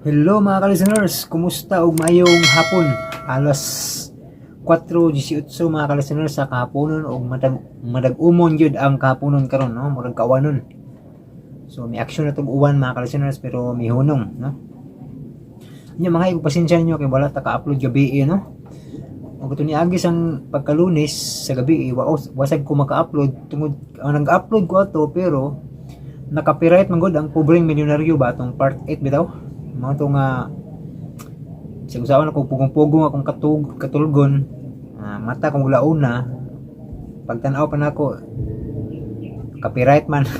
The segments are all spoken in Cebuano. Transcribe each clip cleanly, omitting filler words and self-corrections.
Hello, mga ka-listeners, kumusta ug maayong hapon? Alas 4:18, mga ka-listeners, sa kahaponon ug madag-umon gyud ang kahaponon karon, no, murag kawanon. So may aksyon na tong uwan, mga ka-listeners, pero may hunong, no. Nya mga pasensya ninyo kay wala ta ka-upload gabi eh, no. Ug ito niagi sang pagkalunes sa gabi eh, wasag ko maka-upload tungod ang nag-upload ko ato pero na-copyright man gud ang Pobreng Milyonaryo ba, atong part 8 bitaw. Mao to nga sa usawan ako, pugong-pugong akong katulgon, mata kong launa, pagtan-aw pa nako, copyright man.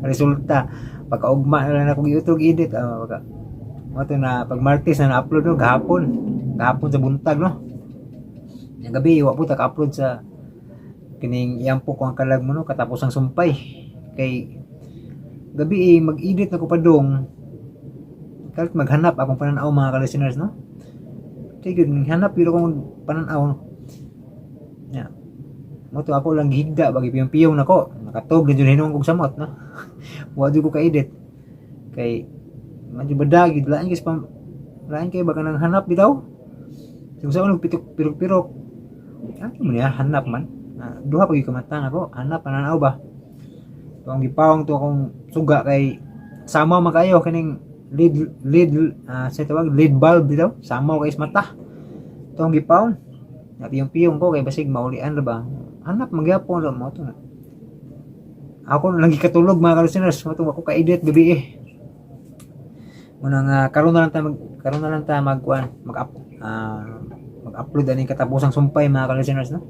Resulta, pagkaugma na lang ako giutrog edit, pagka mao to na pag Martes na na-upload, no, gahapon gahapon sa buntag, no. Yang gabi wa po ta ka-upload sa kining Iyampo Ko Ang Kalag Mo, no, katapos ang sumpay, kay gabi eh, mag-edit na ko padung kalit maghanap akong pananaw, mga ka-listeners, no. Kay gud hanap yun akong pananaw ya mao to, ako lang gihigda bagi piyong-piyong nako, nakatog na jud hinuon kog samot, no. Wa jud ko ka-edit kay medyo badag gid, lain kay lain kay baka nang hanap bitaw. So sa unang pitok pirok-pirok ano mo niya hanap man. Duha pa gyud ka mata nako, hanap pananaw ba. To ang gipawong to akong suga kay sama man kayo kining lead lead sa tawag lead bulb bitaw, sama kay sa mata to ang gipawong na piyong-piyong ko kay basig maulian ra ba, hanap magyapon ra mo to na. Ako na lang gikatulog, mga ka-listeners, mao ako ka-edit gabi eh. Muna nga karon na lang ta magkuan, mag-upload ani katapusang sumpay, mga ka-listeners, no.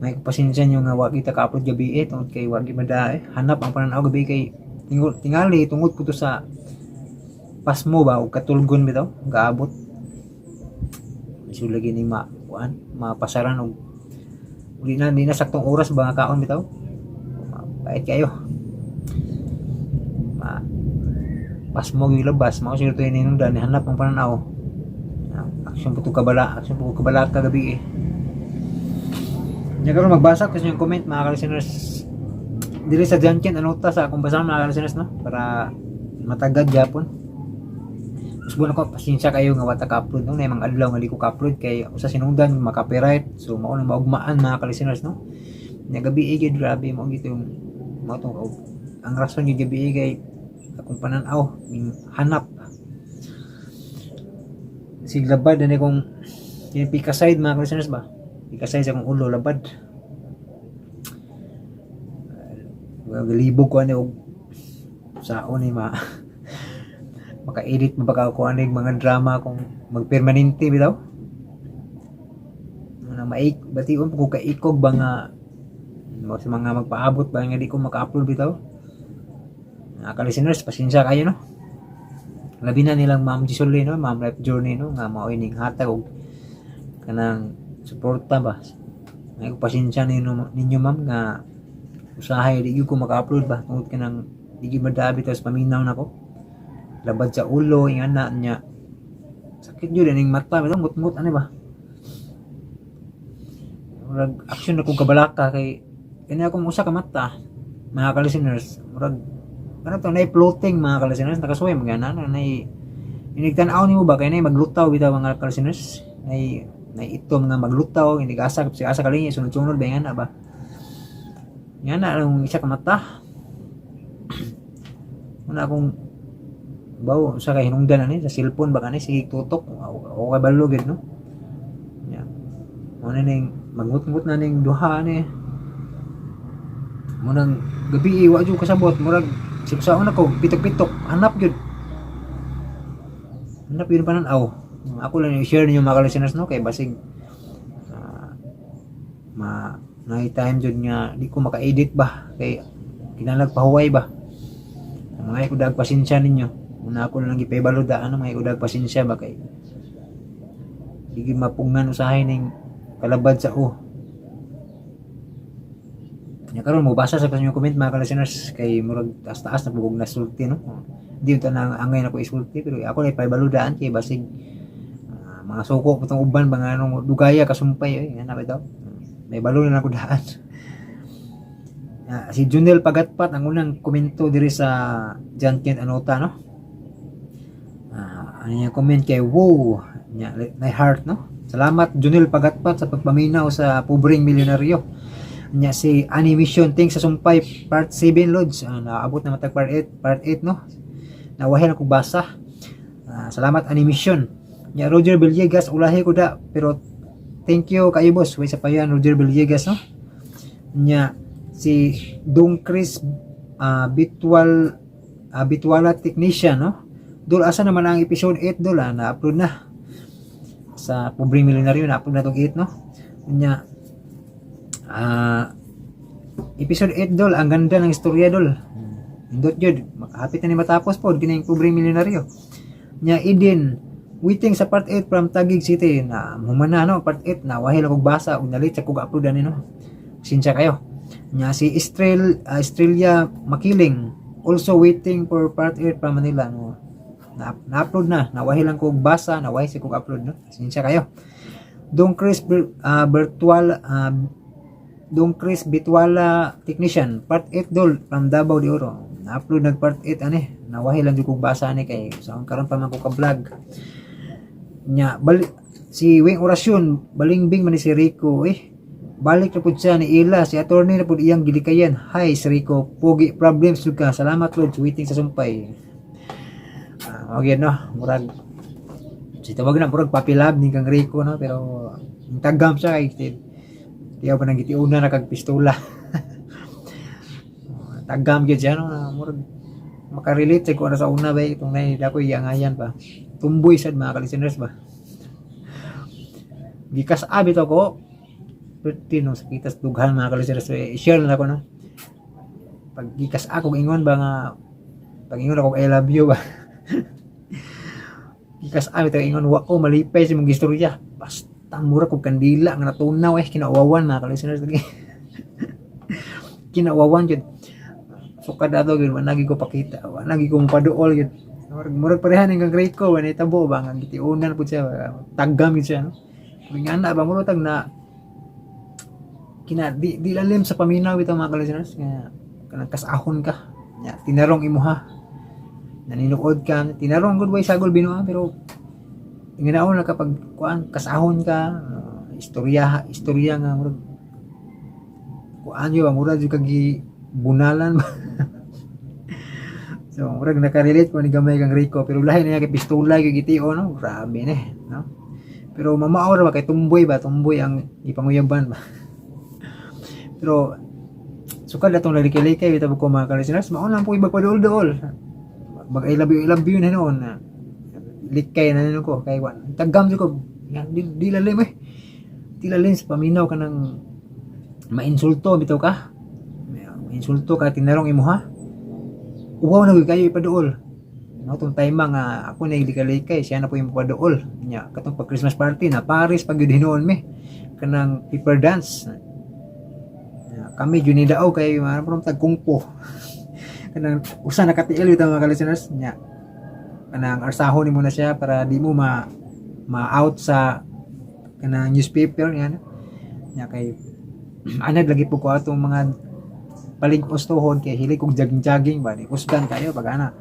May pasensya nyo nga wa kita ka-upload gabi eh tungod kay wa gyud mada eh. Hanap ang pananaw gabi kay tingali tungod ko to sa pasmo ba o katulgon bitaw gaabot. So lagi ni ma kuan mapasaran og di na saktong oras ba nga kaon bitaw. Pait kayo. Ma pasmo gyud labas mao siguro to hinungdan hanap ang pananaw. Aksyon po to kabala, aksyon po kabala kagabi eh. Nya karon magbasa ko sa inyong comment, mga ka-listeners, diri sa Janken Anota sa akong basahan, mga ka-listeners, no, para matagad gyapon. Usbon ako, pasensya kayo nga wata ka-upload, no, na mga adlaw nga di ko ka-upload kay usa sinungdan ma-copyright, so mao nang maugmaan, mga ka-listeners, no. Nya gabi eh gyud grabe mo gito yung mao tong ang rason gyud gabi eh kay akong pananaw ning hanap siglabad ani kong kini pika side, mga ka-listeners ba, pika side sa akong ulo, labad. Galibog ko ani og saon ni ma maka-edit mo baka ako ani mga drama kung magpermanente bitaw na maik bation ko kaikog ba nga sa mga magpaabot ba nga di ko maka-upload bitaw. Mga ka-listeners, pasensya kayo, no. Labi na nilang Ma'am Gisole, no, Ma'am Life Journey, no, nga mao ining hatag og kanang suporta ba. May ko pasensya ninyo, ma'am, nga usahay di gyud ko maka-upload ba tungod kanang di gyud madabi tas paminaw nako, labad sa ulo ingana niya, sakit gyud ining mata bitaw, ngut-ngut ani ba. Murag action na kong kabalaka kay kani akong usa ka mata, mga ka-listeners, murag ano to, nay floating, mga ka-listeners, nakasuway mga na nay inig tan-aw nimo ba kay nay maglutaw bitaw, mga ka-listeners, nay nay itom nga maglutaw inig asa sa asa kalingi, sunod-sunod ba nga ba nga na ang isa ka mata. Una akong baw sa kay hinungdan ani sa cellphone ba kani sige tutok o kay balo gid, no. Ya mo na ning magngut-ngut na ning duha ani mo nang gabi wa jud kasabot, murag siksaon ako pitok-pitok, hanap gyud, hanap yun panan-aw. Ako lang i-share ninyo, mga listeners, no, kay basig ma na time jud nga di ko maka-edit ba kay kinahanglan pahuway ba. Mga kudag pasensya ninyo. Una ako lang gipahibalo da ano, mga kudag pasensya ba kay di gyud mapungan usahay ning kalabad sa o. Nya karon mo basa sa inyong comment, mga ka-listeners, kay murag taas-taas na pugog na sulti, no. Di unta na angay na ko isulti pero ako lang ipahibalo daan kay basig mga suko po tong uban ba nga anong dugaya kasumpay oy nga na bitaw. May balo na ako daan. Si Junel Pagatpat ang unang komento diri sa Janken Anota, no. Ano yung comment kay wow nya may heart, no? Salamat, Junil Pagatpat, sa pagpaminaw sa Pobreng Milyonaryo. Nya si Animation, thanks sa Sumpay part 7, Lods. Naabot na matag part 8, part 8, no? Nawahin ako basa. Salamat, Animation. Nya Roger Villegas, ulahi ko da, pero thank you kayo, boss. Way sa payan, Roger Villegas, no? Nya si Dong Chris Bitwal Bitwala technician, no? Dol, asa naman ang episode 8, dol? Na-upload na sa Pobreng Milyonaryo, na-upload na tong 8, no? Nya episode 8, dol, ang ganda ng istorya, dol. Indot jud, hapit na ni matapos po kini Pobreng Milyonaryo. Nya Eden, waiting sa part 8 from Taguig City. Na humana, no, part 8 na wahil akong basa ug nalit sa kog upload ani, no? Sinsya kayo. Nya si Estrel Estrella Makiling, also waiting for part 8 from Manila, no? Na, na-upload na, nawahi lang kog basa, nawahi si kog upload, no? Sinsya kayo. Dong Chris Virtual Dong Chris Bitwala technician, part 8, dol, from Davao de Oro. Na-upload nag part 8 ani, nawahi lang jud kog basa ani kay sa so, karon pa man ko ka vlog. Nya bali si Wing Orasyon, balingbing man ni si Rico eh. Balik na pud siya ni Ila, si attorney na pud iyang gilikayan. Hi si Rico, pogi problems jud ka. Salamat, Lord, waiting sa Sumpay. Okay, no, murag si tawag na murag puppy love ni kang Rico, no? Pero ang tagam siya kay tiyaw pa nang gitiuna na kag pistola. Tagam gyud siya, no? Murag makarelate sa ko sa una ba itong nay dako iangayan pa. Tumboy sad, mga ka-listeners ba. Gikas abi to ko. Perti no sakitas dughan, mga ka-listeners. I-share na ko, no. Pag gikas ako ingon ba nga pag ingon ako "I love you" ba. Gikas abi to ingon wa ko malipay sa imong istorya. Basta mura kog kandila nga natunaw eh, kinauwawan, mga ka-listeners. Kinauwawan jud. Sukad ato gyud wa nagi ko pakita, wa nagi ko mapaduol gyud. Murag parehan ning kang Rico, wa nahitabo ba nga gitiunan pud siya, tagam gyud siya, no? Pero nga na ba murag tag na kina di lalim sa paminaw ito, mga ka-listeners, nga kanang kasahon ka nya tinarong imuha, naninuod ka tinarong gud, way sagol binuang, pero inganaon na kapag kuan kasahon ka, istorya istorya nga murag kuan yo, murag jud kag bunalan ba. So murag nakarelate ko ni gamay kang Rico, pero lahi na niya kay pistola kay gitio, no? Grabe ni, no? Pero mamao ra ba kay tumboy ba, tumboy ang ipanguyaban ba. Pero sukad atong lalikay-likay bitaw ko, mga ka-listeners, mao lang po magpaduol-duol, mag "I love you, I love you" na noon na likay na nino ko kay wan tagam jud ko yan, di lalim eh, di lalim sa paminaw ka ng mainsulto bitaw ka, mainsulto ka, tinarong imuha, uwaw na gyud kayo ipaduol, no? Tong time nga ako na likay-likay, siya na po yung paduol nya katong pag Christmas party na Paris pag yun hinuon mi kanang paper dance. Ya, kami jud ni daog kay mga tag kungpo kanang usa na katiil bitaw, mga ka-listeners. Nya kanang arsahon nimo na siya para di mo ma ma-out sa kanang newspaper nga nya kay anad lagi po ko atong mga palig-os tuhon kay hilig kog jogging-jogging ba ni usgan kayo pag ana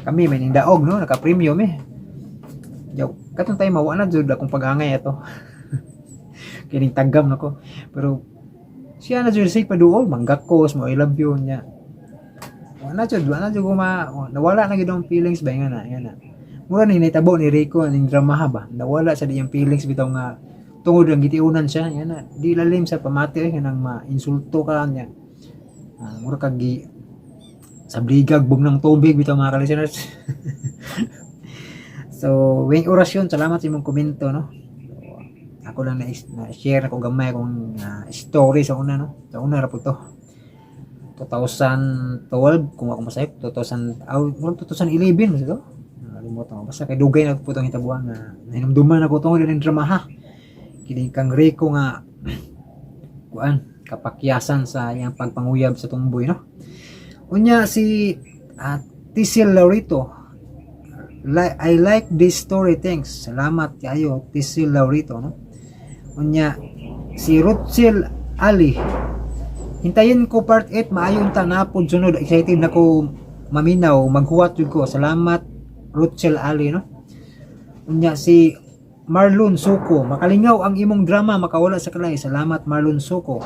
kami may nindaog, no? Naka premium eh. Yaw, katong time mawa na jud akong pag-angay ato kining tagam nako, pero siya na jud say paduol, manggakos mo "I love you" nya wa na jud ko ma nawala na gid ang feelings ba nga na mura ni nahitabo ni Rico ning drama ba, nawala sa diyang feelings bitaw nga tungod ang gitiunan siya nga na di lalim sa pamati eh, kanang ma-insulto ka niya. Mura kag gi sa bligag bug ng tubig bitaw, mga ka-listeners. So Wing Orasyon, salamat sa imong komento, no? So, ako lang na share ako gamay akong story sa una, no? Sa una ra po to, 2012 kung ako masayop, 2000, aw, 2011 ba ito, nakalimutan ko. Basta kay dugay na po itong hitabuan nga nahinumduman ako tungod ng drama ha kini kang Rico nga kuan kapakyasan sa iyang pagpanguyab sa tumboy, no? Unya si Tisil Laurito, "I like this story, thanks." Salamat kayo, Tisil Laurito, no? Unya si Rutzel Ali, "Hintayin ko part 8, maayo unta napod sunod, excited na ko maminaw, maghuwat jud ko." Salamat, Rutzel Ali, no? Unya si Marlon Suko, "Makalingaw ang imong drama, makawala sa kalay." Salamat, Marlon Suko.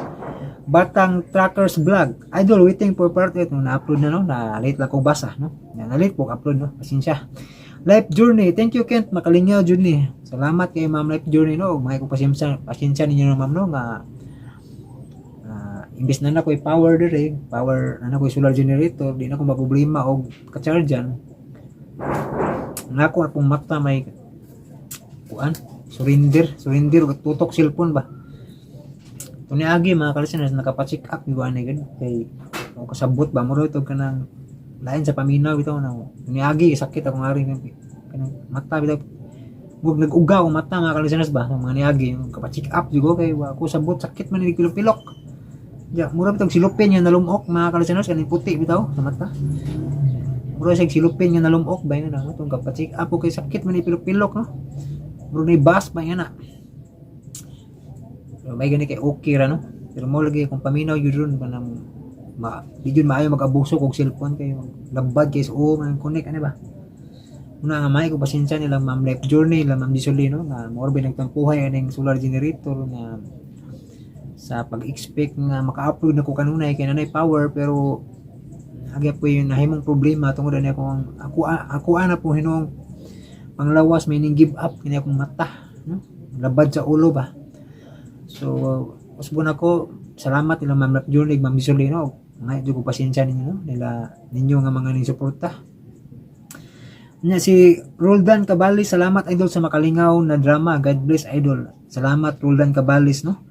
Batang Trackers Vlog, "Idol, waiting for part 8." No, na-upload na, no, na late lang ko basa, no. Na late po upload, no. Pasensya. Life Journey, "Thank you, Kent, makalingaw jud ni." Salamat kay Ma'am Life Journey, no. Mga ko pasensya, pasensya ninyo no, ma'am, no, nga imbes na na ko'y power dire, power na na ko'y solar generator, di na ko maproblema og ka-chargean. Nga ako akong mata may kuan, surrender, surrender og tutok cellphone ba. Tuni agi, mga ka-listeners, nakapa-check up yung ani gud kay ako kasabot ba mo ito kanang lain sa paminaw bitaw na. Tuni agi sakit akong ari kanang mata bitaw, murag nag-uga akong mata, mga ka-listeners ba. Mga niagi kapa-check up jud ko kay wa ako sabot, sakit man ni pilok-pilok. Ya, mura bitong silupin nga nalumok, mga ka-listeners, kaning puti bitaw sa mata. Mura siya silupin nga nalumok ba yun na itong kapa-check up ko kay sakit man ni pilok-pilok, no. Mura ni bas ba yun na. Pero may gani kay okay ra, no. Pero mo lagi kung paminaw yun ron kanang ma di jud maayo mag-abuso kog cellphone kay labad kay sa o man connect ani ba. Una nga may ko pasensya nila Ma'am Life Journey, nila Ma'am Disolino nga mo ba nagtampuhay aning solar generator nga sa pag-expect nga maka-upload na ko kanunay kay nanay power, pero agi po yung nahimong problema tungod ani akong ako ako ana po hinuong panglawas may ning give up kini akong mata, no, labad sa ulo ba. So usbon ako, salamat nila Ma'am Life Journey, Ma'am Disolino, nga jud ko pasensya ninyo, no, nila ninyo nga mga ning suporta. Nya si Roldan Cabalis, "Salamat, idol, sa makalingaw na drama. God bless, idol." Salamat, Roldan Cabalis, no.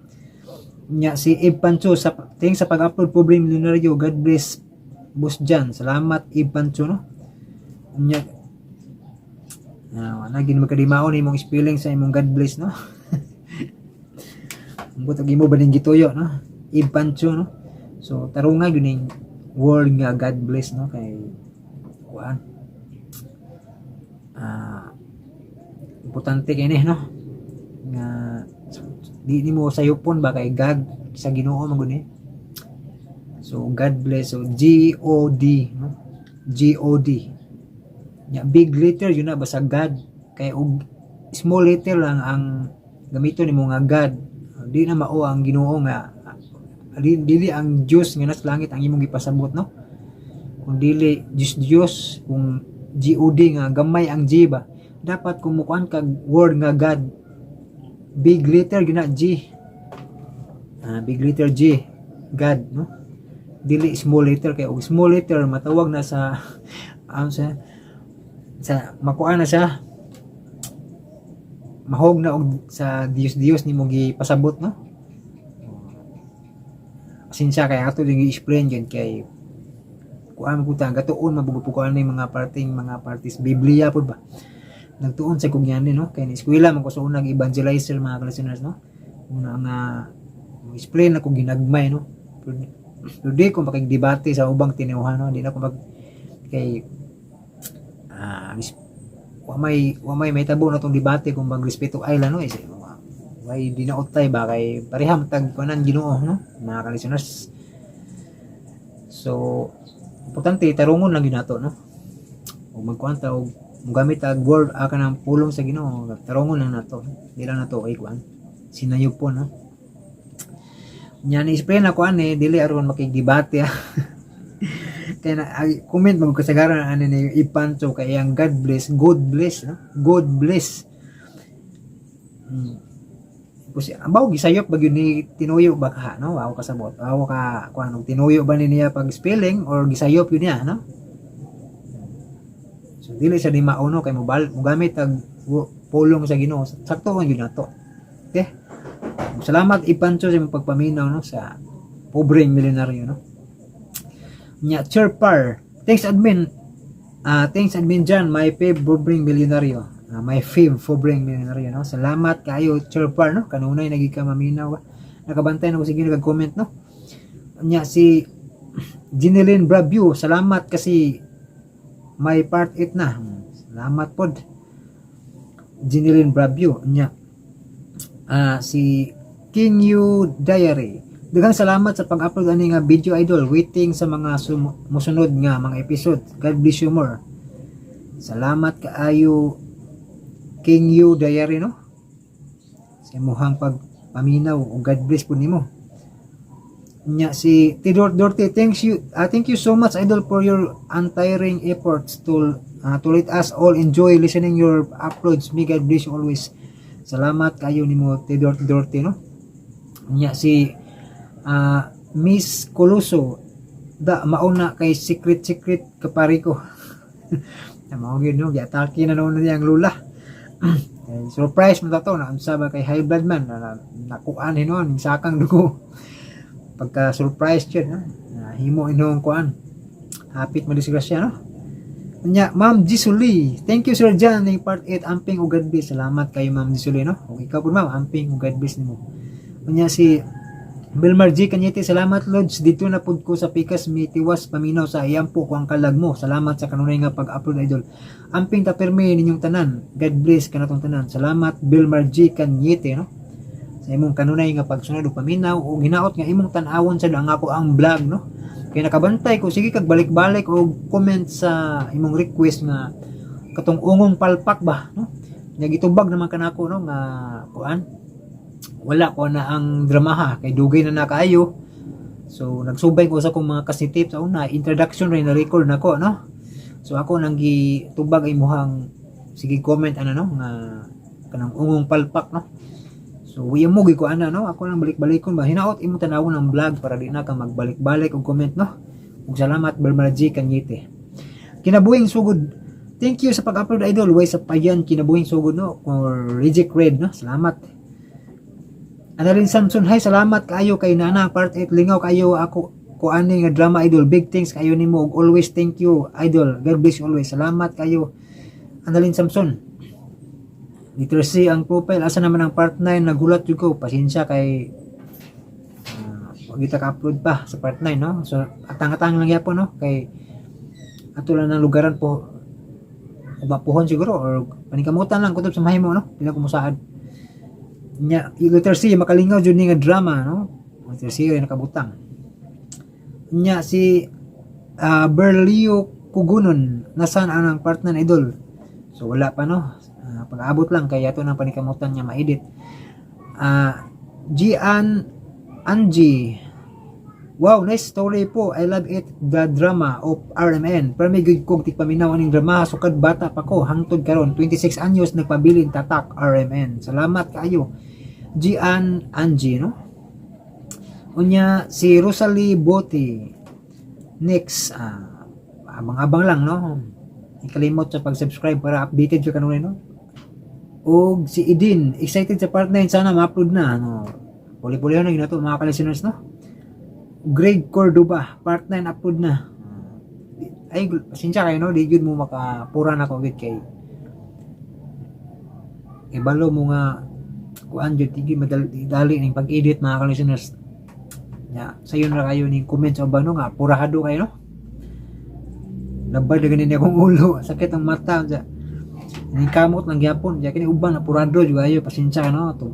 Nya si Eve Pancho, sa "Thanks sa pag-upload, Pobre Milyonaryo. God bless, Boss Jan." Salamat, Eve Pancho, no. Nya naging magkadimaon imong spelling sa imong God bless, no. Ambot og imo ba ning gituyo, no? Eve Pancho, no. So tarunga gyud ning word nga God bless, no, kay kuan importante kay ni, no, nga di nimo sayupon ba kay God sa Ginoo man gud ni. So God bless, so G O D, no, G O D. Nya big letter yun na basta God, kay og small letter lang ang gamiton nimo nga God, di na mao ang Ginoo nga dili ang Dios nga nasa langit ang imong gipasabot, no, kung dili Diyos Diyos. Kung GOD nga gamay ang G ba, dapat kung mukuan kag word nga God, big letter gyud na G, big letter G, God, no, dili small letter, kay og small letter matawag na sa ano sa makuan na siya, mahog na og sa Dios Dios nimo gipasabot, no. Pasensya kay ato din gi-explain gyud kay kuan mo ta gatuon mabugo ni mga parting mga parties Biblia pud ba, nagtuon sa kong yani, no, kay ni eskwela man ko sa unang evangelizer, mga listeners, no. Una nga mo explain ako ginagmay, no, pero di ko makigdebate sa ubang tinuhan, no. Di na ko mag kay wa may may tabo na tong debate kung magrespeto ay no is way di na utay ba kay pareha man tag kunan Ginoo, no, mga ka-listeners. So importante tarungon lang gyud nato, no, ug magkuan ta og mogamit og word kanang pulong sa Ginoo, tarungon lang nato, di lang nato ay kuan sinayupon, no. Nya ni explain ako ani dili aron makigdebate ah. Kaya na ay, comment mo kasagaran ani ni Ipancho kay ang God bless, God bless, no, God bless. Kasi abaw gisayop ba gyud ni tinuyo ba ka, no, aw kasabot aw ka kuan og tinuyo ba ni niya pag spelling or gisayop yun niya, no. So dili sa di mao, no, kay mobal mogamit og pulong sa Ginoo, sakto man gyud nato. Okay, salamat, Ipancho, sa imong pagpaminaw, no, sa Pobreng Milyonaryo, no. Nya Chirpar, "Thanks, admin. Thanks, admin John, my fav Pobreng Milyonaryo." My fav Pobreng Milyonaryo, no. Salamat kayo, Chirpar, no, kanunay nagi ka maminaw ba. Nakabantay na ko, sige nag-comment, no. Nya si Jeneline Bravio, "Salamat kasi may part 8 na." Salamat pod, Jeneline Bravio. Nya si King Yu Diary, "Daghang salamat sa pag-upload ani nga video, idol. Waiting sa mga musunod nga mga episode. God bless you more." Salamat kaayo. King Yu Diary, no, sa imuhang pagpaminaw ug God bless po nimo. Nya si Tidor Dorte, thank you so much, idol, for your untiring efforts to let us all enjoy listening your uploads. May God bless you always. Salamat kayo nimo, Tidor Dorte, no. Nya si Miss Coluso da mauna kay secret secret kapari ko. Mao gyud, no, giatake na noon niya ang lula. Eh, surprise mo to na unsa ba kay high blood man na, nakuan hinuon sakang dugo. Pagka surprise yun, no? Na himo inong kuan, hapit madisgrasya, no. Nya Ma'am Jisuli, thank you, Sir John, ning part 8. Amping ug God bless. Salamat kay Ma'am Jisuli, no. Ug ikaw pud, ma'am, amping ug God bless nimo. Unya si Belmar G. Cañete, salamat, Lods. Dito na pud ko sa pikas mitiwas paminaw sa iyampo ko ang kalag mo. Salamat sa kanunay nga pag-upload, idol. Amping ta pirmi ninyong tanan. God bless kanatong tanan. Salamat, Belmar G. Cañete, no, sa imong kanunay nga pagsunod ug paminaw ug hinaot nga imong tan-awon sad ang ako ang vlog, no. Kay nakabantay ko, sige kag balik-balik og comment sa imong request nga katong ungong palpak ba, no. Nya gitubag naman kanako, no, nga kuan, wala ko na ang dramaha kay dugay na nakaayo. So nagsubay ko sa akong mga kasitip sa una, introduction rin na record nako, no. So ako nang gitubag ay muhang sige comment ano, no, nga kanang ungong palpak, no. So wiya mo ko ana, no, ako lang balik-balikon ba. Hinaot imong tanawon ang vlog para di na ka magbalik-balik og comment, no. Ug salamat, Belmar G. Cañete. Kinabuhing sugod, thank you sa pag-upload, idol. Way sa payan kinabuhing sugod, no, or Reject Red, no. Salamat. Annalyn Samson, hi, salamat kaayo kay nana part 8. Lingaw kayo ako ko ani nga drama, idol. Big thanks kayo nimo ug always thank you, idol. God bless you always. Salamat kayo, Annalyn Samson. Letter C ang profile. Asa naman ang part 9? Nagulat jud ko. Pasensya kay wag kita ka-upload pa sa part 9, no. So atang-atang lang gyapon, no, kay ato lang ng lugaran po umapuhon siguro or paningkamutan lang kutob sa mahimo, no. Di na ko musaad. Nya letter C, makalingaw jud ni nga drama, no. Letter C ay nakabutang. Nya si Berlio Kugunon, nasaan ang part 9, idol? So wala pa, no. Pag-abot lang kay ato nang panikamutan niya ma-edit. Gian Angie, wow, nice story po. I love it, the drama of RMN. Pero may good kog tigpaminaw aning drama sukad bata pa ko hangtod karon 26 anyos nagpabilin. Tatak RMN. Salamat kaayo, Gian Angie, no. Unya si Rosalie Bote. Next, abang-abang lang, no. Ikalimot sa pag-subscribe para updated ka kanunay, no. Og si Edin, excited sa part 9, sana ma-upload na, no. Puli-puli na ginato mga ka-listeners, no. Greg Cordoba, part 9 upload na. Ay, pasensya kayo, no, di gyud mo makapura na ko gyud kay ibalo mo nga kuan jud tigi madali dali ning pag-edit, mga ka-listeners. Ya, sayon ra kayo ning comment sa uban, no, nga purahado kayo, no. Labad na ganin akong ulo, sakit ang mata sa ning kamot lang gyapon. Ya kini uban na purado jud ayo, pasensya, no. To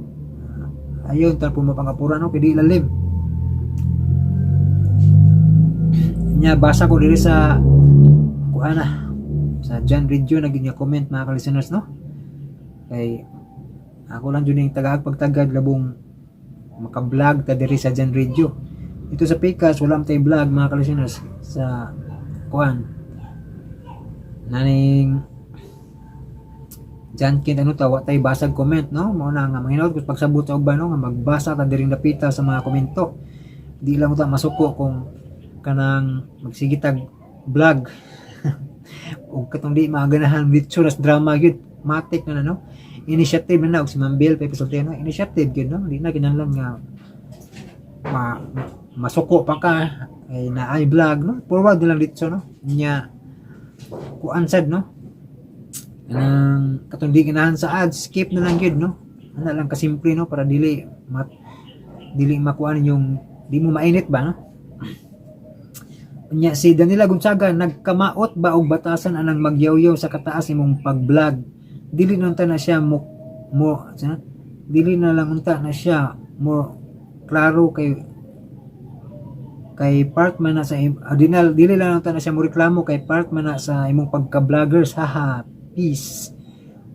ayon tan po mapangapura, no, kay di lalim. Nya basa ko diri sa kuan na sa John Radio na nga comment, mga ka-listeners, no, kay ako lang jud ning tagaag pagtagad labong maka-vlog ta diri sa John Radio. Ito sa Pikas wala man tay vlog, mga ka-listeners, sa kuan naning John Kent ano ta, wa tay basag comment, no. Mao na nga manghinaot ko pagsabot sa uban, no, nga magbasa ta diri dapita sa mga komento. Di lang ta masuko kung kanang magsigitag vlog ug katong di maganahan bitso ras drama gyud matik na na, no. Initiative na na og si Ma'am Bel Pepe Soltero, initiative gyud, no. Di na kinahanglan nga masuko pa ka ay na ay vlog, no. Forward na lang ditso, no. Nya kuan sad, no, kanang katong di ganahan sa ads, skip na lang gyud, no. Ana lang kasimple, no, para dili makuan yung di mo mainit ba, no. Nya si Danila Gonzaga, nagkamaot ba og batasan anang magyawyaw sa kataas imong pag-vlog? Dili na unta na siya mo mo sa dili na lang unta na siya mo klaro kay kay part man na sa dili lang unta na siya mo reklamo kay part man na sa imong pagka-vloggers, haha. Peace.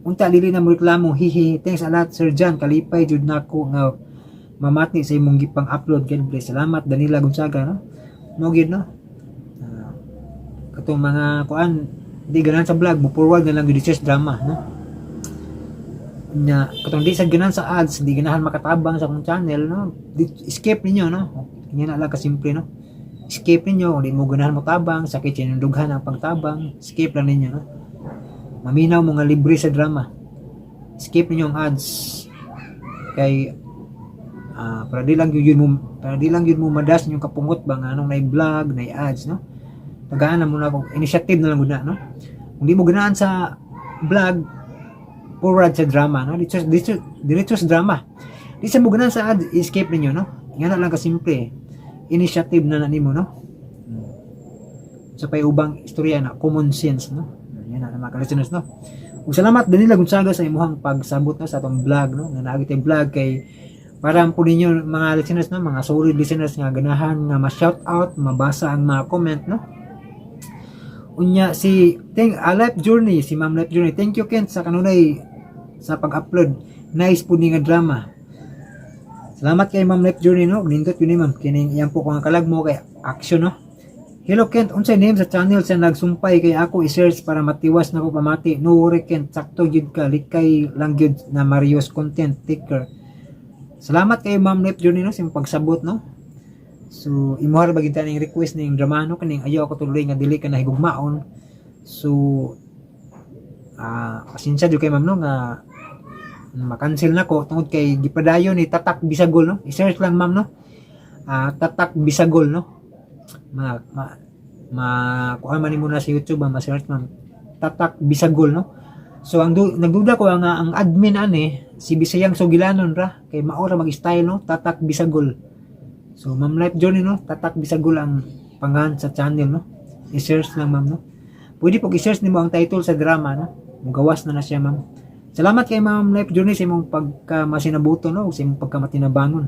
Unta dili na mo reklamo, hihi. Thanks a lot, Sir John. Kalipay jud nako nga mamati sa imong gipang upload. God bless. Salamat, Danila Gonzaga, no. Mo gyud, no. Katong mga kuan di ganahan sa vlog, mo forward na lang gyud sa drama, no. Nya katong di sa ganahan sa ads, di ganahan makatabang sa akong channel, no. Di, skip ninyo, no. Nya na lang kasimple, no. Skip ninyo kung di mo ganahan mo tabang, sakit sinundughan ang pagtabang, skip lang ninyo, no. Maminaw mo nga libre sa drama. Skip ninyo ang ads kay para di lang yun mo madas yung kapungot ba nga anong na vlog na ads, no. Tagaan na muna akong initiative na lang gud na, no. Kung di mo ganahan sa vlog, forward sa drama, no. Dito dito diretso sa drama. Di sa mo ganahan sa ads, skip ninyo, no. Nga na lang kasimple, initiative na na nimo, no. Sa pay ubang istorya na common sense, no. Yan na mga listeners, no. Ug salamat, Danila Gonzaga, sa imuhang pagsabot, no, sa atong vlog, no, nga naagi tay vlog kay para po ninyo mga listeners, no, mga solid listeners nga ganahan nga ma-shout out, mabasa ang mga comment, no. Unya si thank a Life Journey, si Ma'am Life Journey. Thank you, Kent, sa kanunay sa pag-upload. Nice po ni nga drama. Salamat kay Ma'am Life Journey, no. Nindot yun ni Ma'am kining iyang po ko nga kalag mo kay action, no. Hello Kent, unsay name sa channel sa nagsumpay kay ako i-search para matiwas na ko pamati. No worry Kent, sakto gyud ka, likay lang gyud na Marios content. Take care. Salamat kay Ma'am Life Journey, no, sa imong pagsabot, no. So imuha ra ba gyud ta ning request ning drama, no, kaning Ayaw Ako Tuloy nga Dili Ka na Higugmaon. So pasensya jud kay Ma'am, no, nga makancel na ko tungod kay gipadayon ni Tatak Bisagol, no. I-search lang, Ma'am, no. Tatak Bisagol, no. Ma ma ma kuha man nimo na sa YouTube ba, ma-search, Ma'am, Tatak Bisagol, no. So ang nagduda ko ang admin ani si Bisayang Sugilanon ra kay mao ra mag-style, no, Tatak Bisagol. So Ma'am Life Journey, no, Tatak Bisagol ang pangalan sa channel, no. I-search lang, Ma'am, no. Pwede po i-search nimo ang title sa drama, no. Mugawas na na siya, Ma'am. Salamat kay Ma'am Life Journey sa imong pagka masinabuto, no, ug sa imong pagka matinabangon.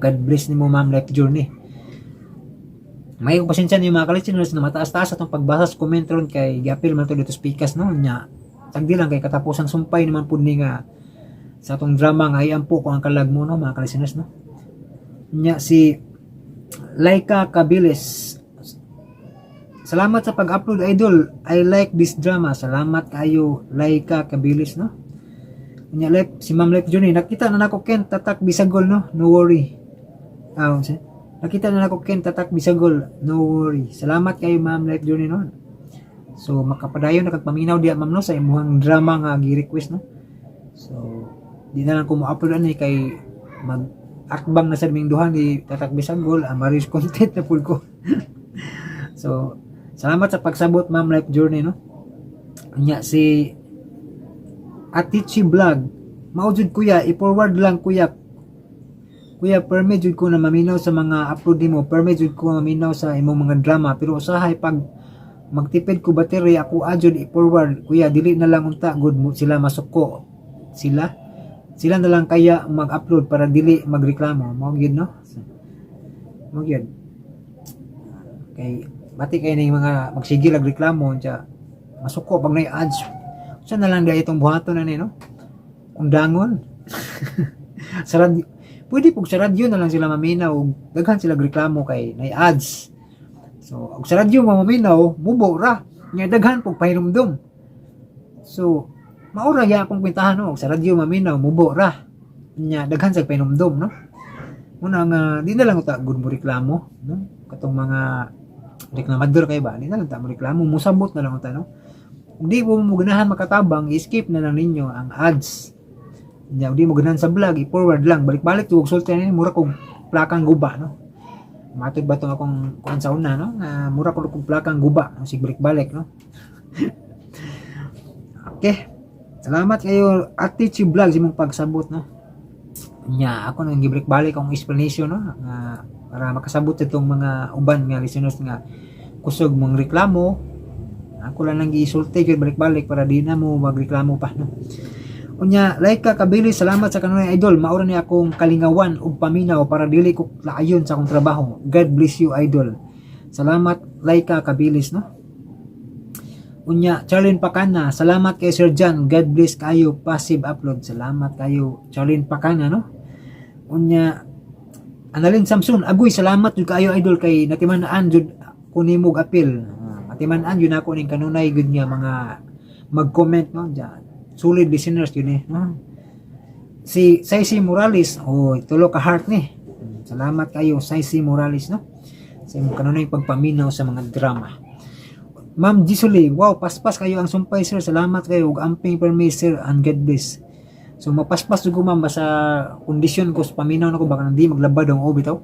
God bless nimo, Ma'am Life Journey. May pasensya niyo mga ka-listeners na mataas-taas atong pagbasa sa comment ron kay giapil man to dito sa pikas, no. Nya tagdi lang kay katapos ang sumpay naman pud ni nga sa atong drama nga Ay Ampo Ko Ang Kalag Mo, no, mga ka-listeners, no. Nya si Laika Kabilis. Salamat sa pag-upload, idol. I like this drama. Salamat kayo, Laika Kabilis, no. Nya Life, si Ma'am Life Journey, nakita na nako Ken, Tatak Bisagol, no. No worry. Ah, unsa? Nakita na nako Ken, Tatak Bisagol. No worry. Salamat kayo, Ma'am Life Journey, no. So makapadayon na kag paminaw diya, Ma'am, no, sa imuhang drama nga gi-request, no. So di na lang ko mo-upload ani kay mag akbang na sa ming duha ni Tatak Bisagol, ang Marius content na pud ko. So salamat sa pagsabot, Ma'am Life Journey, no. Nya si Atichi Vlog. Mao jud kuya, i-forward lang kuya. Kuya, perme jud ko na maminaw sa mga upload nimo. Perme jud ko maminaw sa imong mga drama, pero usahay pag magtipid ko battery ako adjud i-forward kuya, dili na lang unta good mo sila masuko sila. Sila na lang kaya mag-upload para dili magreklamo. Mao gyud, no. So, mao gyud. Kay bati kay ning mga magsigil ag reklamo dya, masuko pag nay ads. Sa na lang dahil itong buhaton na ni, no? Undangon. Sa radyo, pwede pug sa radyo na lang sila maminaw ug daghan sila reklamo kay nay ads. So, og sa radyo mo maminaw, mubo ra. Nya daghan pug pahinumdum. So, mao ra gyud akong kwentahan, no. Og sa radyo maminaw, mubo ra. Nya daghan sa pahinumdum, no. Muna nga di na lang uta gud mo reklamo, no. Katong mga reklamador kay ba, di na lang ta mo reklamo, musabot na lang uta, no. Kung di mo mo ganahan makatabang, i-skip na lang ninyo ang ads. Nya di mo ganahan sa vlog, i-forward lang, balik-balik tuwag sulti ni mura kog plakang guba, no. Matod ba tong akong kuan sa una, no? Nga mura ko kog plakang guba, no? Sig balik-balik, no. Okay. Salamat kayo, Ate Chi Vlog, sa imong pagsabot, no. Nya ako nang gibalik-balik akong explanation, no, nga para makasabot itong mga uban nga listeners nga kusog mong reklamo. Ako lang nang gisulti gyud balik-balik para di na mo magreklamo pa, no. Unya, Laika Kabili, salamat sa kanunay idol. Maura ni akong kalingawan ug paminaw para dili ko laayon sa akong trabaho. God bless you, idol. Salamat, Laika Kabilis, no. Unya, Charlene Pacana, salamat kay Sir John. God bless kayo, passive upload. Salamat kayo, Charlene Pacana, no? Unya, Annalyn Samson, agoy, salamat jud kayo, idol, kay natiman-an jud ko nimo og apil. Ah, natiman-an jud nako ning kanunay gud nga mga mag-comment, no? Diyan. Solid listeners yun eh, no? Si Saisi Morales, oh, tulo ka heart ni. Salamat kayo, Saisi Morales, no? Sa imong kanunay pagpaminaw sa mga drama. Ma'am Gisuli, wow, paspas kayo ang sumpay, sir. Salamat kayo ug amping permi, sir, and God bless. So mapaspas jud ko, ma'am, basta kondisyon ko sa paminaw nako baka hindi maglabad ang ulo bitaw.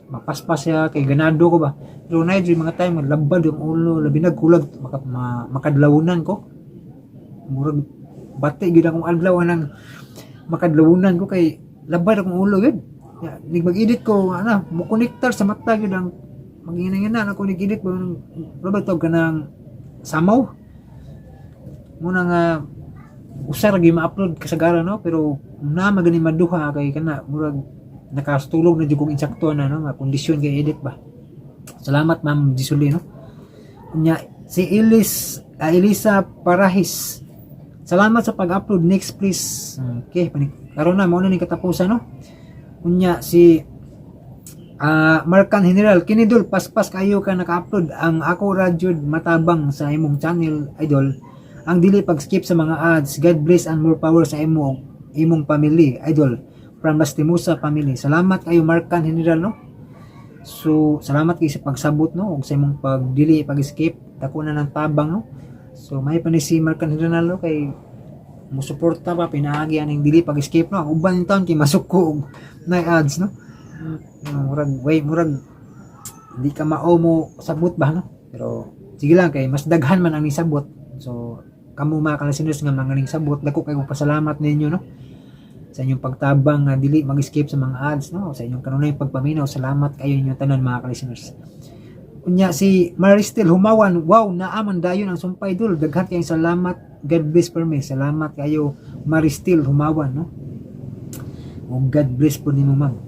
Mapaspas siya kay ganado ko ba. Pero na mga time maglabad ang ulo, labi na kulag makadlawunan ko. Murag bati gyud akong adlaw nang makadlawunan ko kay labad akong ulo gyud. Ya, nig mag-edit ko ana, mo konektar sa mata gyud ang magingina ako nig-edit ba ba tawag kanang samaw. Muna nga usa ra gyud ma-upload kasagaran, no, pero na magani maduha kay kana murag nakastulog na jud kong insakto na, no, nga kondisyon kay edit ba. Salamat, Ma'am Gisuli, no? Unya si Elisa Parahis, salamat sa pag-upload, next please. Okay, panik karon na mao na ni katapusan, no? Unya si Marcan General, kini dol, paspas kayo ka naka-upload. Ang ako ra jud matabang sa imong channel, idol, ang dili pag-skip sa mga ads. God bless and more power sa imo imong family, idol. From Lastimosa family. Salamat kayo, Marcan General, no? So, salamat kayo sa pagsabot, no, ug sa imong pagdili pag-skip. Dako na ng tabang, no? So, may pa ni si Marcan General, no, kay musuporta pa pinaagi aning dili pag-skip, no. Ang uban taon kay masuko og na ads, no? Murag way murag di ka mao mo sabot ba, no? Pero sige lang kay mas daghan man ang nisabot. So kamo mga kalisteners nga mga ning sabot, dako kay kong pasalamat ninyo, no, sa inyong pagtabang nga dili mag-skip sa mga ads, no, sa inyong kanunay pagpaminaw. Salamat kayo inyong tanan, mga kalisteners. Unya si Maristel Humawan, wow, naaman dayon ang sumpay, dul. Daghan kayong salamat. God bless for me. Salamat kayo, Maristel Humawan, no? O God bless po nimo, ma'am.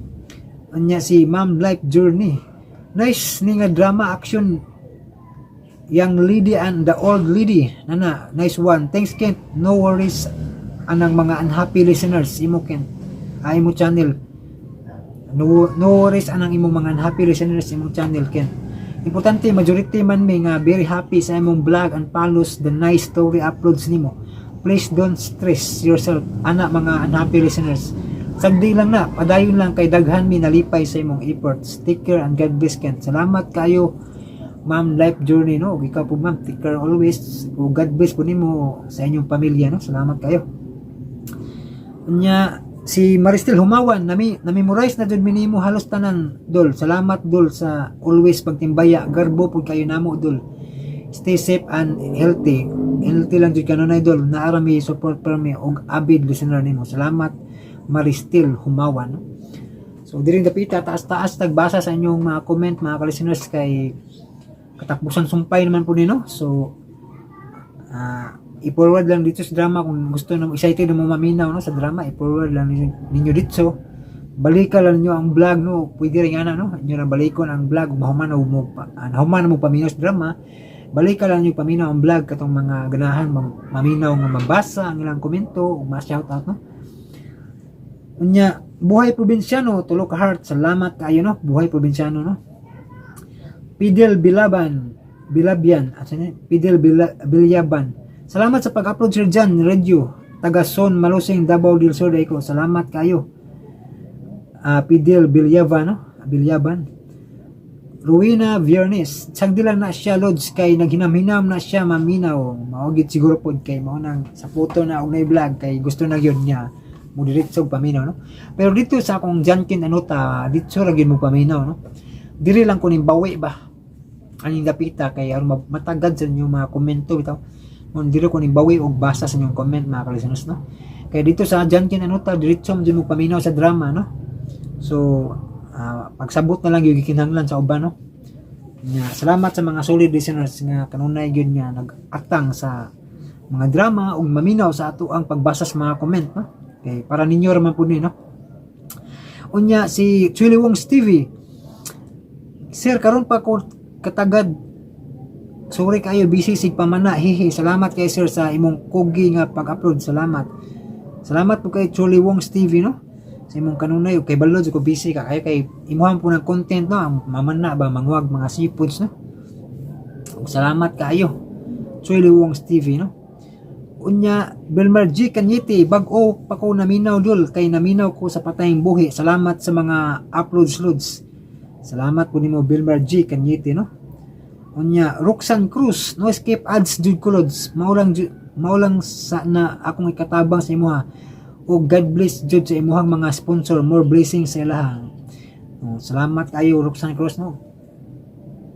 Unya si Ma'am Life Journey. Nice ni nga drama action, Young Lady and the Old Lady. Nana, nice one. Thanks, Kent. No worries anang mga unhappy listeners imo, Kent. Ah, imo channel. No, no worries anang imong mga unhappy listeners imong channel, Kent. Importante majority man mi nga very happy sa imong vlog and follows the nice story uploads nimo. Please don't stress yourself ana mga unhappy listeners. Sagdi lang na, padayon lang kay daghan mi nalipay sa imong efforts. Take care and God bless, Kent. Salamat kayo, Ma'am Life Journey, no. Ug ikaw po, ma'am, take care always. Ug God bless po nimo sa inyong pamilya, no. Salamat kayo. Unya si Maristel Humawan, nami memorize na jud minimo halos tanan, dol. Salamat, dol, sa always pagtimbaya. Garbo pud kayo namo, dol. Stay safe and healthy. Healthy lang jud kanunay, dol. Naara mi support per mi og avid listener nimo. Salamat, Maristel Humawan, no? So diri dapita taas-taas tagbasa sa inyong mga comment, mga ka-listeners, kay katapusan sumpay naman po nino. So i-forward lang dito sa drama kung gusto na excited na mo maminaw, no, sa drama, i-forward lang ninyo dito. Balikan lang ninyo ang vlog, no? Pwede rin ana, no, inyo na balikon ang vlog mahuman na mo nahuman na mo paminaw sa drama, balikan lang ninyo paminaw ang vlog katong mga ganahan maminaw nga mabasa ang ilang komento ug ma-shout out, no? Unya Buhay Probinsyano, tulo ka heart. Salamat kayo, no, Buhay Probinsyano, no? Fidel Bilaban Bilabian, asa ni Fidel Bilyaban, salamat sa pag-upload, Sir John Radio, taga Son Malusing, Davao del Sur ko. Salamat kayo, Fidel Bilyaban, no, Bilyaban. Rowena Viernes, sagdi lang na siya, Lods, kay naghinam-hinam na siya maminaw. Mao gid siguro pod kay mao nang sa photo na og vlog kay gusto na gyud niya mo diretso og paminaw, no? Pero dito sa akong Jankin Anuta, dito ra gyud mo paminaw, no? Diri lang ko ning bawi ba aning dapita kay aron matagad sa inyong mga komento bitaw. Mun diri ko ning bawi og basa sa inyong comment, mga ka-listeners, no? Kay dito sa Jankin Anuta, diretso mo mo paminaw sa drama, no? So pagsabot na lang yung gikinahanglan sa uban, no? Nga, salamat sa mga solid listeners nga kanunay gyud nga nag-atang sa mga drama ug maminaw sa ato ang pagbasa sa mga comment, no? Kay para ninyo ra man pud ni, no? Unya si Chili Wong Stevie, sir, karon pa ko katagad. Sorry kayo, busy sig pamana, hihi. Salamat kay sir sa imong kugi nga pag-upload. Salamat. Salamat po kay Choli Wong's TV, no? Sa imong kanunay ug kay balod ko busy ka kayo kay imuhan po ng content, no? Ang mamana ba mangwag mga seafoods, no? Ug salamat kaayo. Choli Wong's TV, no? Unya, Belmar G. Cañete, bag-o pa ko naminaw dul kay naminaw ko sa patayng buhi. Salamat sa mga uploads loads. Salamat po nimo, Belmar G. Cañete, no? Unya, Roxanne Cruz, no escape ads jud ko lods. Maulang sa na akong ikatabang sa imuha. O God bless jud sa imuhang mga sponsor, more blessings sa ilaha. Oh, salamat kayo, Roxanne Cruz, no?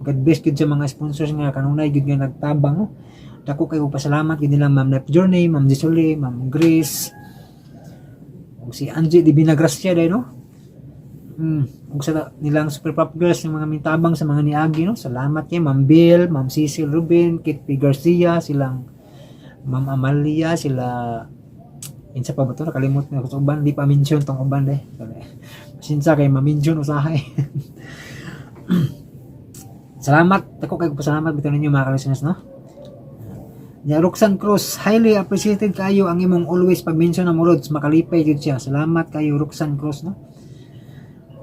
God bless jud sa mga sponsors nga kanunay jud nga nagtabang, no? Dako kayo pasalamat gid nila Ma'am Life Journey, Ma'am Gisole, Ma'am Grace, ug si Angie Divina Gracia day, no? Ug sa nilang super pop girls ng mga mintabang sa mga niagi, no? Salamat kay Ma'am Bill, Ma'am Cecil Ruben, Kit P. Garcia, silang Ma'am Amalia, sila insa pa ba to, nakalimot na ako sa uban, di pa mention tong uban day. Pasensya kay ma-mention usahay. Salamat, dako kayo pasalamat bitaw ninyo mga ka-listeners, no? Ya, Roxanne Cruz, highly appreciated kayo ang imong always pag-mention ng Lods, makalipay jud siya. Salamat kayo, Roxanne Cruz, no?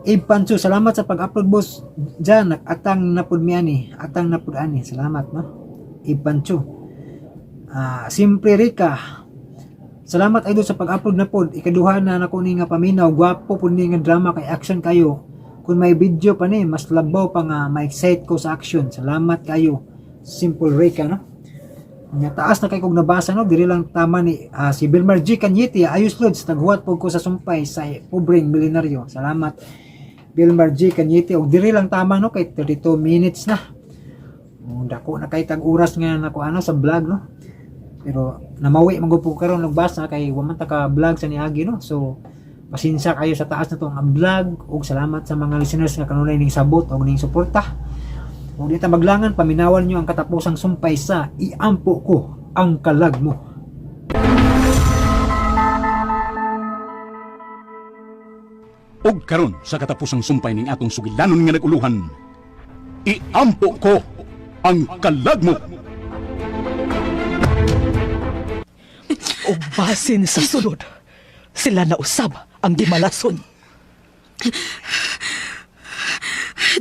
Abe Pancho, salamat sa pag-upload, boss. Diyan, atang napud mi ani, atang napud ani. Salamat, no? Abe Pancho. Ah, Simple Rica. Salamat idol sa pag-upload na pod. Ikaduha na nako ni nga paminaw, gwapo pud ni nga drama kay action kayo. Kung may video pa ni, mas labaw pa nga ma-excite ko sa action. Salamat kayo. Simple Rica, no? Nya taas na kay kog nabasa, no, diri lang tama ni si Bilmar G. Cañete, ayos lods, naghuwat po ko sa sumpay sa pobreng milyonaryo. Salamat, Bilmar G. Cañete. Og diri lang tama, no, kay 32 minutes na. Oh, dako na kay tag oras nga nako ano sa vlog, no? Pero namawi man gud po karon nagbasa kay wa man ta ka vlog sa niagi, no? So pasensya kayo sa taas na tong ang vlog ug salamat sa mga listeners nga kanunay ning sabot og ning suporta. Ug di ta maglangan, paminawan niyo ang katapusang sumpay sa Iampo Ko ang Kalag Mo. Og karon sa katapusang sumpay ning atong sugilanon nga naguluhan, Iampo Ko ang Kalag Mo. O basin sa sulod, sila na usab ang gimalason.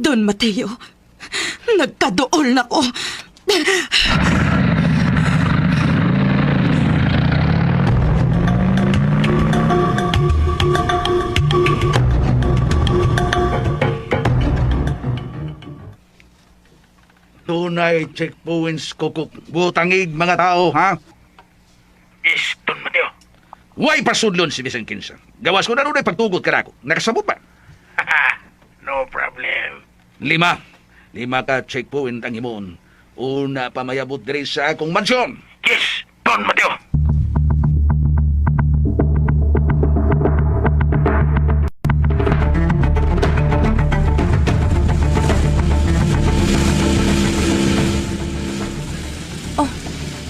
Don Mateo, nagkadool na ko. Tunay checkpoints kukuk. Butangig mga tao, ha? Yes, Don Mateo. Way pasudlon si bisan kinsa. Gawas ko na runay pagtugot kanako. Nakasabot ba? No problem. Lima. Lima ka checkpoint ang imon. Una pa mayabot diri sa akong mansyon. Yes, Don Mateo. Oh,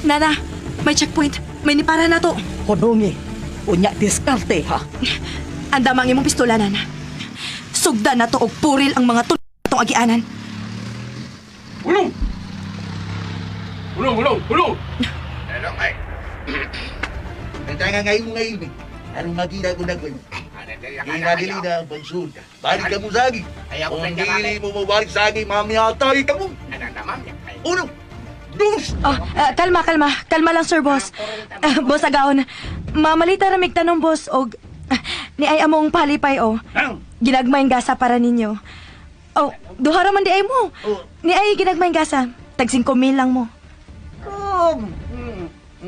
Nana, may checkpoint. May nipara na to. Hunungi, unya diskarte ha. Andam ang imong pistola, Nana. Sugdan na to og puril ang mga tun atong agianan. Ulong! Ulong, ulong, ulong! Ano ay? Ang tanga ngayon mo ngayon eh. Anong makita ko na ko? Ginadili na ang pagsulta. Balik ka mo sagi. Kung dili mo mabalik sagi, mamiyatay ka mo. Uno, dos, Oh, kalma, kalma. Kalma lang, sir boss. Ah, boss Agaon, mamalita ramig tanong, boss, og ni ay among palipay, oh. Ginagmayng gasa para ninyo. Oh, duha ra man di ay mo. Ni ay ginagmayng gasa. Tag 5 mil lang mo.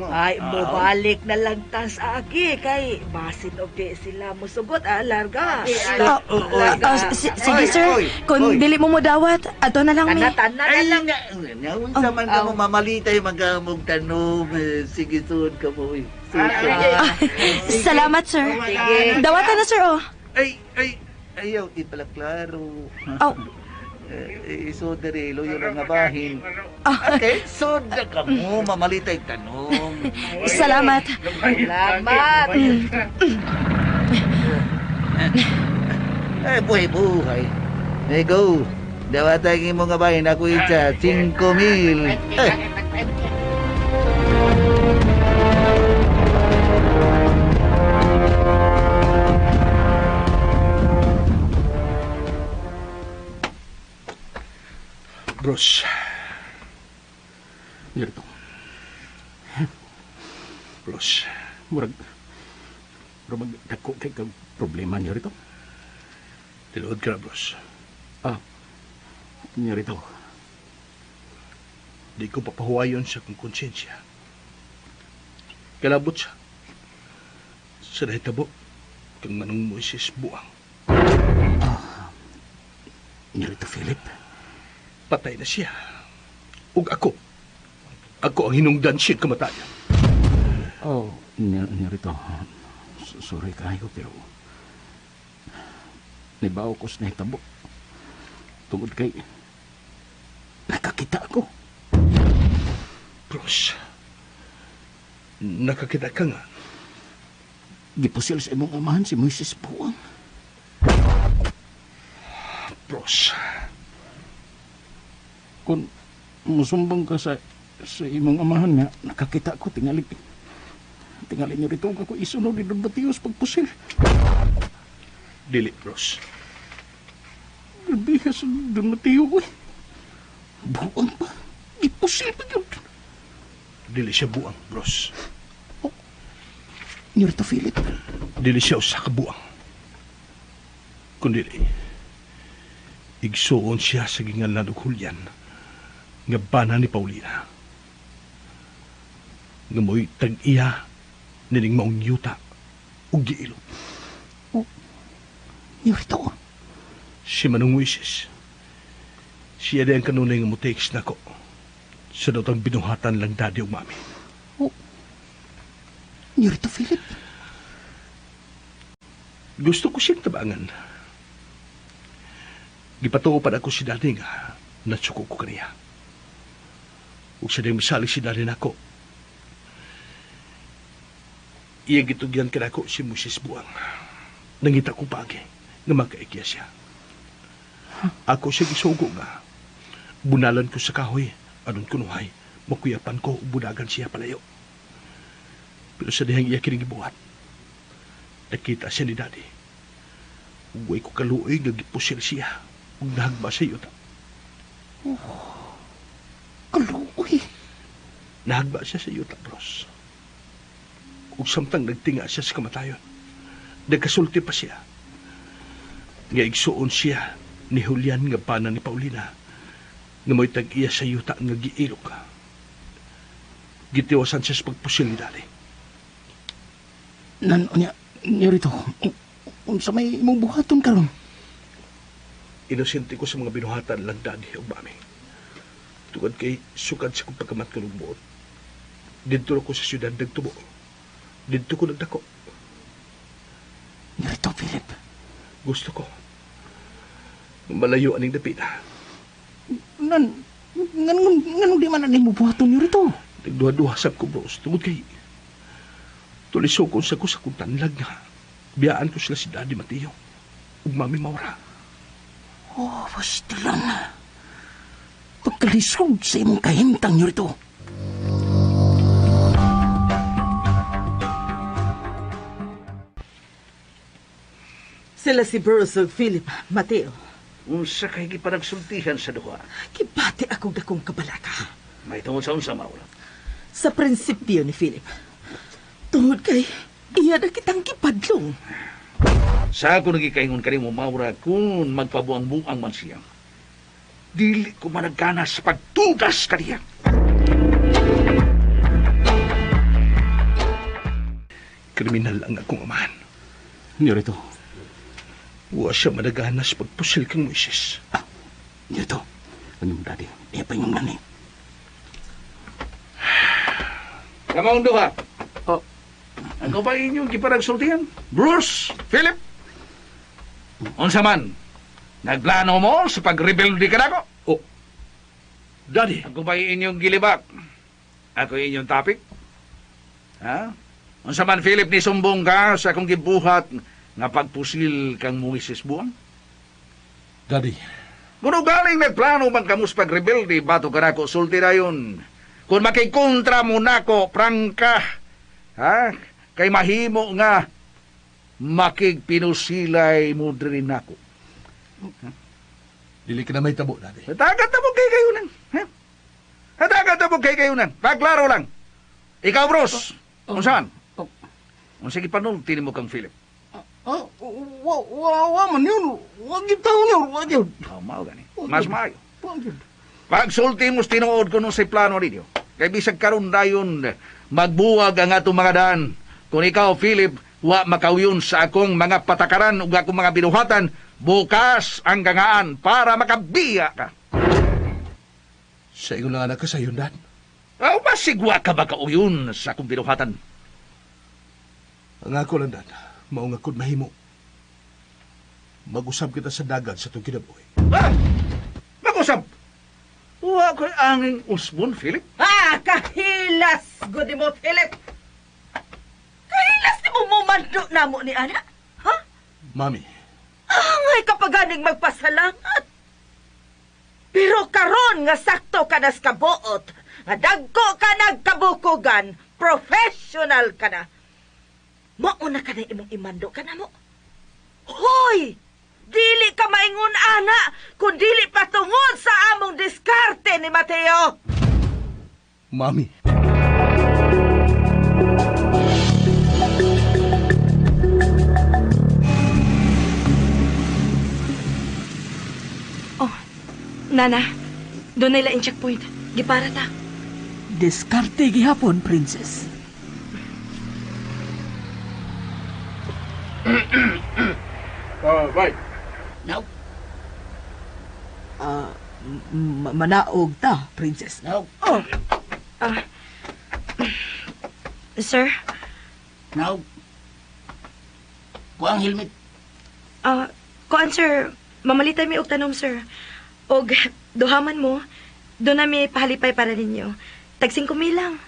Ay, mobalik na lang ta sa aki kay basin og di sila musugot ah, larga. Oh, oh, sige, sir. Kung dili mo modawat, ato na lang mi. Tana na Ay, lang. nga, unsa man ka mo mamalitay magamog tanom, eh, sige suod ka mo. Eh. Suod ka. Ah, salamat, sir. Sige. Dawatan na, sir, oh. Ay, ay, ayaw, di pala klaro. Oh, Eh, isuod na rin, yun ang abahin. Ah. Okay, suod na ka mo, mamalitay tanom. Salamat. Salamat. Ay, buhay, buhay. There you go. Dawata ang imong nga bahin ako itsa 5,000. Eh. Bros, Nirito. bros. Murag murag dako kay kag problema nirito. Tinuod ka na, bros. Ah. Nirito. Di ko papahuwayon sa kong konsensya. Kalabot siya. Sa nahitabo, kang Manong Moises buang. Nirito Philip. Patay na siya. Ug ako. Ako ang hinungdan siya kamatayan. Oh, nirito. Sorry kayo pero nibaw ko sa nahitabo. Tungod kay nakakita ako. Bros, nakakita ka nga. Gipusil sa imong amahan si Moises Buang. Bros, Kung musumbong ka sa imong amahan nga nakakita ko tingali tingali niyo rito ako isunod ni Don Matios pagpusil. Dili, bros. Grabe ka sa Don Mateo, uy. Buang pa. Gipusil pa yun. Dili siya buang, bros. Oh. Nirito Philip. Dili siya usa ka buang. Kundi igsuon siya sa gingalan og Julian nga bana ni Paulina. Nga mo'y tag-iya nining maong yuta ug giilog. Oh, Nirito. Si Manong Moises. Siya di ang kanunay nga mo-text nako. Sa dotang binuhatan lang daddy ug mami. Oh. Nirito Philip. Gusto ko siyang tabangan. Gipatuo pa ako si daddy nga natsuko ko kaniya. Ug sa diyang misalig si daddy nako. Iya gitugyan kanako si Moises Buang. Nangita ko paagi nga makaikya siya. Ako siya gisugo nga. Bunalan ko sa kahoy, anon kunuhay, makuyapan ko, budagan siya palayo. Pero sa dihang iya kining gibuhat, nakita siya ni daddy. Ugway ko kaluoy nga gipusil siya. Ug nahagba sa yuta. Oh, kaluoy. Nahagba siya sa yuta, bros. Ug samtang nagtinga siya sa kamatayon, nagkasulti pa siya. Nga igsuon siya ni Julian nga bana ni Paulina nga mo'y tag-iya sa yuta nga giilog. Gitiwasan siya sa pagpusil ni daddy. Nan, unya, nirito, unsa may imong buhaton karon? Inosente ko sa mga binuhatan lang daddy ug mami. Tungod kay sukad sa kong pagkamat ko ng buot. Didto ko sa siyudad nagtubo. Didto ko nagdako. Nirito, Philip. Gusto ko malayo aning dapita. Nan, nganong di man ani mo buhaton nirito? Nagduha-duha sab ko, bros. Tungod kay tulisokon sa ko sa kong tanlag nga. Biyaan ko sila si Daddy Mateo ug Mami Maura. Oh, basta lang. Pagkalisod sa imong kahimtang nirito. Sila si Bruce ug Philip Mateo. Unsa kay gipanagsultihan sa duha? Gibati akong dakong kabalaka. May tungod sa unsa, Maura? Sa prinsipyo ni Philip. Tungod kay iya na kitang gipadlong. Sa ako nagikaingon kanimo, Maura, kung magpabuang-buang man siya, dili ko managana sa pagtugas kaniya. Kriminal ang akong amahan. Nirito. Wa siya managana sa pagpusil kang Moises. Ah, nirito. Ang imong daddy. Iya pa imong nani. Kamong duha. Oh. Ako ba inyong gipanagsultihan? Bruce, Philip. Unsa man? Nagplano mo sa pagrebelde ka nako? Oh. Daddy. Ako ba inyong gilibak? Ako inyong topic? Ha? Unsa man, Philip, ni sumbong ka sa akong gibuhat nga pagpusil kang Moises Buang? Daddy, Kuno galing nagplano man kamos pagrebelde, bato ka nako, sulti na yun. Kung makikontra mo nako, prangka. Ha? Kay mahimo nga makigpinusilay mo diri nako. Dili ka na may tabo, Daddy. Hatagan ta mo kay kayunan. Ha? Hatagan ta mo kay kayunan. Pagklaro lang. Ikaw, bros. Unsa man? Unsa gipanulti nimo kang Philip? Ah, wa, wa, wa man yun. Wa gyud taon yun, wa gyud. Oh, mao gani. Mas maayo. Wa gyud. Pagsulti mo tinuod ko nung say plano ninyo. Kay bisag karon dayon magbuwag ang atong mga daan. Kung ikaw, Philip, wa makauyon sa akong mga patakaran ug akong mga binuhatan, bukas ang gangaan para makabiya ka. Sa ingon lang anak ka sa Dad. Aw, masigwa ka makauyon sa akong binuhatan. Ang ako lang, Dad, mao nga kung mahimo. Mag-usab kita sa dagat sa itong kinabuhi. Ah! Mag-usab! Wa ko'y anging usbon, Philip. Ah, kahilas gud mo, Philip. Kahilas ni mo mumando na mo ni ana. Ha? Mami, Angay kapaganing magpasalamat. Pero karon nga sakto ka nas kabuot, nga dagko ka nagkabukugan, professional ka na. Mauna ka na imong imando ka na mo. Hoy! Dili ka maingon ana kung dili patungod sa among diskarte ni Mateo. Mami. Oh, Nana, doon na ilaing checkpoint. Gipara ta. Diskarte gihapon, princess. Right. No, Ah, manaog ta, princess. no, Oh, Sir, no. Kuha ang helmet. ah, kuan sir, mamalitay mi og tanom sir. Og duhaman mo, doon na mi pahalipay para ninyo. Tag 5 mil lang.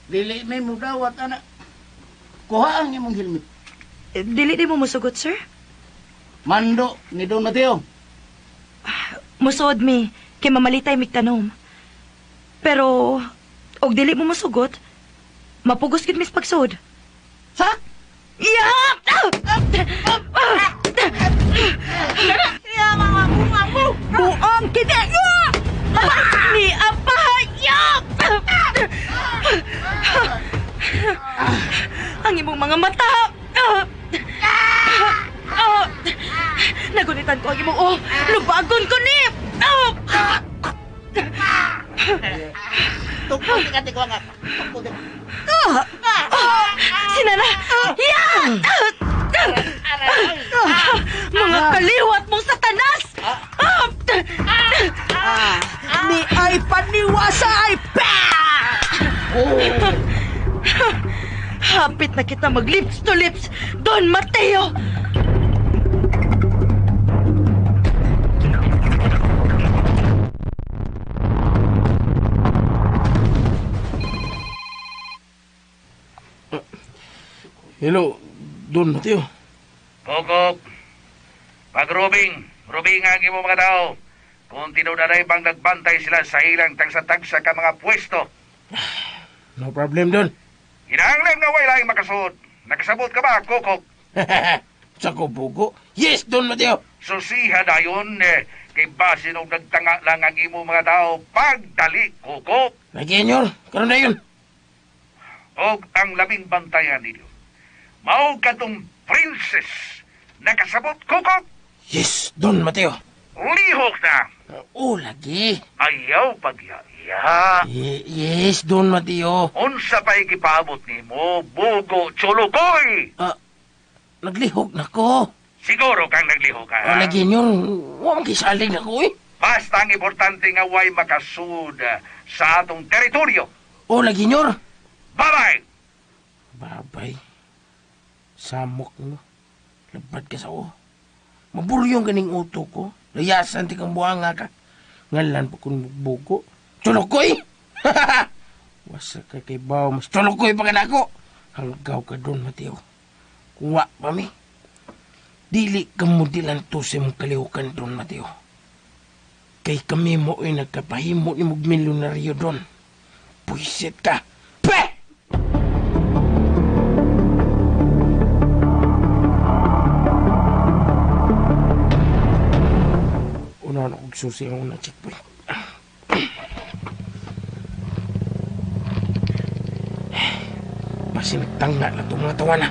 Dili may mudawat, anak. Kuha ang imong helmet. Eh, dili di mo musugot, sir. Mando ni Don Mateo. Musuod mi, kay mamalitay mig tanom. Pero, og dili mo musugot, mapugos gid mis pagsuod. Sa? Ya! Buong kini! Ni apahayop! Ang imong mga mata! Nagunitan ko ang imong oh! Lubagon ko ni! Tukpo ka ti kuha nga. Tukpo ti. Sinana! Ya! Mga kaliwat mong satanas! Ni ay paniwasa ay pa! Hapit na kita mag lips to lips, Don Mateo! Hello, Don Mateo. Kokok, pagrubing, rubing ang imong mga tao. Kung tinudanay bang nagbantay sila sa ilang tagsa-tagsa ka mga pwesto. No problem, Don. Kinahanglan nga way laing makasuod. Nakasabot ka ba, Kokok? Sa kubugo? Yes, Don Mateo. Susiha dayon, eh, kay basin og nagtanga lang ang imong mga tao pagdali, Kokok. Lagi, senyor. Karon na yun. Og ang labing bantayan ninyo. Mao katong princess. Nakasabot, Kokok? Yes, Don Mateo. Lihok na. Oh, lagi. Ayaw pagyaya. Yes, Don Mateo. Unsa pa'y gipaabot nimo, bugo chulukoy. Ah, naglihok na ko. Siguro kang naglihok ka. Oh, lagi, senyor. Wa man kisalig na ko, eh. Basta ang importante nga way makasud sa atong teritoryo. Oh, lagi, senyor. Bye-bye! Babay. Samok mo. Labad ka sa o. Maburyong ganing uto ko. Layasan ti kang buhanga ka. Ngalan pa kung bugo. Tulukoy! Wasa ka kay Bao. Mas tulukoy pa ka na ako. Hanggaw ka doon, Mateo. Kuwa pa mi. Dili ka mo dilanto sa imong kalihukan doon, Mateo. Kay kami mo ay nagkapahimo ni mong milyonaryo doon. Puisit ka. Pe! Una na kong susi ang una checkpoint. Basi nagtangna na itong mga tawana.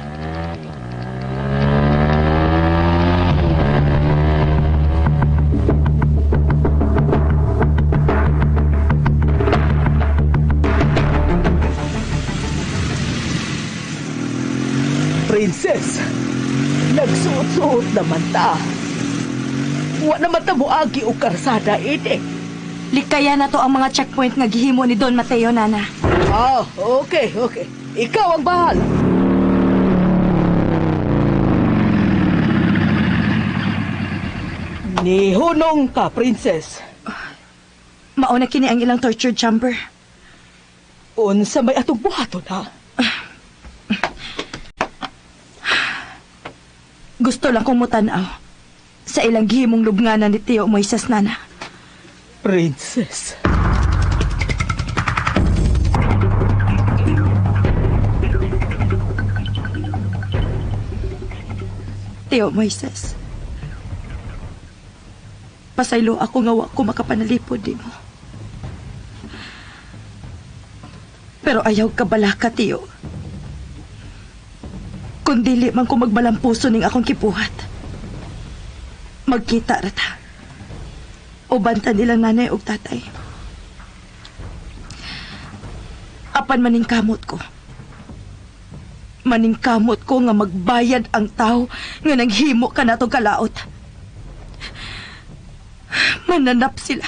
Princess, nagsuot-suot naman ta. Wa naman ta moagi og karsada ini. Likaya na to ang mga checkpoint nga gihimo ni Don Mateo, Nana. Ah, okay, okay. Ikaw ang bahala. Nihunong ka, princess. Mauna kini ang ilang torture chamber. Unsa may atong buhaton, ha? Gusto lang kong mutanaw sa ilang gihimong lubnganan ni Tio Moises, Nana. Princess. Tio Moises. Pasaylo ako nga wa ko makapanalipod di mo. Pero ayaw ka balaka, Tio. Kung dili man ko magbalampuso ning akong kipuhat. Magkita ra ta. Uban ta nilang nanay ug tatay. Apan maningkamot ko. Maningkamot ko nga magbayad ang tao nga nanghimo ka natong kalaot. Mananap sila.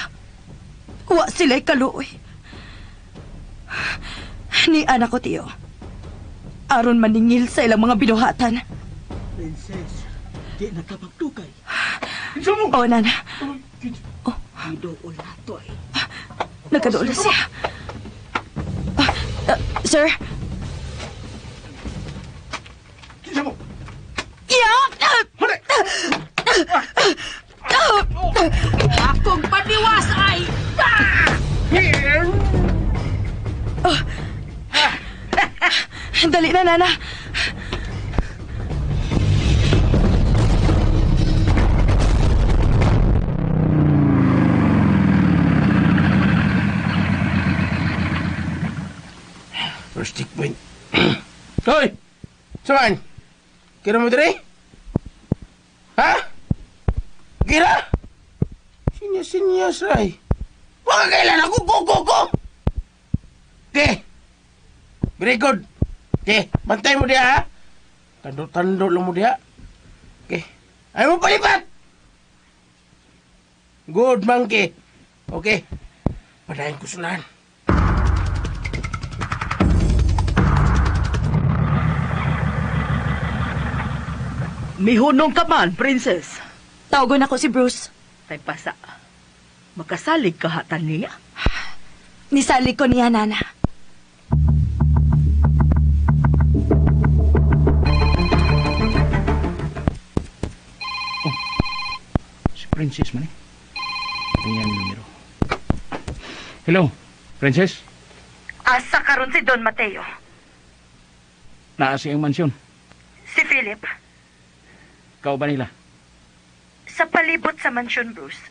Wa sila'y kaluoy. Ni anak ko, Tiyo. Aron maningil sa ilang mga binuhatan. Princess, di na ka magdugay. Oh, Nana. Oh. Gidool na to eh. Nagkadool na siya. Sir? Kinsa mo? Yeah! Akong paniwas ay... Dali na, Nana. First checkpoint. Hoy! Saan? Kira mo dire? Ha? Kira? Sinya-sinya, say. Waka kailan ako, go, go, go! Okay. Very good. Okay, bantay mo diha, ha? Tando-tando lang mo diha. Okay. Ay mo palipat! Good, monkey. Okay. Padayon ko sunahan. Mihunong ka man, princess. Tawagon ako si Bruce. Tay pasa. Makasalig ka hatan niya. Nisalig ko niya, Nana. Oh, si Princess man eh. Tingnan ang numero. Hello, Princess? Asa karon si Don Mateo. Naa sa iyang mansyon. Si Philip. Ikaw ba nila? Sa palibot sa mansyon, Bruce.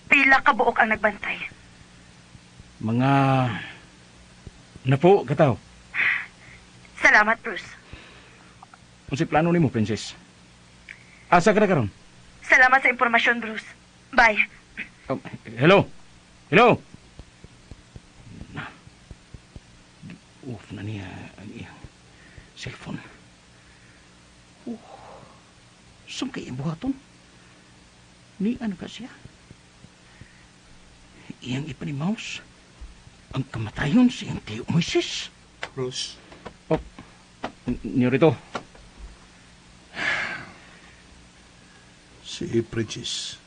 Pila ka buok ang nagbantay. Mga napo kataw. Salamat, Bruce. Unsay plano nimo, Princess? Asa ka na karon? Salamat sa impormasyon, Bruce. Bye. Oh, hello? Hello? Na. Off na niya ang iyang cellphone. Oh. Saan kay buhaton? Ni ano ka siya? Iyang ipanimaus ang kamatayon sa iyang tiyo Moises. Bruce. Oh, niyo rito. Si Princess.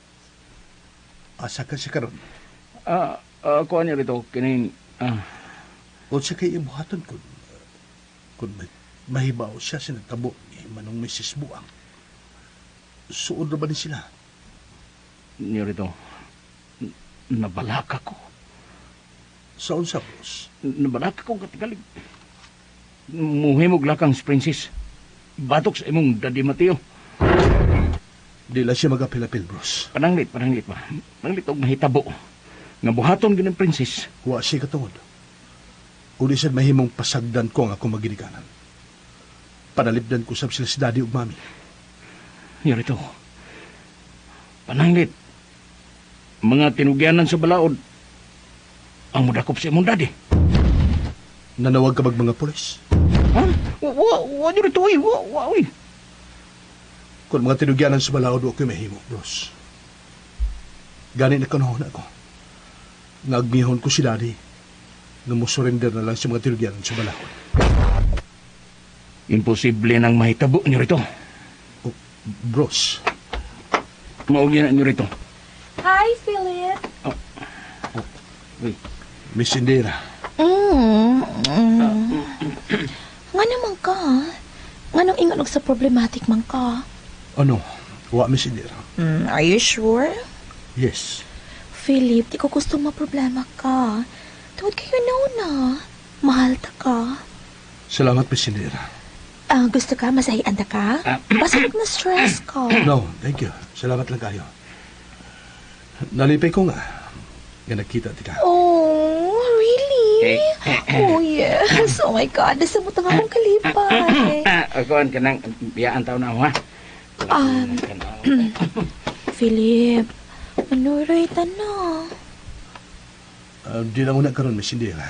Asa ka siya karon? Kuha niyo rito, kining... Unsa kay ibuhaton kun mahibaw siya sinatabo ni Manong Mrs. Buang. Suod na ba ni sila? Niyo rito. Nabalaka ko. Sa unsa, bros? Nabalaka ko katigalig. Muhimog lakang si Princess. Batok sa imong Daddy Mateo. Di lang siya magapil-apil, bros. Pananglit, pananglit ba? Pananglit og mahitabo. Nga buhaton gid ng Princess. Wa siya katungod. Uli sad mahimong pasagdan ko ang akong maginikanan. Panalipdan ko sab sila si daddy ug mami. Yorito. Pananglit. Mga tinugyanan sa balaod ang mudakop sa imong daddy. Nanawag ka bag mga pulis? Ha? Wa, wa, Yorito, uy. Wa, wa, uy. Kung mga tinugyanan sa balaod, wa ko'y mahimo, bros. Gani na kanahon ako. Nagmihon ko si daddy nga mo surrender na lang sa mga tinugyanan sa balaod. Imposible nang mahitabo, Yorito. Oh, bros, Mao gyud na, Yorito. Hi, Philip. Uy. Miss Indira, Nga naman ka. Nga nang ingon og sa problematic man ka. Ano? Wa, Miss Indira. Are you sure? Yes. Philip, di ko gusto maproblema ka. Tungod kayo know na. Mahal ta ka. Salamat, Miss Indira. Ah, gusto ka? Masahian ta ka? Basta huwag na stress ka. No, thank you. Salamat lang kayo. Nalipay ko nga. Nga nagkita ti ka. Oh, really? Oh, yes. Oh my God. Nasa mo akong kalipay. Ah, kuan ka nang biyaan taon na ako, ha? Philip, manuroy ta na. Di lang una karon, Miss Indira.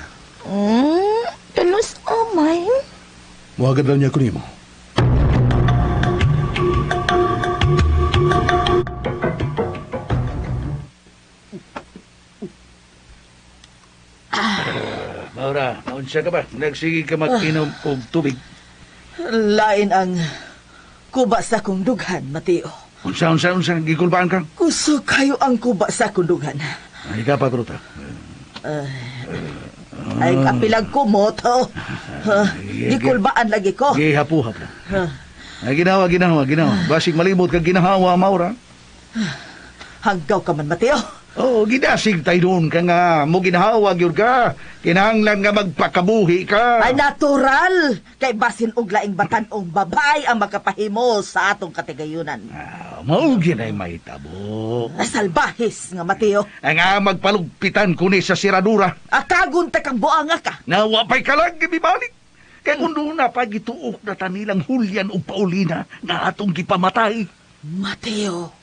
Tulos amay. Muhagad lang niya ko nimo. Maura, naunsa ka ba? Nagsige ka mag-inom og tubig. Lain ang kuba sa kong dughan, Mateo. Unsa, unsa, unsa, gikulbaan ka? Kusog kayo ang kuba sa kong dughan. Ay, ka pa, truta. Ay, kapilag ko mo to. Gikulbaan lagi ko. Gihapuhap na. Ay, ginawa, ginawa, ginawa. Basig malimot ka ginahawa, Maura. Hanggaw ka man, Mateo. Oo, gidasig tayo doon ka nga. Mo ginahawa, gyud ka. Kinahanglan nga magpakabuhi ka. Ay, natural. Kay basin og laing batan-ong babae ang makapahimo sa atong katigayunan. Ah, mao gyud ay mahitabo. Salbahis nga, Mateo. Ang nga magpalugpitan ko ni sa siradura. Akagun ta kang buanga ka. Nawa pa'y kalag, gibibalik. Kay kung doon na pa gituok na tanilang Julian o Paulina na atong gipamatay. Mateo.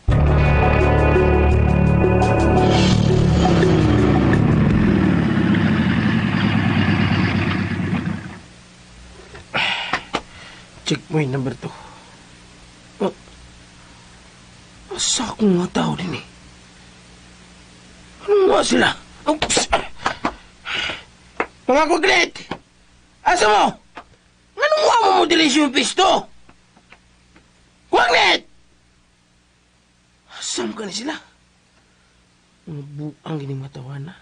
Checkpoint number 2. Oh. Asa akong mga tao din eh. Ano nga sila? Oops! Mga kuglit! Asa mo? Anong nga mo mo dilis yung pisto? Kwaglit! Asam ka na sila? Mga buang gining matawan na.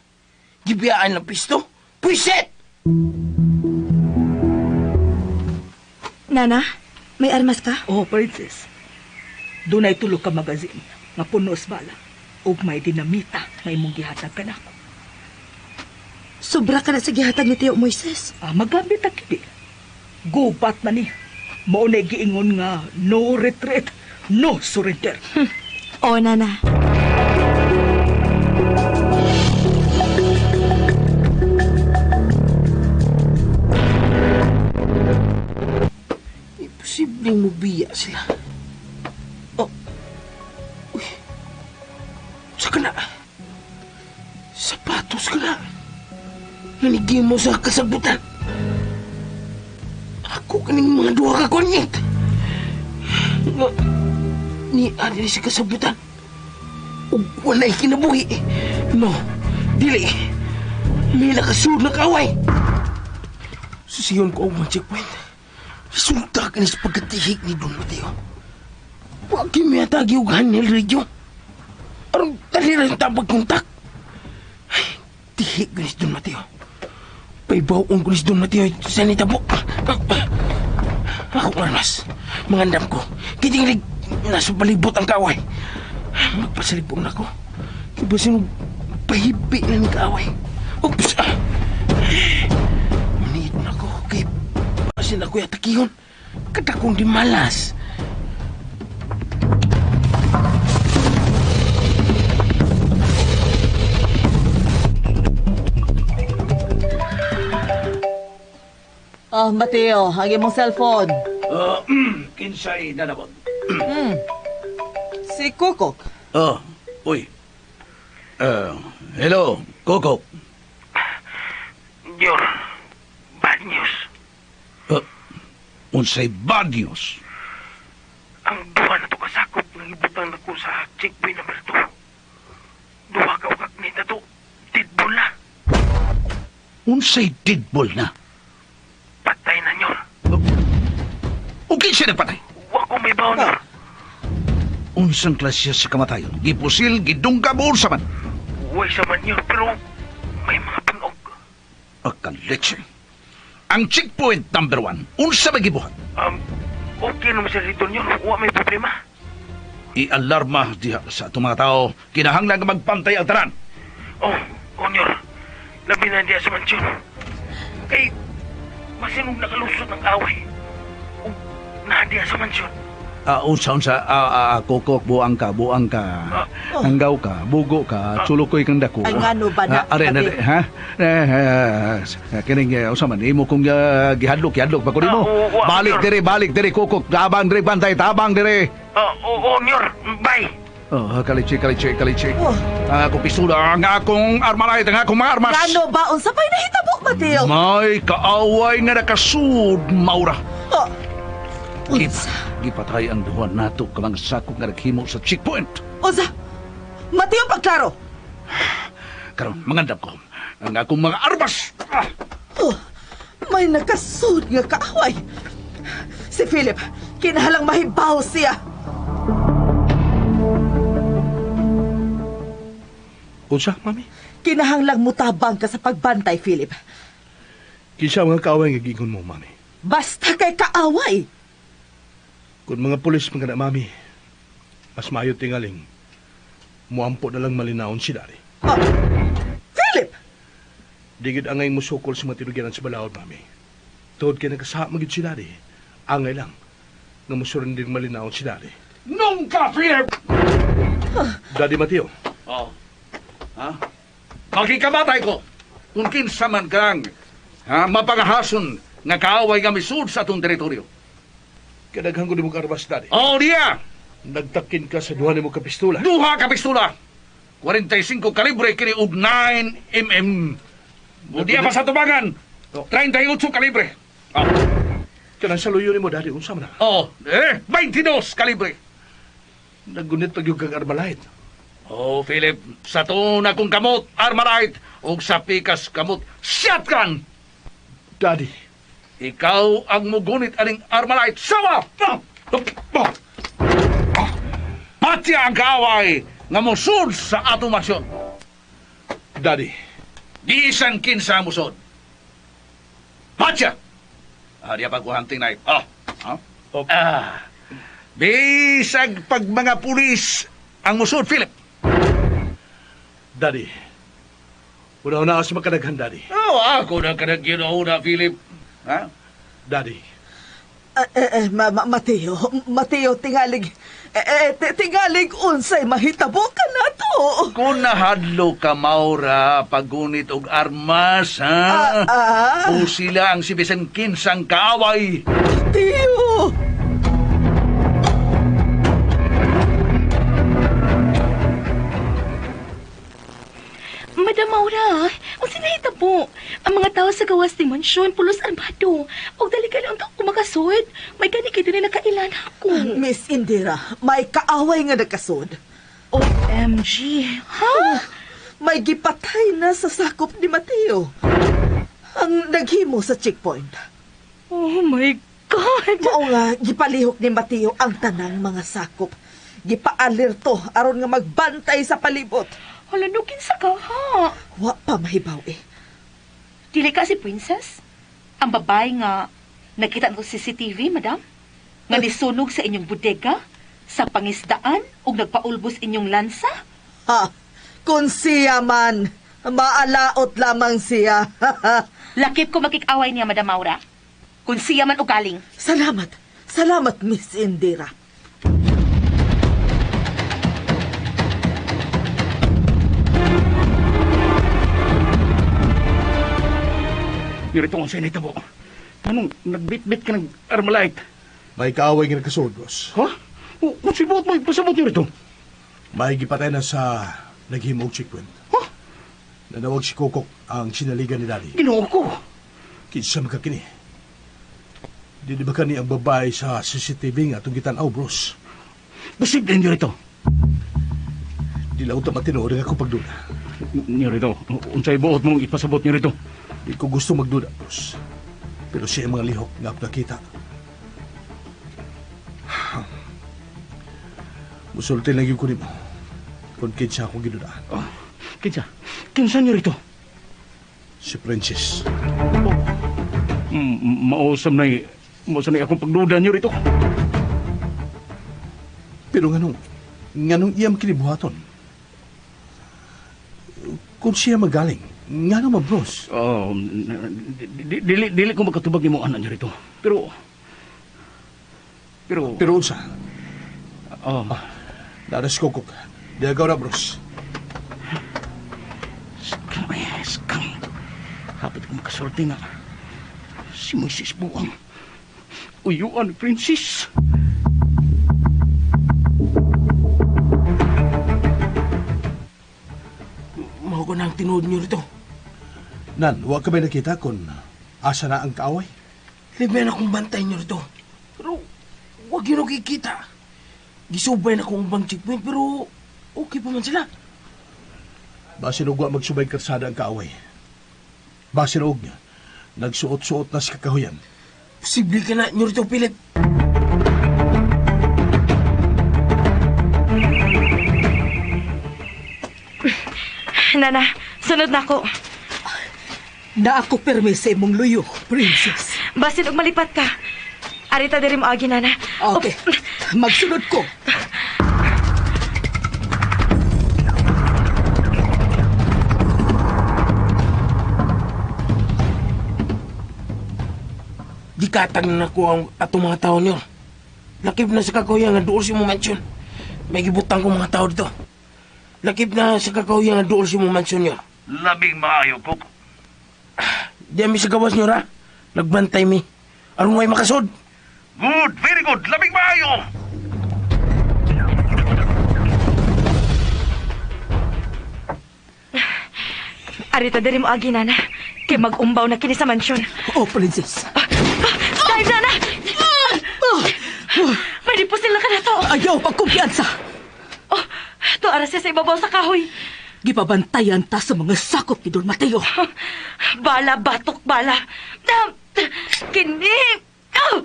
Gibiyaan ng pisto? Pwisit! Nana, may armas ka? Oh, princess. Dunay tulo ka magazine nga puno sa bala ug may dinamita nga imong gihatag kanako. Sobra ka na sa gihatag ni Tio Moises. Ah, magamit ang kini. Gubat man ni. Mao na giingon nga no retreat, no surrender. Oo, Nana. Imposibleng mubiya sila. Oh. Uy. Sa ka na? Sapatos ka na. Nanigim mo sa kasabutan. Ako kaning mga duha ka kunyit. Nga, ni ani sa kasabutan. Ug walay kinabuhi. No, dili. May nakasud na kaway. Susiyon ko ang mga checkpoint. Resulta ka ni sa pagkatihik ni Don Mateo. Wag kami atagi og handheld radio. Aron dali ra yung tabag kontak. Ay, tihik ko ni Don Mateo. Paibaw-on ko ni Don Mateo sa nitabo. Ako armas. Mangandam ko. Kitinglig nasa palibot ang kaway. Magpasalibong na ko. Kibasin mo Pahibi na ni kaaway. Oops! Ah. Manit na ko. Kay pasin ako yatakihon. Kadakong di malas. Oh, Mateo, ang imong cellphone. Kinsay nanabot. Si Kukok. Oh, uy. Hello, Coco. Yor, bad news. Unsay bad news? Ang duha na to kasakop ng ibutang nako sa checkpoint number 2. Duha ka ukag ni to. Tidbol na. Unsay deadball na? Patay na nyor. O kinsa nagpatay? Wa ko may baon nyor. Unsang klase sa kamatayon? Gipusil, gidungka, unsa man? Way sa man nyor pero may mga punog. Akaleche. Ang checkpoint number 1, unsa may gibuhat? Okay naman siya dito nyor. Wa may problema. I-alarma diha sa atong mga tao. Kinahanglan nga magpantay ang tanan. Oh, oh nyor. Labi na diya sa mansyon. Kay masinog nakalusot ng away. Ug naa diya sa mansyon. Unsa unsa kokok buang ka, buang ka. Hanggaw ka, bugo ka, tsulokoy kang dako. Ay, ngano ba na, Are, Ate? are, ha? Kining unsa man imo kong gihadlok, gihadlok pa ko nimo. Ah, Balik sure. dire, balik dire kokok, tabang dire bantay, tabang dire. Oh, oh, nyor. Bye. Oh, kalitsi, kalitsi, kalitsi. Oh. Ako pisula ang akong armalay, ang akong mga armas. Ngano ba? Unsa pa'y nahitabo, Mateo? May kaaway nga nakasud, Maura. Oh. Unsa? Gipatay ang duha nato ka mga sakop nga naghimo sa checkpoint. Unsa? Mateo, pagklaro. Karon, mangandam ko ang akong mga armas. Ah! Oh, may nakasud nga kaaway. Si Philip, kinahalang mahibaw siya. Unsa, mami? Kinahanglang mutabang ka sa pagbantay, Philip. Kinsa mga kaaway nga giingon mo, mami? Basta kay kaaway. Kung mga pulis mga na, mami, mas maayo tingaling. Muampo na lang malinaon si Daddy. Oh, Philip! Di gyud angay musukol sa mga tinugyanan sa balaod, mami. Tuod kay nagkasama gyud si Daddy. Angay lang nga musurending malinaon si Daddy. Nunca, Philip! Daddy Mateo. Oh. Ha? Makikamatay ko kung kinsa man kang ha, mapangahason nga kaaway nga misud sa atong teritoryo. Kadaghan ko nimo karbas, Daddy. Oh, diya! Nagtakin ka sa duha nimo ka pistola. Duha ka pistola. 45 kalibre kini og 9 mm. Diya pa sa tubangan. 38 kalibre. Oh. Kanang sa luyo nimo, Daddy, unsa man na? Oh, 22 kalibre. Naggunit pag yung kag Armalite. Oh, Philip, sa tuon akong kamot, Armalite, ug sa pikas kamot, shotgun. Daddy. Ikaw ang mugunit aning Armalite. Sawa! Patya ang kaaway nga mosud sa atong mansyon. Daddy. Bisan kinsa musod. Patya! Ah, diya pa ko hunting knife. Ah. Ah. Ah. Bisag pag mga pulis ang musod, Philip. Daddy. Una-una ako sa makadaghan, Daddy. Oh, ako na kadagyan una, Philip. Ha? Daddy. Mateo, Mateo, tingalig, tingalig unsay mahitabo ka na to. Kung nahadlo ka, Maura, paggunit og armas, ha? O sila ang si bisan kinsang kaaway. Mateo! Madam Maura, unsa nahitabo? Ang mga tao sa gawas ni mansyon pulos armado. Og dali ka lang kumakasud. May gani kay dinhi nakailan ako. Miss Indira, may kaaway nga nagkasud. OMG. Ha? Oh, may gipatay na sa sakop ni Mateo. Ang naghimo sa checkpoint. Oh my God! Mao nga gipalihok ni Mateo ang tanang mga sakop. Gipaalerto aron nga magbantay sa palibot. Hala, no, kinsa ka, ha? Wa pa mahibaw eh. Dili ka si Princess? Ang babae nga nakita no sa CCTV, madam? Nga nisunog sa inyong bodega, sa pangisdaan, ug nagpaulbos inyong lansa? Ha? Kung siya man, maalaot lamang siya. Lakip ko makikaway niya, Madam Maura. Kung siya man ugaling. Salamat. Salamat, Miss Indira. Nirito ang sinita mo. Anong nagbitbit ka ng Armalite? May kaaway nga nagkasuod, boss. Ha? O, kung sibuot mo, ipasabot niyo rito. May gipatay na sa naghimog checkpoint. Ha? Nanawag si Kokok ang sinaligan ni Daddy. Ginoo ko. Kinsa man ka kini. Di di ba kani ang babae sa CCTV nga atong gitan-aw, bros? Posible niyo rito. Di lang ta matinuod ang akong pagduda. Niyo rito. Unsay buot mong ipasabot niyo rito. Di ko gusto magduda, bros. Pero siya ang mga lihok nga ako nakita. Musulti lang yung kunin mo. Kung kinsa akong ginudaan. Oh, kinsa? Kinsa niyo rito? Si Princess. Mausam na mausam na akong pagduda niyo rito. Pero nganong iyam kinibuhaton? Kung siya magaling, ngano man, bros? Oh, dili dili ko makatubag nimo anak niyo rito. Pero pero Pero unsa? Oh, Naras ko kok. Diagaw na, bros. Scam, eh, scam. Hapit ko makasulti nga. Si Moises Buang. Uyuan, princess. Mao ko na ang tinuod niyo rito. Nan, wa ka ba nakita kung asa na ang kaaway? Libre na akong bantay niyo rito. Pero, wag yun ako kikita. Gisubay na akong ubang checkpoint pero okay pa man sila. Basin og wa magsubay karsada ang kaaway. Basin og nagsuot-suot na sa kakahuyan. Posible ka na niyo rito, Philip. Nana, sunod na ako. Na ako permi sa imong luyo, princess. Basin og malipat ka. Arita diri mo agi, Nana. Okay, magsunod ko. Di katag na nakuha ang atong mga tao niyo. Lakip na sa kakahuyan nga duol si mo mansyon. May gibutang ko mga tao dito. Lakip na sa kakahuyan nga duol si mo mansyon niyo. Labing maayo, Kok. Di ami sa gawas niyo ra. Nagbantay mi. Aron way makasod. Good, very good. Labing maayo. Arita diri mo agi, Nana. Kay mag-umbaw na kini sa mansyon. Oh, princess. Dive, Nana! May dipusil na ka na to. Ayaw pagkumpiyansa. Oh, to ara siya sa ibabaw sa kahoy. Gipabantayan ta sa mga sakop ni Don Mateo. Bala, batok, bala. Kini! Oh!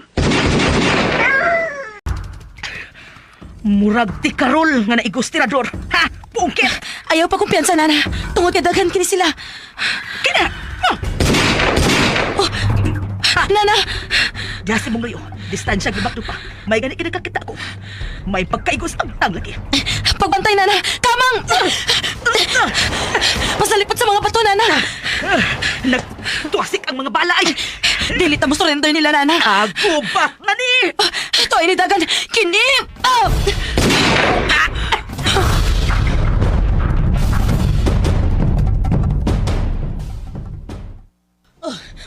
Murag ti karol nga naigos tirador. Ha? Pungkit! Ayaw pa kumpiyansa, Nana. Tungod kay daghan kini sila. Kina! Oh, Nana! Diya si mong luyo. Distansya gibakdo pa. May gani kinakakita ko. May pagkaigos ang tang lagi. Pagbantay, Nana! Kamang! Pasalipot sa mga bato, Nana! Nagtuasik ang mga bala ay. Dili ta mo surrender nila, Nana. Agubat na ni! Ito ay nidagan. Kini! Ah!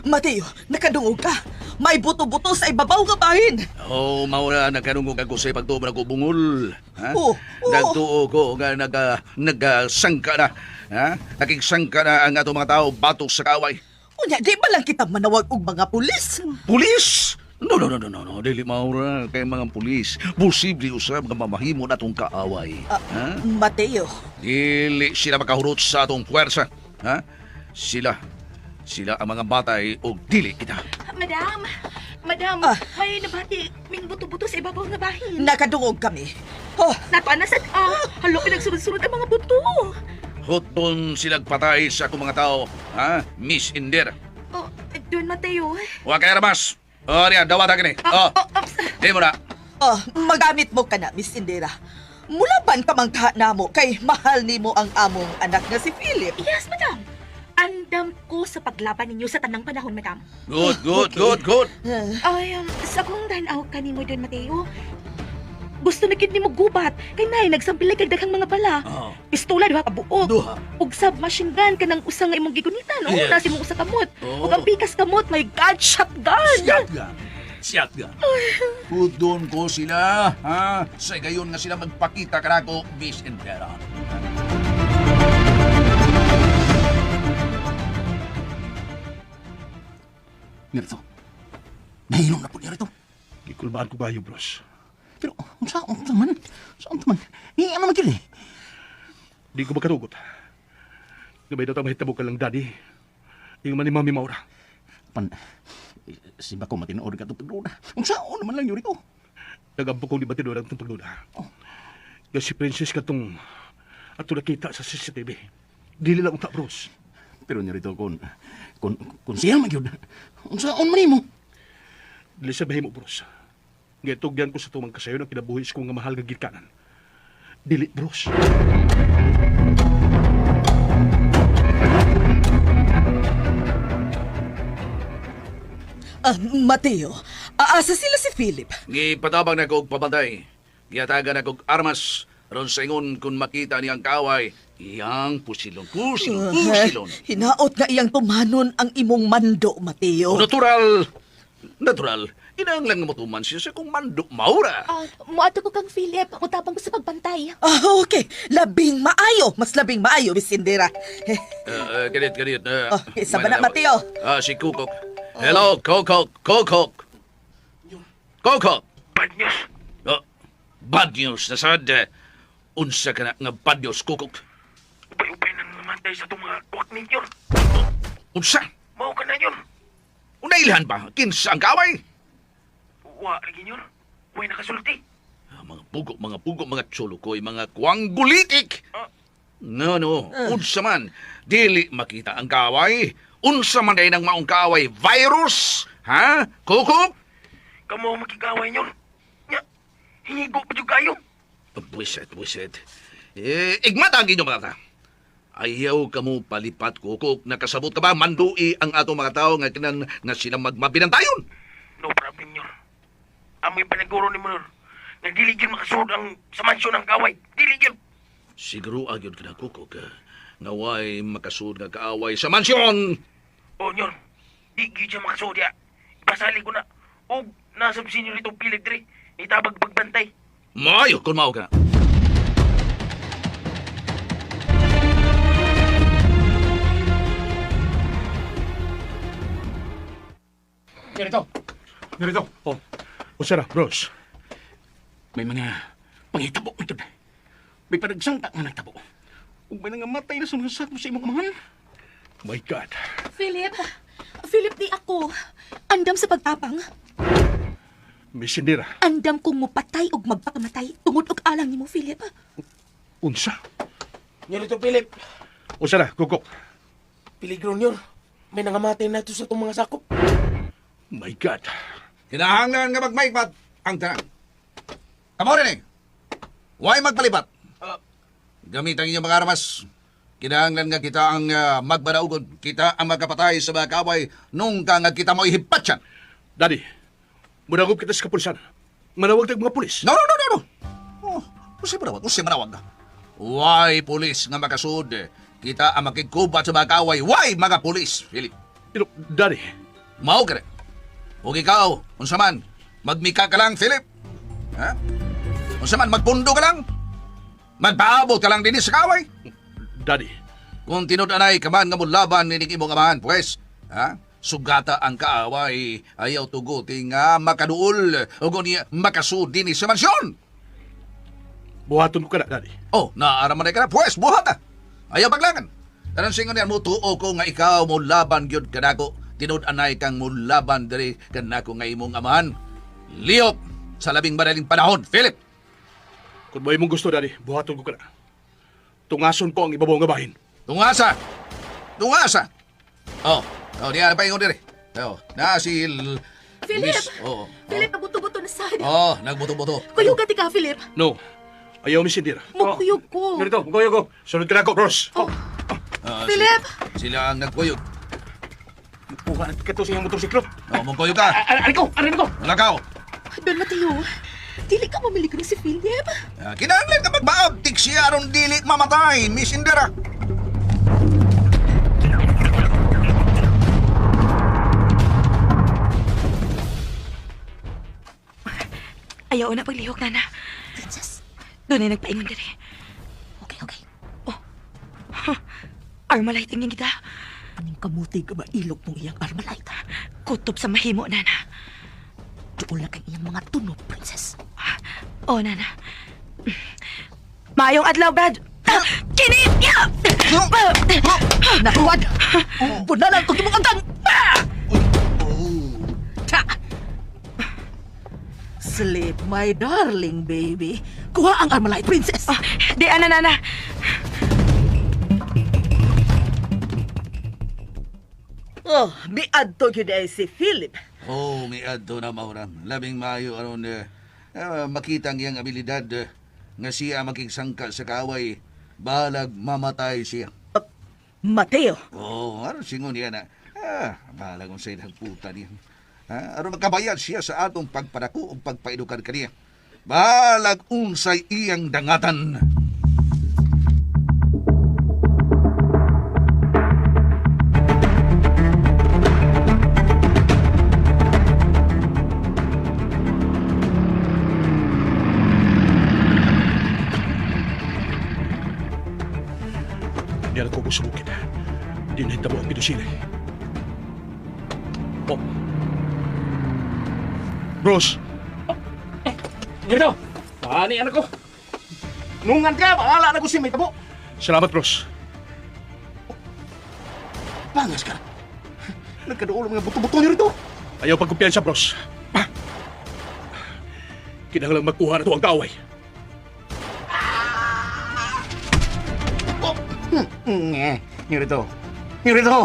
Mateo, nakadungog ka. May buto-buto sa ibabaw nga bahin. Oh, maura nagkanungog ako sa pagtuo na ko bungol. Ha? Oo, oo. Nagtuo ko nga nagasangka na. Ha? Nakigsangka na ang atong mga tao batok sa kaaway. Unya, di ba lang kita manawag og mga pulis? Pulis? No, no, no, no, no, no. Dili maura kay mga pulis. Posible usab nga mamahimo na atong kaaway. Ha? Mateo, Dili sila makahurot sa atong puwersa. Ha? Sila ang mga batay o dili kita. Madam! Madam, Ah. may nabati ming buto-buto sa ibabaw nga bahin. nakadungog kami. Oh, Natuan na sad ah. Halo, pinagsunod-sunod ang mga buto. Huton silag patay sa akong mga tao. Ha? Miss Indira. Oh, Don Mateo. Wa kay Ramas. Oh, niya, dawata kini. Oh, Oh, ups. di mo na. oh, magamit mo ka na, Miss Indira. Mulaban ka mang namo kay mahal nimo ang among anak nga si Philip. Yes, madam. Andam ko sa paglaban ninyo sa tanang panahon, madam. Good, good, good, good. Ay, sa akong danaw kanimo Don Mateo, gusto na gid nimo gubat kay nay nagsampilay kag daghang mga bala. Oh. Pistola duha ka buok. Duha. Ug submachine gun kanang usa nga imong gigunitan, oh, Yes. nasi mong usa kamot. Oh. Ug ang pikas kamot may god shotgun. Shotgun. Shotgun. Pudon ko sila, ha? Sa gayon nga sila magpakita kanako, bis and pera. Nirito. Nahilom na po niya rito. Gikulbaan ko kayo, bros. Pero, unsa unsa man? Saan man? Ni ano man kini? Di ko makatugot. Gamay daw mahitabo ka lang, Daddy. Yung man ni Mami Maura. Pan si bako matinuod ka to pagduda. Unsa man lang yun rito? Nagampo kong di ba tinuod ang itong pagduda. Nga si Princess katong ato nakita sa CCTV. Dili lang unta, bros. Pero nirito kun siya man gyud. Unsa man nimo? Dili sa bahimo, bros. Nga itugyan ko sa tumang kasayo ng kinabuhi ko nga mahal nga gikanan. Dili, bros. Ah, Mateo, aasa sila si Philip. Gipatabang na kog pabantay. Gihatagan na kog armas. Ron sa ingon kung makita niyang kaway, iyang pusilon, pusilon, pusilon. Hinaot nga iyang tumanon ang imong mando, Mateo. Natural, natural. Inang lang motuman siya sa kung mando maura. Ah, moadto ko kang Philip, mutabang ko sa pagbantay. Ah, okay. Labing maayo. Mas labing maayo, Miss Indira. Eh, Ganit, ganit. Oh, isa ba na, Mateo? Ah, si Kukok. Hello, Kukok, Kukok. Kukok. Bad news. Oh, bad news na sad. Unsa ka na nga bad news, Kukok. Upay-upay na namatay sa itong mga kwak ninyo. Unsa? Mao ka na yun. Unailhan ba? Kinsa ang kaway? Wa, lagi yun. Way nakasulti. Ah, mga pugo, mga pugo, mga tsulukoy, mga kwanggulitik. No, no. Unsa man, dili makita ang kaway. Unsa man day ng maong kaway? Virus? Ha? Kukok? Kamo ang makigaway yun. Nya, hinigo pa dyan kayo. Buwisit, buwisit. Eh, igmat ang inyong mga ta. Ayaw ka mo palipat, kukok. Nakasabot ka ba? Mandui ang atong mga tao nga kinan nga sila magmabinantayon. No problem yun. Amoy panaguro ni Munor. Nga dili yun makasulod ang sa mansyon ang kaway. Dili yun. Siguro agyon ka na, kukok. Nga way makasud nga kaaway sa mansyon. O nyor, di gyud siya makasulod ya. Ipasali ko na. Og nasa senyorito Philip dre. Itabag pagbantay. Maayo kung mao ka na. Nirito. Nirito. Oh, unsa na, bros? May mga panghitabo ito. May panagsangka nga nagtabo. Ug may nangamatay na sa mga sakop sa imong amahan. My God. Philip, Philip di ako. Andam sa pagtapang. Miss Indira, Andam kong mupatay og magpakamatay tungod og alang nimo, Philip. unsa? Nyorito Philip, Unsa na, kukok? piligro nyor. May nangamatay na ito sa itong mga sakop. My God. Kinahanglan nga magmaigpat ang tanan. Kamo rin eh. Huwag magpalipat. Gamit ang inyong mga armas. Kinahanglan nga kita ang magbaraugon. Kita ang magkapatay sa mga kaway nung ka nga kita mo'y hipatyan. Daddy, mudagob kita sa kapulisan. Manawag tag mga pulis. No, no, no, no, no. Oh, usay manawag, usay manawag. Why pulis nga makasud? Kita ang makikubat sa mga kaway. Why mga pulis, Philip? Pero, Daddy, Mao ka rin. Huwag ikaw, unsa man, magmika ka lang, Philip. Ha? Unsa man, magpundo ka lang. Magpaabot ka lang din sa kaway. Daddy, Kung tinud-anay ka man nga mulaban nining imong amahan, pues, ha? Sugata ang kaaway, ayaw tuguti nga makaduol o niya makasud dinhi sa mansyon. buhaton ko ka na, Daddy. Oh, naara man ka na, pues, buhat ah. Ayaw paglangan. Tanan singon niyan mo tuo ko nga ikaw mo laban gyud kanako. Tinud-anay kang mo laban diri kanako nga imong amahan. Lihok sa labing madaling panahon, Philip. Kung may imong gusto, Daddy, buhaton ko ka na. Tungason ko ang ibabaw nga bahin. Tungasa. Tungasa. Oh, oh diya pa ingon diri. Oh, na si Philip! Miss- Oh, Philip, nabuto-buto na sad. oh, nagbuto-buto. Kuyuga ti ka, Philip. No, Ayaw mi sindira. Mukuyog ko. Ganito, mukuyog ko. Sunod ka na ako, bros. Philip! Sila ang nagkuyog. Buka na kato sa iyang motorsiklo. Oh, mukuyog ka. Ari ko, ari ko. Malakaw. Don Mateo, dili ka mamiligro si Philip. Kinahanglan ka magbaabtik siya aron dili mamatay, Miss Indira. Ayaw na paglihok, Nana. Princess, Doon ay nagpaingon diri. okay, okay. Armalite tingin kita. Aning kamuti ka ba ilog mong iyang armalite? Kutob sa mahimo, Nana. Duol na kang iyang mga tunog, princess. Oh, Nana. Maayong adlaw, Brad. Kini! Ya! Nakuwad! Bunalan ko kimong agtang! Ta! Sleep, my darling baby. Kuha ang armalite, princess. Oh, di, ana, Nana. Oh, miadto gyud ay si Philip. Oh, may adto na mauram. Labing maayo aron makita ang iyang abilidad nga siya makigsangka sa kaaway. Balag mamatay siya. Mateo, Oh, aron singon niya na. Balag unsay puta niya. Ha, aron makabayad siya sa atong pagpadako ug pagpaedukar kaniya. Balag unsay iyang dangatan. Di ko sa bukid. Di na hitabo ang pidusili. Oh. Bros, Ganito. Ani anak ko. Nungan ka, bahala na ko si may tabo. salamat, bros. Pangas ka. Nagkaduol ang mga buto-buto niyo rito. Ayaw pagkumpiyansa, bros. Ah. Kinahanglang magkuha na to ang kaaway. Oh. Nge, niyo rito. Niyo rito.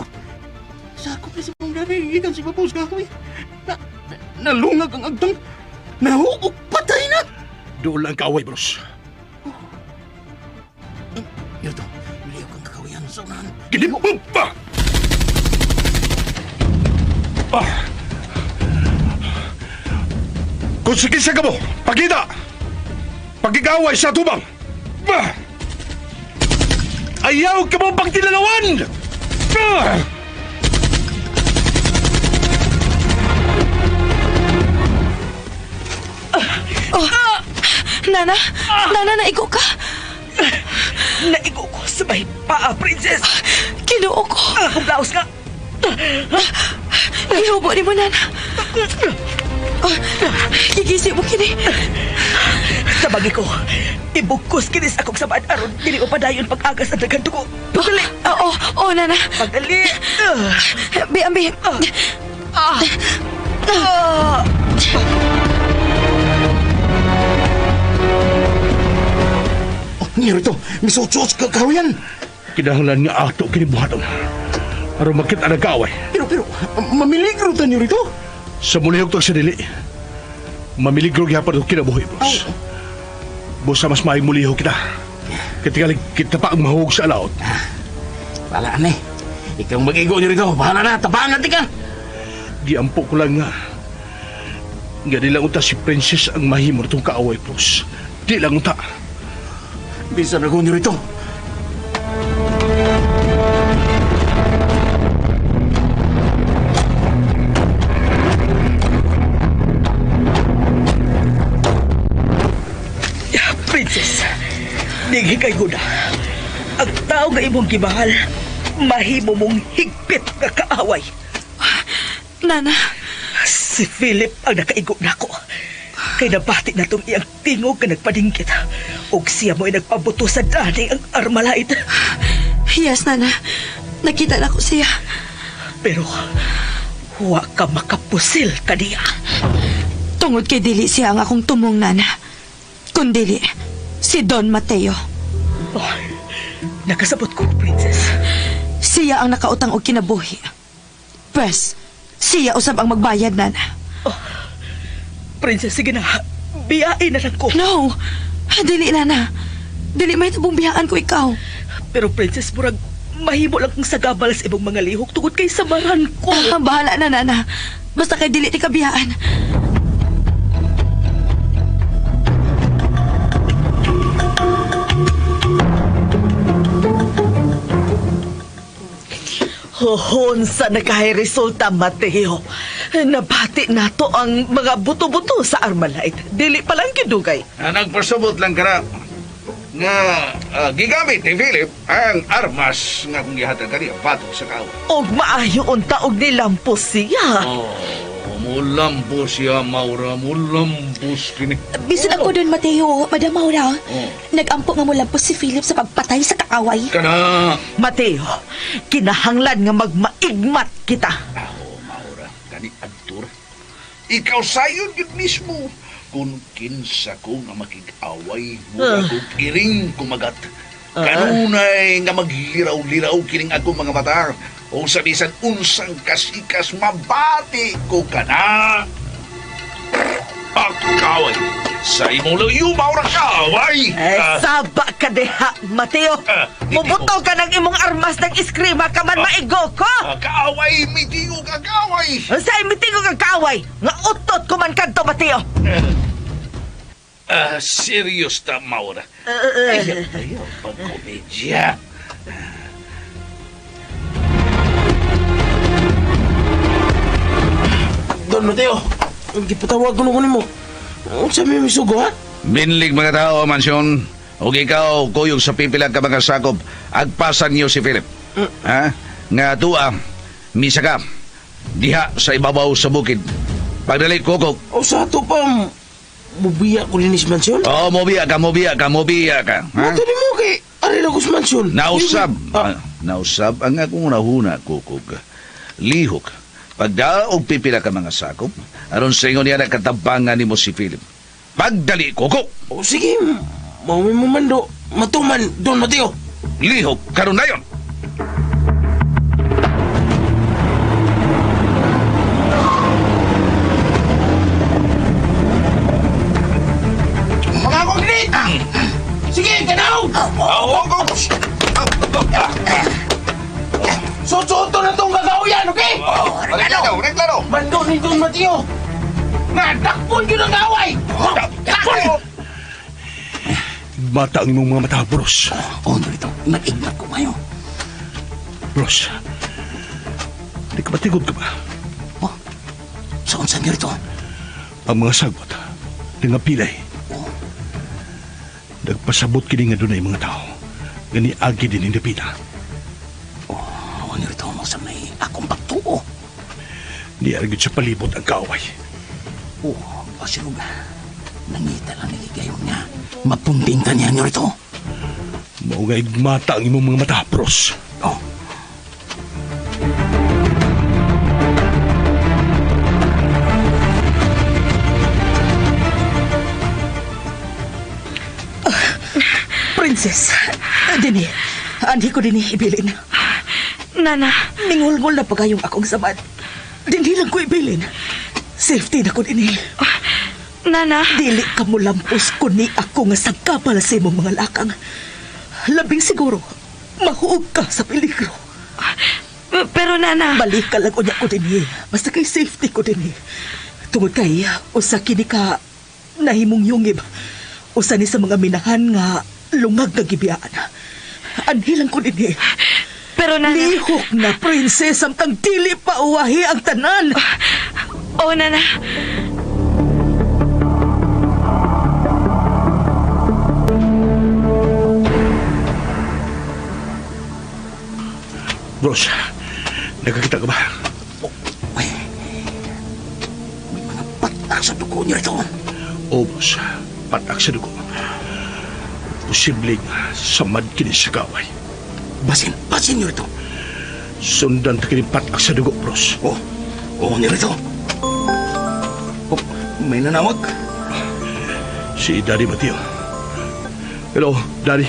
Sakop na si Mong Gabi. Ikan si Babos kahoy. Na, na, nalungag ang agtang. Nahuog patay na. Doon lang ang kaaway, bros. Niyo rito. Miliyaw kang kakawian sa unahan. Ginibog pa! Ah! Kung sige siya ka mo, pagkita! Pagkikaway sa tubang! Bah! Ayaw ka mo pagtilalawan! Bah! Nana, Nana, naigo ka. Naigo ko sa may paa, princess. Kinuo ko. Akong blouse nga. Ihubo ni mo, Nana. Oh, gigisi mo kini. Tabagi ko. Ibugkos kinis akong sabad aron dili ko padayon pag-agas ang daghan dugo. Pagdali! Oo, oh, Nana. Pagdali! Bi, ambi. Ah! Ah! Oh, niyo rito. Misuot-suot ka kahoyan. Kinahanglan nga ato kinibuhaton. Aron makita ang kaaway. Pero, mamiligro ta niyo rito. Sa mulihok to sa dili, mamiligro gyapon ang kinabuhi, bros. Busa mas maayong mulihok kita. Katigalig kita pa ang mahug sa alaot. Bahala na eh. Ikaw ang mag-igo niyo rito. Bahala na. Tabangan ti ka. Giampo ko lang nga. Nga di lang unta si Princess ang mahimo nitong kaaway, bros. Di lang unta. Bisan ako niyo rito. Princess, dighi kay Huda. Ang tao nga imong gimahal, mahimo mong higpit nga kaaway. Nana, Si Philip ang nakaigo nako. Kay nabati na tong iyang tingog nga nagpadingkit. Og siya mo'y nagpabuto sa dani ang armalite. yes, Nana. Nakita na ko siya. Pero wa ka makapusil kaniya. Tungod kay dili siya ang akong tumong, Nana. Kundili, si Don Mateo. Oh, nakasabot ko, princess. Siya ang nakautang og kinabuhi. Pwes, siya usab ang magbayad, Nana. Princess, sige na. Biyain na lang ko. No! Dili, Nana. Dili may tabong biyaan ko ikaw. Pero Princess, murag mahimo lang kong sagabal sa imong mga lihok tungod kay samaran ko. Bahala na, Nana. Basta kay dili ti kabiyaan. Hohon sa nakahay resulta, Mateo. Nabati nato ang mga buto-buto sa Armalite. Dili pa lang gidugay. Nagpasabot lang kara nga gigamit ni Philip ang armas nga kung gihatag kaniya batok sa kaaway. Og maayo unta og nilampos siya. Oh, mulampos siya, Maura. Mulampos kini. Bisan ako doon, Mateo. Madam Maura. Oh. Nagampo nga mulampos si Philip sa pagpatay sa kaaway. Kana. Mateo, kinahanglan nga magmaigmat kita. Aho, Maura. Kani adtor. Ikaw sayon yun mismo. Kung kinsa ko nga makig-away, mura kong iring kumagat. Kanunay nga magliraw-liraw kining ako mga mata. O sa bisan unsang kasikas, mabati ko ka na. Pagkaway! Sa imong layo, Maura, kaaway! Eh, saba ka diha, Mateo. Mubuto ka ng imong armas ng iskrima ka man maigo ko. Kaaway, mitingo ka kaaway! Sa imitingo ka kaaway, nga utot ko man kadto, Mateo. Serious ta, Maura. Ayaw, ayaw, pagkomedya. Don Mateo, gipatawag ko nimo. Unsa may misugo ha? Binlig mga tao, mansyon. Og ikaw, kuyog sa pipila ka mga sakop, agpasan niyo si Philip. Ha? Nga tuwa, misa ka. Diha sa ibabaw sa bukid. Pagdali, kukok. O sa ato pa, mubiya ko linis mansyon? Oo, mobiya ka, mobiya ka, mobiya ka. Ha? Mato ni mo kay Ari Lagos mansyon. Nausab. Nausab ang akong nahuna, kukog. Lihok. Pagdaog pipila ka mga sakop, aron sa ingon niya nakatabangan nimo si Philip. Pagdali, kukok. O sige, mao may mo mando. Matuman, Don Mateo. Lihok, karon na yon. Mga kognit! Sige, tanaw! Susuto na itong gagawin, okay? Reklaro, reklaro! Mando ni Don Mateo! Nga, dakpon yun ang away! Dakpon! Bata ang imong mga mata, bros. Oh, dito. Nag-ignat ko kayo. Bros, di ka matigod ka ba? Oh, sa unsa niyo rito? Ang mga sagot, nga pilay. Oh. Nagpasabot kini nga dunay mga tao. Nga niagi din ni Pita. Oh, ano rito mo sa may akong pagtuo? Niargit sa palibot ang kaaway. Oh, pasilog. Nangita lang naligayon nga. Mapunting ka niya niyo rito. Mao nga igmata ang imong mga mata, bros. Oh. Princess, dini. Anhi ko dini ibilin. Nana. Mingulngol na pagayong akong samad. Dinhi lang ko ibilin. Safety na ko dinhi. Nana. Dili ka mo lampos kundi ako nga sagkapal sa imong mga lakang. Labing siguro, mahuog ka sa peligro. Pero Nana. Balik ka lang unya ko dinhi. Basta kay safety ko dinhi. Tungod kay, usa kini ka nahimong yungib. Usa ni sa mga minahan nga lungag nga gibiyaan. Anhi lang ko dinhi. Pero Nana. Lihok na, princess, samtang dili pa uwahi ang tanan. Oh, Nana. Bros, nakakita ka ba? Oh, ay, may mga patak sa dugo niyo rito. Oh, bros, patak sa dugo. Posibleng samad kini sa kaway. Basin, basin niyo rito. Sundan ta kini patak sa dugo, bros. Oh, oh niyo rito. Oh, may nanawag. Si Daddy Mateo. Hello, Daddy.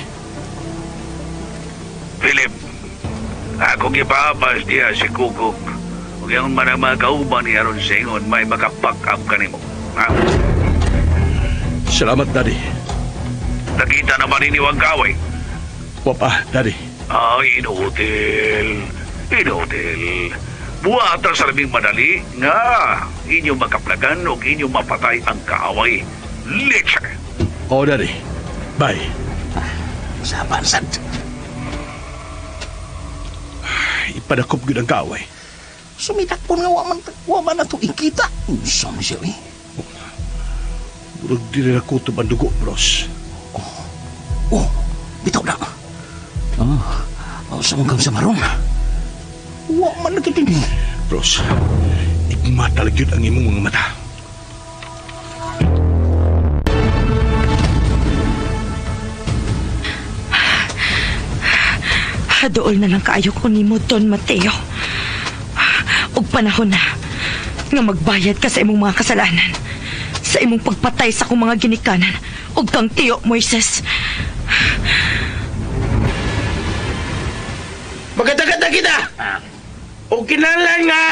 Philip, ako gipaabas diya si Kukuk. Ug yung man ang mga kauban ni aron sa ingon, may makapack up kanimo. Ha? Salamat, Daddy. Nakita na ba ninyo ang kaaway? Wa pa, Daddy. Ay, inutil. Inutil. Buhatan sa labing madali nga inyong makaplagan o inyong mapatay ang kaaway. Later. Oo, Daddy. Bye. Sa bansad. Ipadakop gyud ang kaaway. Sumitakpon nga wa man na to ikita. Unsa man siya eh. Murag dili na kutob ang dugo, bros. Oh, bitaw na. Ah, oh, sa mong sa marong. Wa man lagi din eh. Bros, igmata lang gyud ang imong mga mata. Hadool na lang kaayo ko nimo, Don Mateo. Ug panahon na nga magbayad ka sa imong mga kasalanan. Sa imong pagpatay sa akong mga ginikanan ug kang tiyo Moises. Magkatagad kita! O kinahanglan nga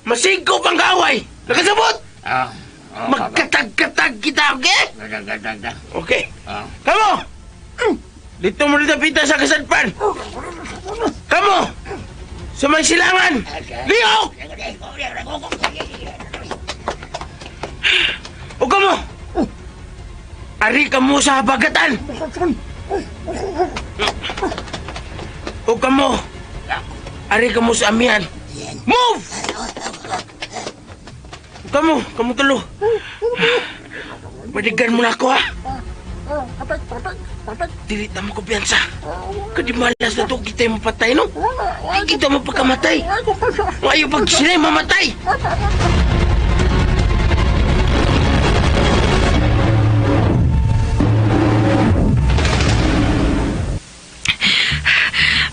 masingko pang kaaway! Nakasabot! Magkatag-katag kita, okay? Okay. Kamo! Dito mo dito pita sa kasadpan! Kamo! Sa may silangan! Lihok! O kamo! Ari kamo sa habagatan! O kamo! Ari kamo sa amihan! Move! Kamo, kamo tulo. Balikan mo na ako, ha? Dili ta mo kumpiyansa. Kadi malas na to, kita yung mapatay, no? Di kita mapagkamatay. Ayaw pag sila yung mamatay.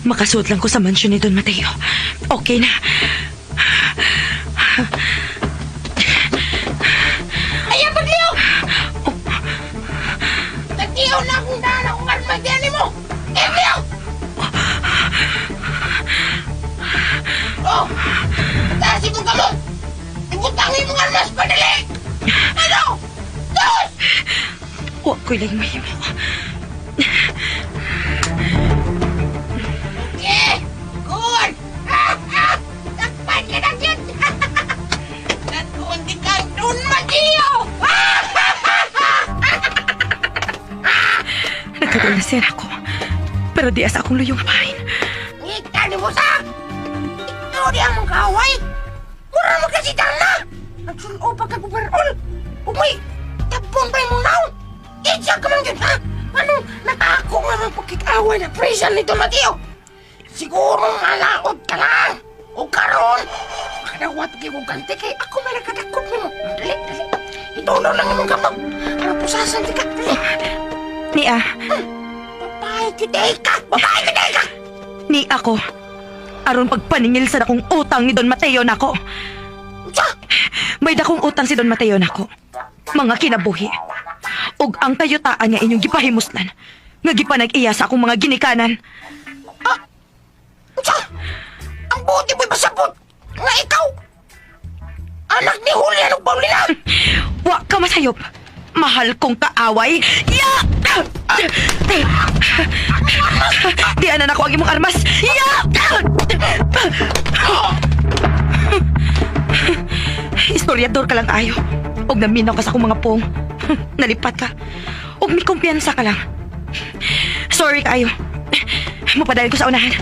Makasuot lang ko sa mansyon ni Don Mateo. Okay na. Ayaw pagliw! Tagtiyaw na akong daan akong armas diyan mo! Emilio! Oh! Taasi kong kamot! Ibutangin mong armas padali! Ano? Dos! Wa ko'y laing mahimo. Okay! Good! Takpan ka na yun! Natundi kang Don Mateo! Nagkadol na siya ako. Pero di asa akong luyong apahin. Ngita ni mo sa! Ikaw di ang mong kaaway! Mura mo kasi na! Nagsulo pa ka guberol! Umay! Tapon pa mo naon! Itsa ka man yun, ha? Anong nakako nga ng pagkikaway na prison ni Don Mateo? Siguro malaot ka lang! O karon, makadawat kay kong ganti kay ako may nakadakot nimo. Dali, dali. Itulo lang imong kamot. Ano pusasan di ka? Dali. Nia, Babae kita ka! Babae kita ka! ni ako. Aron pagpaningil sa dakong utang ni Don Mateo nako. Unsa? May dakong utang si Don Mateo nako. Mga kinabuhi. Ug ang kayutaan nga inyong gipahimuslan. Nga gipanag-iya sa akong mga ginikanan. Unsa? Ang buti mo'y pasabot nga ikaw! Anak ni Julian ug Paulina! Wa ka masayop. Mahal kong kaaway. Ya! Di anan ako ang imong armas. Ya! Istoryador ka lang ayo. Og naminaw ka sa akong mga pong. Nalipat ka. Og may kumpiyansa ka lang. Sorry kaayo. Mapadayon ko sa unahan.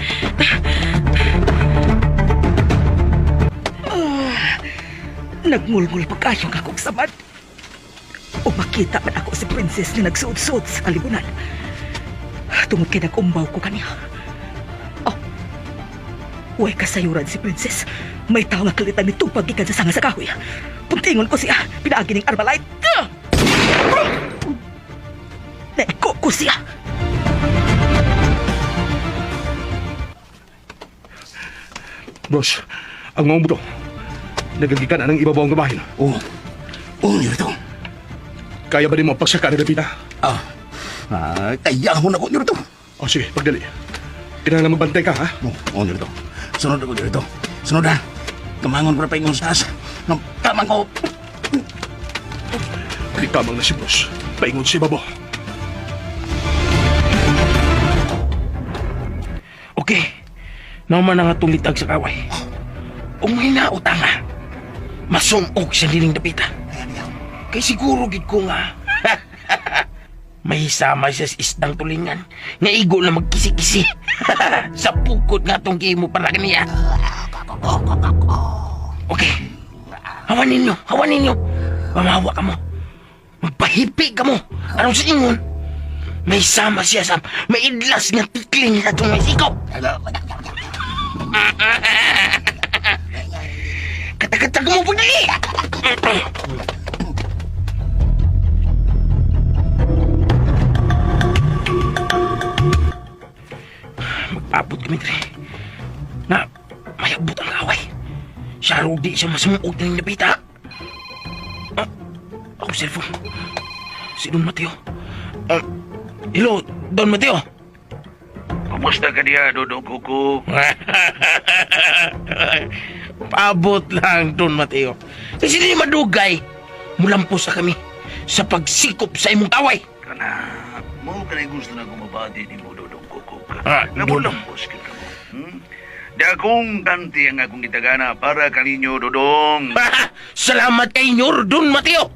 Nagmulmul pagkayo nga akong samad. O makita man ako si Princess nga nagsuot-suot sa kalibunan. Tungod kay nag-umbaw ko kaniya. Oh, Huwag kasayuran si Princess. May tao nga kalitan ni tupag gikan sa sanga sa kahoy. Puntingon ko siya, pinaagi ning Armalite. Ah! Naiko ko siya. Bros, ang mga buto. Nagagikan anang ibabaw ang gabahin. Oh. Oh, nirito. Kaya ba nimo ang pagsaka ni Lapita? Ah. Ah, kaya mo na ko nirito. O sige, pagdali. Kinahanglan magbantay ka, ha? Oh, oh nirito. Sunod ako nirito. Sunod ha. Kamangon ko na pa ingon sa taas. Nang tamang ko. Di tamang na si Bros. Paingon si ibabaw. Okay. Nauman na nga itong litag sa kaway. Ug may nauta nga. Masumog siya nining dapita. Kay siguro gid ko nga. May sama siya sa isdang tulingan nga igo na magkisi-kisi. Sa pukot nga tong gimo para kaniya. Okay. Hawan ninyo, hawan ninyo. Mamawa ka mo. Magpahipi ka mo. Aron sa ingon. May sama siya sa maidlas nga tikling na itong may sikop. Katakatag mo pagdali! Magpaabot kami dre. Na, may abot ang kaway. Siya raw di siya masumuog ng napita. Ah, ako cellphone. Si Don Mateo. Ah, hello, Don Mateo. Kumusta ka diya, Dodong Kuko? Paabot lang, Don Mateo. Kasi di madugay. Mulampos na kami sa pagsikop sa imong kaway. Kana, mo kanay gusto na gumabati ni mo, Dodong Kuko. Ah, Don. Namulampos ka mo. Hmm? Dakong kanti ang akong gitagana para kaninyo, Dodong. Salamat kay Nyor, Don Mateo.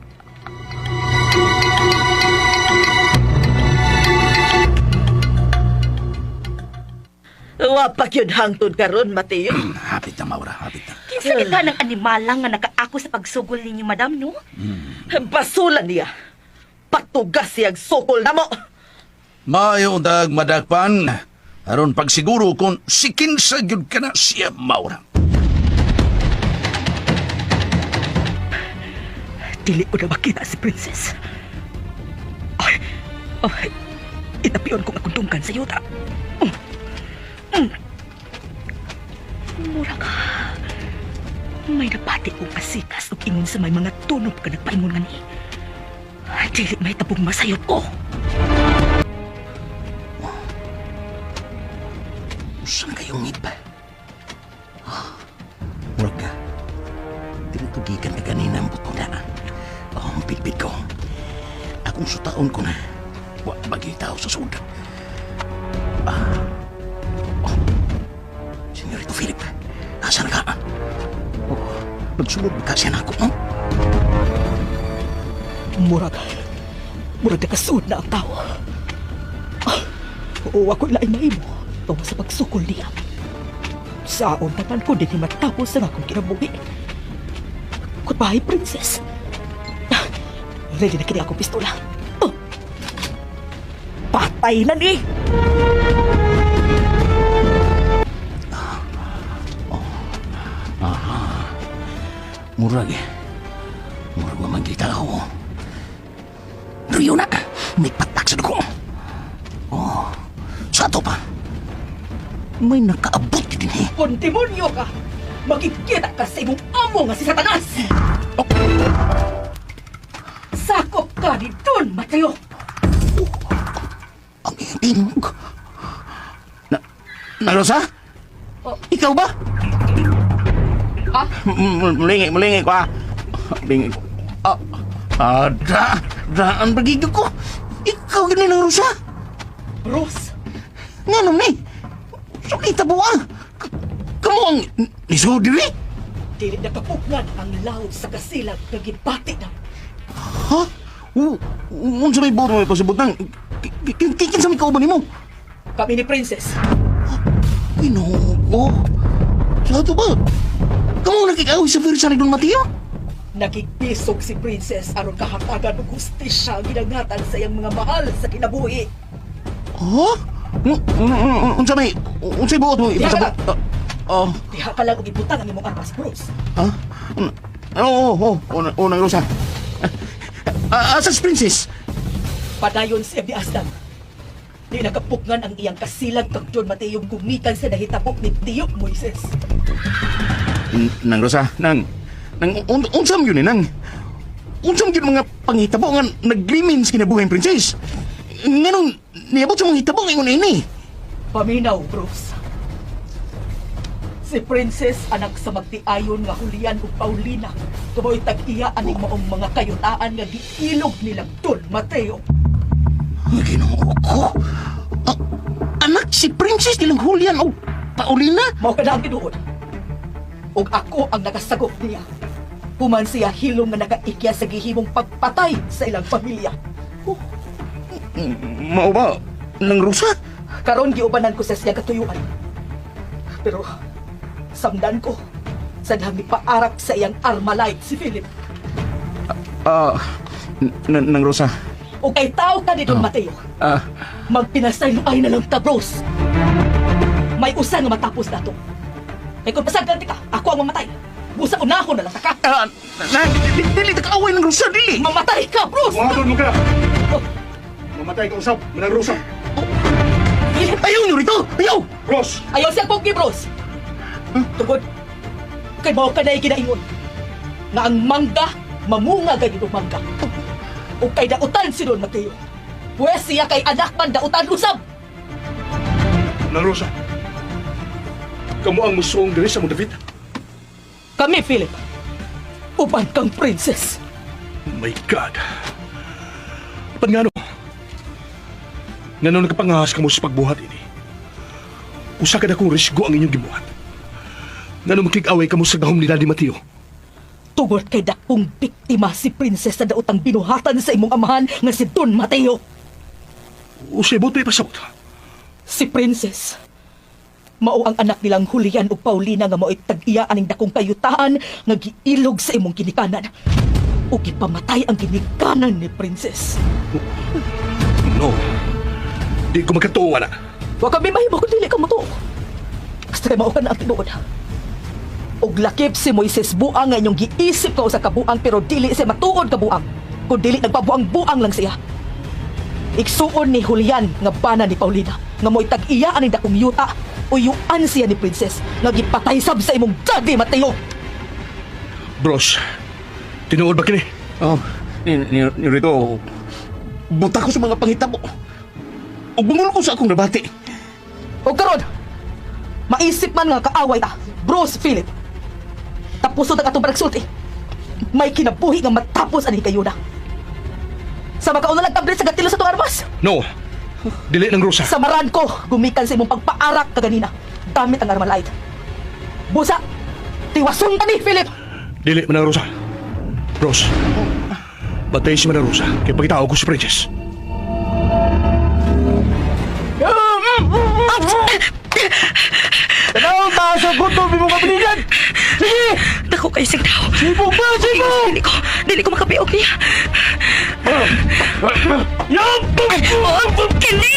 Wa pa gyud hangtod karon, Mateo. Hapit na, Maura. Hapit na. Kinsa kita ng animala nga nakaako sa pagsugol ninyo, madam, no? Basulan niya. Patugas siyang sukol namo. Maayo dag madakpan aron pagsiguro kung si kinsa gyud ka na siya Maura. Dili ko na makita si Princess. Ay, ay, itapion kong akong tungkan sa yuta. Mura ka. May napati kong pasikas ug ingon sa may mga tunob ka nagpaingon nga ni. Ay, dili may tabong masayop ko. Usan kayong ngip? Murag ka. Tinutugikan ka kanina ang buto na. Oh, ang bitbit ko. Akong sutaon ko na. Wa bagay tao sa sud. Ah. Oh. Senyorito Philip, asa na ka? Oh, nagsulod ka siya na ako, no? Murag, murag nakasuod na ang tao. Ah, oo, ako laing mahimo. Tungo sa pagsukol niya. Saon tanan ko din matapos ang akong kinabuhi. Goodbye, princess. Ah, ready na kini akong pistola. Oh. Patay na ni! Murag eh. Murag mamagita ako. Rio na! May patak sa dugo. Oh, sa ato pa. May nakaabot din eh. Kung demonyo ka, makikita ka sa imong amo nga si Satanas! Sakop ka ni Don Mateo! Ang iyong tingog. Na, na Rosa? Ikaw ba? Ha? Mulingi, mulingi ko ah. Mulingi ko. Ah, ah, daan bagigil ko. Ikaw gani ng Rosa? Rose, Nga naman eh. Sukita buwa. Kamu ang nisod diri? dili nakapugngan ang lawd sa kasilag nga gibati na. Ha? Unsa may buot mo pasabot nang? Kinsa may kauban nimo? Kami ni Princess. Ginoo ko. Sa ato ba? Kamu nakikaway sa firsa ni Don Mateo? Nakikbisog si Princess aron kahatagan og hustisya ang ginangatan sa iyang mga mahal sa kinabuhi. Ha? Unsa may unsay buot mo ipasabot? Oh, Diha ka lang og ibutang ang imong armas, Bruce. ha? Oo, oo, oo, Nang Rosa. Asa si Princess? Padayon siya ni Aslan. Di nakapugngan ang iyang kasilag kag Don Mateo gumikan sa nahitabo ni Tio Moises. Nang Rosa, nang nang unsam yun eh, nang unsam yun mga panghitabo nga naglimin sa kinabuhi ang princess. Nganong niabot sa mga hitabo ngayon ini. Paminaw, Bruce. Si Princess anak sa magtiayon nga Julian ug Paulina. Tumoy tag-iya aning maong mga kayutaan nga giilog nilang Don Mateo. Ginoo ko. Anak Si Princess nilang Julian o Paulina? Mao ka na ang tinuod. Ug ako ang nakasagop niya. Human siya hilom nga nakaikya sa gihimong pagpatay sa ilang pamilya. Mao ba? Nang Rosa? Karon giubanan ko sa siya katuyuan. Pero samdan ko sa dami paarak sa iyang Armalite si Philip. Nang Rosa. O kay tao ka ni Don Mateo. Magpinasayloay na lang ta, bros. May usa nga matapos nato. Kay kung pasagdan ka, ako ang mamatay. Busa unahon na lang ta ka. Na, dili ta kaaway ng Rosa, dili. Mamatay ka, bros! Buhaton mo ka! Mamatay ka usab, Manang Rosa. Philip! Ayaw nyo rito! Ayaw! Bros! Ayaw siya kong bros! Tugod, kay mao ka na'y ginaingon nga ang mangga, mamunga gayud og mangga. O kay dautan si Don Mateo. Pwes siya kay anak man dautan usab. Manang Rosa. Kamu ang musuong diri sa mong David. Kami, Philip. Uban kang princess. My God. Pan ngano? Ngano nagpangahas kamo sa pagbuhat ini? Usa ka dakong risgo ang inyong gibuhat. Ngano makig-away kamo sa gahom ni Daddy Mateo? Tugod kay dakong biktima si princess sa daotang binuhatan sa imong amahan nga si Don Mateo. Usay butoy pasabot. Si Princess. Mao ang anak nilang Julian ug Paulina nga mao'y tag-iya aning dakong kayutaan nga giilog sa imong ginikanan. Ug gipamatay ang ginikanan ni Princess. No. Di ko makatuo na. Wa kami mahimo kung dili ka motuo. Basta kay mao ka na ang tinuod. Ug lakip si Moises buang nga inyong giisip ka usa ka buang pero dili siya matuod ka buang. Kung dili nagpabuang-buang lang siya. Igsuon ni Julian nga bana ni Paulina nga mo'y tag-iya aning dakong yuta uyuan siya ni Princess nga gipatay sab sa imong daddy Mateo. Bros, tinuod ba kini? Oh, ni rito, buta ko sa mga panghitabo. Ug bungol ko sa akong nabati. O karon, maisip man nga kaaway ta, Bros Philip. Tapuso ang atong panagsulti. May kinabuhi nga matapos ani kayuna. Sa makauna lang tablet sa gatilo sa itong armas. No. Dili ng Rosa. Samaran ko, gumikan sa imong pagpaarak kaganina. Gamit ang Armalite. Busa, tiwason ta ni Philip. Dili Manang Rosa. Bros, batay si Manang Rosa kay pagkitao ko si Princess. Tanaw ta sa gutom imong kabiligan. Sige! Dako kay sing tao. Sibog ba? Sibog! Dili ko makapiog niya. Kini!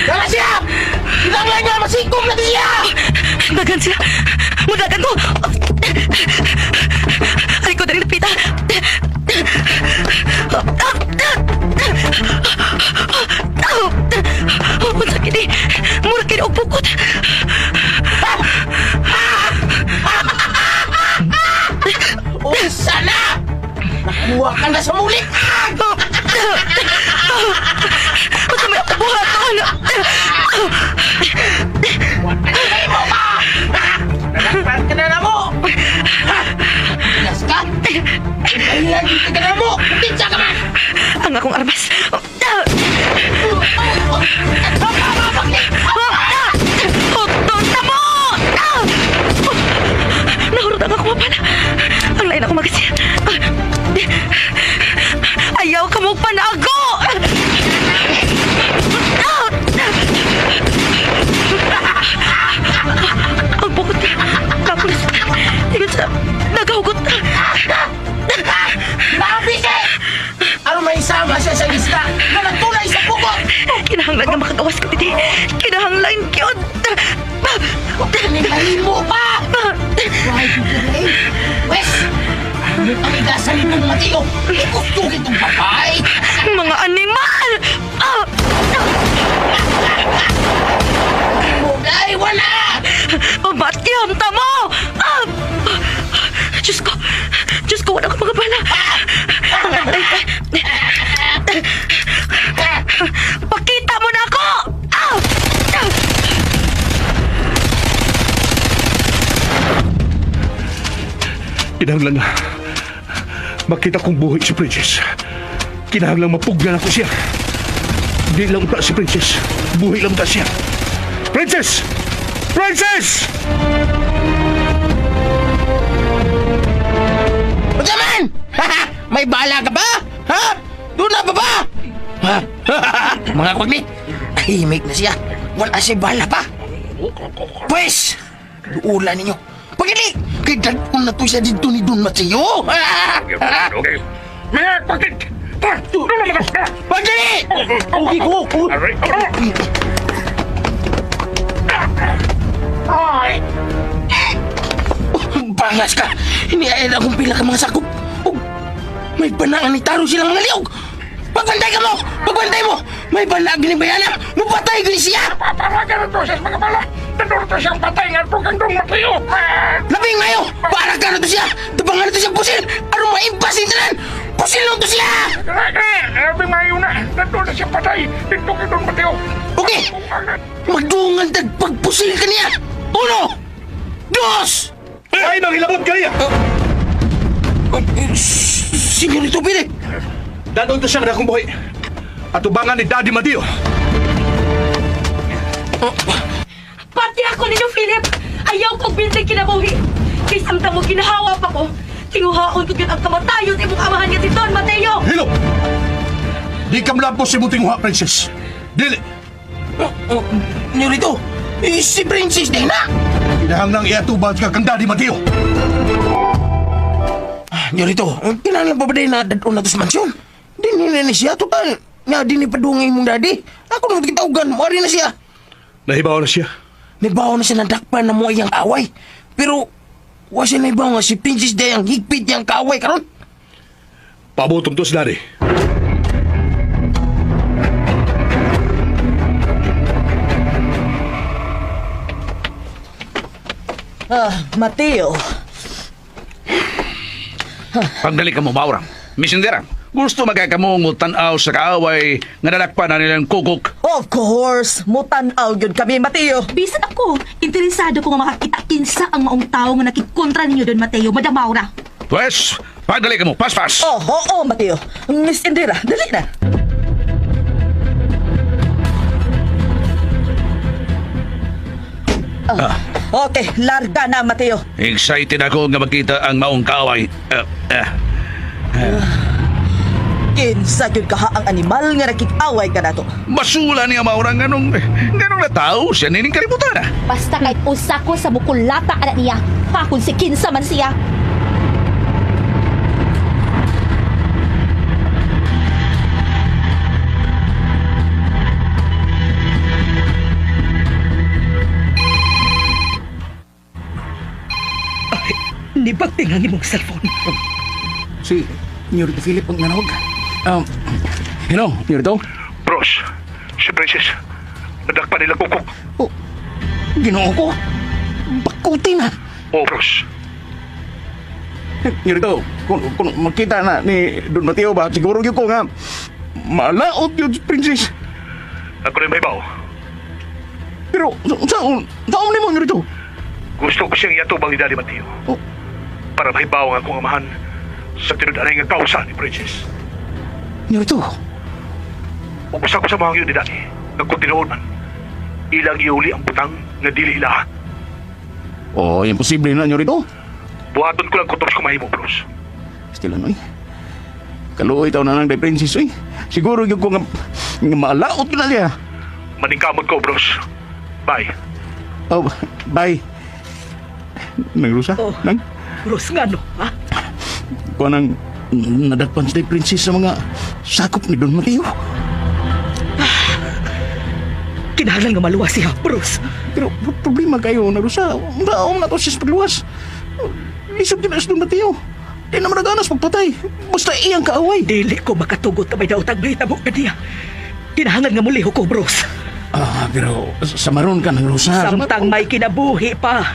Tara siya! Kinahanglan nga masikog na siya! Dagan sila. Mudagan ko. Ay ko dali napita. Unsa kini? Mura kini og bukot. Unsa na? Nakuha ka na sa mulit! Unsa may ako buhaton? Mo ba? Nalakpan ka na mo! Tigas ka? Ay, lagi ka na mo! Pinsa ka man! Ang akong armas. Utot mo! Nahurot ang ako pala. Ang lain ako magasi. Ayaw ka mo panago! Ang bukot ka. Tapos, tingnan sa nagahugot. Nakabisi! Ano may isama siya sa lista na nagtulay sa bukot? Kinahanglan nga makagawas ko diti. Kinahanglan gyud. Mahimo pa! Why you delay? Wes! Ano ang igasan nitong Mateo? Ikustugi itong babae! Mga animal! Muday, wala! Pamatyan ta mo! Diyos ko! Diyos ko, wala ko mga bala! Pakita mo na ako! Kinahanglan nga makita kong buhi si Princess. Kinahanglang mapugnan ako siya. Di lang ta si Princess. Buhi lang ta siya. Princess! Princess! Unsa man? May bala ka ba? Ha? Doon na ba ba? Ha? Mga kwagni, tahimik na siya. Wala siya bala pa. Pwes, duula ninyo. Pagili, kay dadpon na to siya dito ni Don Mateo. Okay. Mga kwagni! Pagili! Okay ko. Ay! Bangas ka! Iniayad akong pila ka mga sakop. Ug may banaan ni Taro silang mga liog. Pagbantay ka mo! Pagbantay mo! May banaan ni Bayana! Mupatay gani siya! Paparagan na to siya sa mga bala! Nandun to siyang patay nga itong kang Don Mateo! Labing ngayo! Para ka na to siya! Tabangan na to siya pusil! Aron maimpas ni tanan! Pusil lang to siya! Labing mayo na! Nandun na siyang patay! Dito kay Don Mateo! Okay! Magdungan tag pagpusil ka niya! Uno! Dos! Ay, manghilabot kaya! Senyorito Philip! Dadon to siya nga akong buhi. Atubangan ni Daddy Mateo. Pati ako ninyo, Philip! Ayaw kong bintig kinabuhi! Kay samtang mo ginahawa pa ko, tinguhaon ko yun ang kamatayon imong amahan nga si Don Mateo! Hilo! Di ka malampos si munting uha, Princess. Dili! Senyorito! Eh, si Princess din na! Kinahanglang iatubang ka kang Daddy Mateo. Nyorito, kinahanglan pa ba din na dadon na to sa mansyon? Di ni na siya, total. Nga, di ni padungay mong daddy. Ako naman kitaugan, muari na siya. Nahibaw na siya. Nahibaw na siya nadakpan na mo iyang away. Pero, wa siya nahibaw nga si Princess Day ang higpit niyang kaaway karon. Pabutong to si Daddy. Ah, Mateo. Pagdali ka mo, Maura. Miss Indira, gusto magkakamong tanaw sa kaaway nga nadakpan na nilang kukok. Of course, mutan-aw yun kami, Mateo. Bisan ako, interesado ko nga makakita kinsa ang maong tao nga nakikontra ninyo Don Mateo, Madam Maura. Pwes, pagdali ka mo, paspas! Oh, oo, Mateo. Miss Indira, dali na. Ah, okay, larga na, Mateo. Excited ako nga makita ang maong kaaway. Kinsa gyud kaha ang animal nga nakikaway ka nato. Basula niya, Maura, ganong na tao siya nining kalibutan. Ah. Basta kay usa ko sa bukulata anak niya, hakon si kinsa man siya. Nibagting ang imong cellphone. Si Nyorito Philip ang nanawag. Hello, Nyorito? Bros, si Princess. Nadakpan nila kukok. Oh, Ginoo ko. Bakuti na. Oh, bros. Nyorito, kung makita na ni Don Mateo ba, siguro yun ko nga malaot yun, Princess. Ako rin may baw. Pero, saan mo, Nyorito? Gusto ko siyang iatubang ni Daddy Mateo. Oh. Para mahibaw ang akong amahan sa tinud-anay nga kausa ni Princess. Nyorito, Ug usa ko sa mga yun ni Daddy, nga kung tinuod man, ilang iuli ang butang nga dili ilaha. Oh, imposible na, Nyorito. Buhaton ko lang kung tapos ko mahimo, bros. Still ano eh. Kaluoy taw na nang day Princess eh. Siguro yun ko nga malaot yun na siya. Maningkamot ko, bros. Bye. Oh, bye. Nang Rusa? Oh. Nang? Bros, nga no, ha? Kuha nang nadakpan si Princess sa mga sakop ni Don Mateo. Kinahanglan nga maluwas siya, bros. Pero problema kayo na Rusa. Daom na to siya sa pagluwas. Lisod din na si Don Mateo. Di naman naganas pagpatay. Basta iyang kaaway. Dili ko makatugot na may daotag mahitabo ka niya. Kinahanglan nga muliho ko, bros. Ah, pero sa maron ka ng Rusa. Samtang may kinabuhi pa.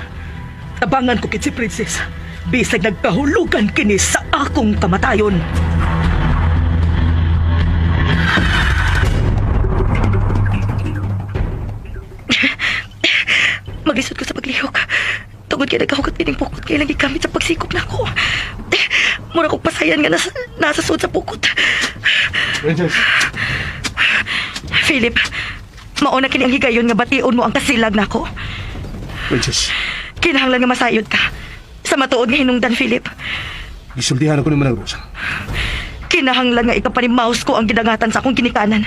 Tabangan ko kit si Princess. Bisag nagkahulugan kini sa akong kamatayon. Maglisod ko sa paglihok. Tungod kay nagkahugot kining pukot kay lang gigamit sa pagsikop nako. Mura kog pasayan nga nasa sud sa pukot. Princess. Philip, mauna kini ang higayon nga bation mo ang kasilag nako. Princess, Kinahanglan nga masayod ka. Sa matuod nga hinungdan, Philip. gisultihan ako ni Manang Rosa. Kinahanglan nga ikapanimaus ko ang gidangatan sa akong ginikanan.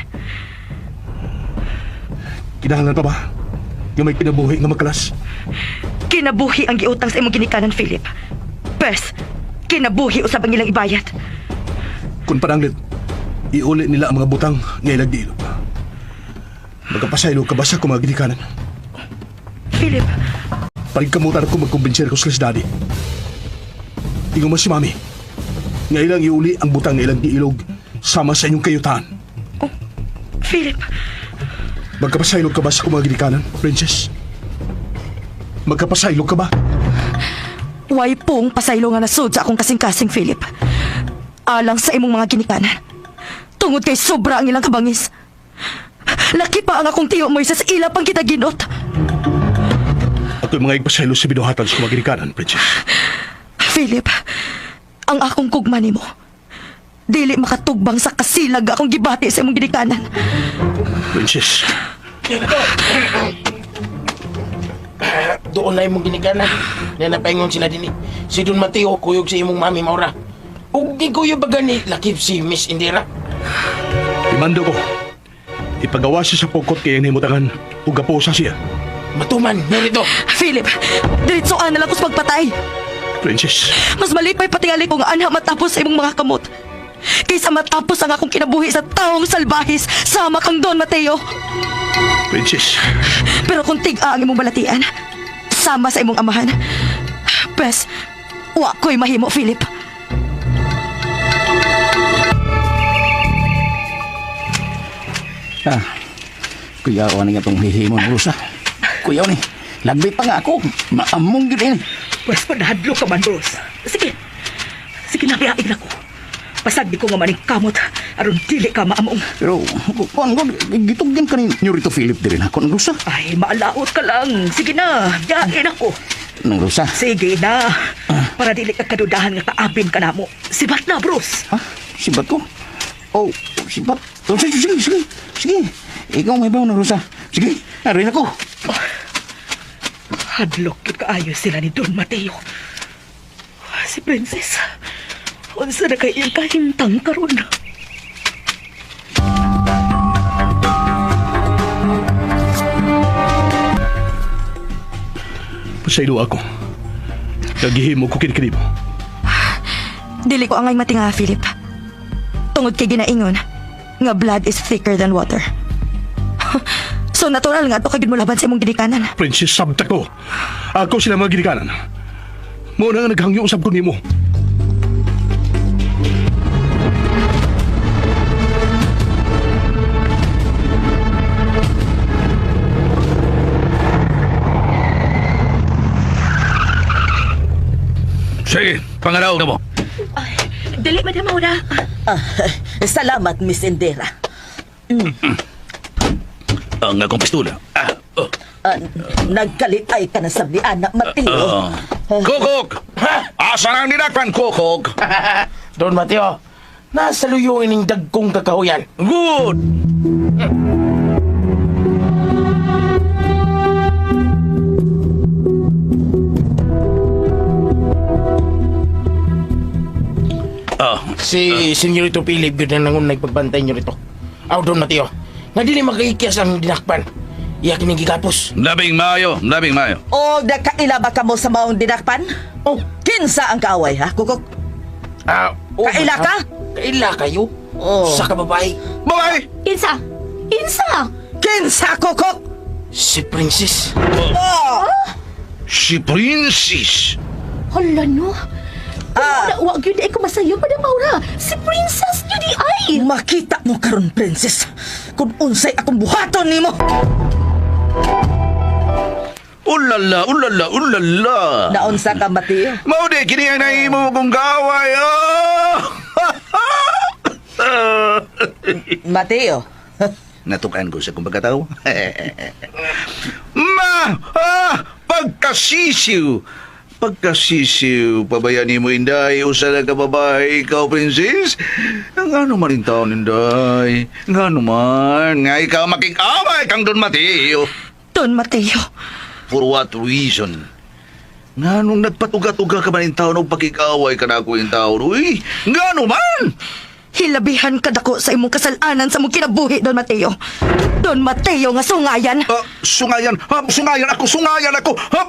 Kinahanglan pa ba? Nga may kinabuhi nga magkalas. Kinabuhi ang giutang sa imong ginikanan, Philip. Pes, kinabuhi usab ang ilang ibayad. Kung pananglit, iuli nila ang mga butang nga ilang giilog. Magkapasaylo ka ba sa akong mga ginikanan? Philip, Panigkamutan ako magkumbinser ko sila sa daddy. Ingon man si mami, nga ilang iuli ang butang nga ilang giilog sama sa inyong kayutaan. Philip, Magkapasaylog ka ba sa akong mga ginikanan, Princess? Magkapasaylog ka ba? way pong pasaylo nga nasud sa akong kasing-kasing, Philip. Alang sa imong mga ginikanan. Tungod kay sobra ang ilang kabangis. Laki pa ang akong tiyo, Moises, ila pang kita ginot. Ako'y mga igpasaylo sa binuhatan sa mga ginikanan, Princess. Philip, ang akong kugma nimo. Dili makatugbang sa kasilag akong gibati sa imong ginikanan. Princess, Doon na imong ginikanan. Na napaingon sila dinhi. Si Don Mateo kuyog sa imong mami Maura. Ug gikuyog ba gani lakip si Miss Indira? imando ko. Ipagawa siya sa pugkot kay ang himutangan ug gapusa siya. Matuman, nurito. Philip, diretsoan na lang ko sa pagpatay. Princess, Mas malipay patingali ko nga anha matapos sa imong mga kamot. Kaysa matapos ang akong kinabuhi sa taong salbahis sama kang Don Mateo. Princess, Pero kung tig-a ang imong balatian, sama sa imong amahan. Pes, wa ko'y mahimo, Philip. Ah, kuya, ano nga itong hihimon, Rosa? Kuya, ni, lagbit pa nga ako. Maamong yun eh. Pwes panahadlo ka man, Rose. Sige. Sige na, biyain ako. Pasag di ko nga maning kamot aron dili ka maamong. Pero, kuan ko, gitugyan ka ni Nurito Philip din ako ng Rosa. Ay, maalaot ka lang. Sige na, biyain ako. Nang Rosa. Sige na. Para dili ka kadudahan nga kaabin ka namo. Sibat na, Bruce. Ha? Sibat ko? Oh, sibat. Oh, sige, sige, sige. Sige. Ikaw may baw ng Rosa. Sige, narin ako. Hadlok yun kaayo sila ni Don Mateo. Si Princess, unsa na kay iyang kahimtang karon? pasaylo ako. Nagihimo ko kini mo. Dili ko angay matinga, Philip. Tungod kay ginaingon, nga blood is thicker than water. So natural nga ato kay mo laban sa imong ginikanan. Princess, sabta ko. Ako sila mga ginikanan. Mo na nga naghangyo usab ko nimo. Sige, pangalaw na mo. Dili, Madam Maura. Ah, salamat, Miss Indira. Ang akong pistola. Ah, oh. Ah, nagkalitay ka na sa ni Ana Mateo. Ah. Kukok! Asa nang dinakpan, Kukok? Don Mateo, nasa luyuin ning dagkong kakahuyan. Good! Ah, Si Senyorito Philip yun na nangunay pagbantay niyo rito. Aw, Don Mateo, nga dili makaikyas ang dinakpan. Iya kining gigapos. labing maayo, labing maayo. O nagkaila ba ka mo sa maong dinakpan? Oh, Kinsa ang kaaway, ha, Kukok? ah, oh, Kaila ka? Kaila kayo? Oh. Sa kababae. Bye! Insa? Insa? Kinsa, Kukok? Si Princess. Oh! Si Princess. Hala no. Ah. Wala, wag yun ay kumasayo, Madam Maura. Si Princess yun di ay. Makita mo karon, Princess, kung unsay akong buhaton nimo. Ulala, ulala, ulala. Naunsa ka, Mateo? Mao di kini ang nahimo kong gaway. Oh! Mateo, Natukan ko sa kong pagkatao. Ma! Ah! Pagkasisiw! Pagkasisiw, pabayani mo, Inday. Usa na ka babae, ikaw, princess. Nga naman rin taon, Inday. Nga naman. Nga ikaw makikaway kang Don Mateo. Don Mateo, For what reason? Nga nung nagpatuga-tuga ka man in taon o pakikaway ka na ako in taon, uy. Nga naman! Hilabihan ka dako sa imong kasalanan sa imong kinabuhi, Don Mateo. Don Mateo nga sungayan. Ah, sungayan! Ha, sungayan ako! Sungayan ako! Ha?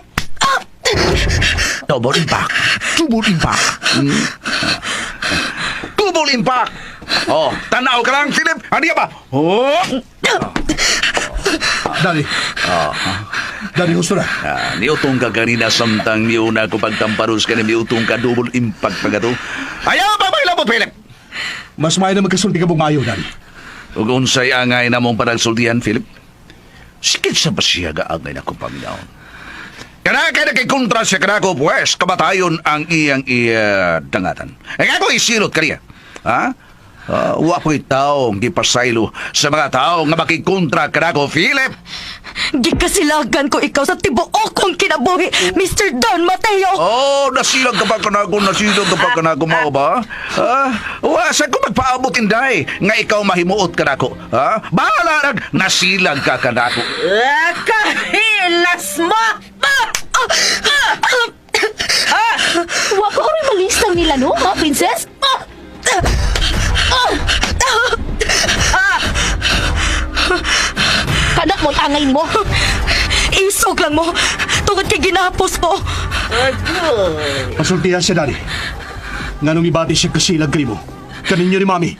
Double impact! Double impact! Double impact! Oh, tanaw ka lang, Philip! Ano ba? Oh! Daddy. Daddy, gusto na. Ah, niutong ka kanina samtang niuna ko pagtamparus ka ni niutong ka double impact pa ka to. Ayaw pa ba ilabot, Philip? Mas maayo na magkasulti ka mong maayo, Daddy. Ug unsay angay na mong panagsultihan, Philip? Sikit sa ba siya gaangay na kong paminaon? Kana kay nakikontra siya kanako, pues, kamatayon ang iyang dangatan. E ako isilot kaniya. Ha? Ah, wa ko'y taong gipasaylo sa mga tao nga makikontra kanako, Philip. Gikasilagan ko ikaw sa tibuok kong kinabuhi, Mr. Don Mateo. Oh, nasilag ka pa kanako, nasilag ka pa kanako, mao ba? Ha? Wa sa ko magpaabot inday nga ikaw mahimuot kanako. Ha? Bahala nag nasilag ka kanako. Ah, kahilas mo! Ah! Ah! Wa ko rin malistang nila, no, ha, princess? Ah! Ah! Ah! Kanak mo'y angay mo. Isog lang mo. Tungod kay ginapos ko. Agoy. Pasultihan siya, Daddy. Nga nung ibati siya kasilag kay mo. Kaninyo ni Mami.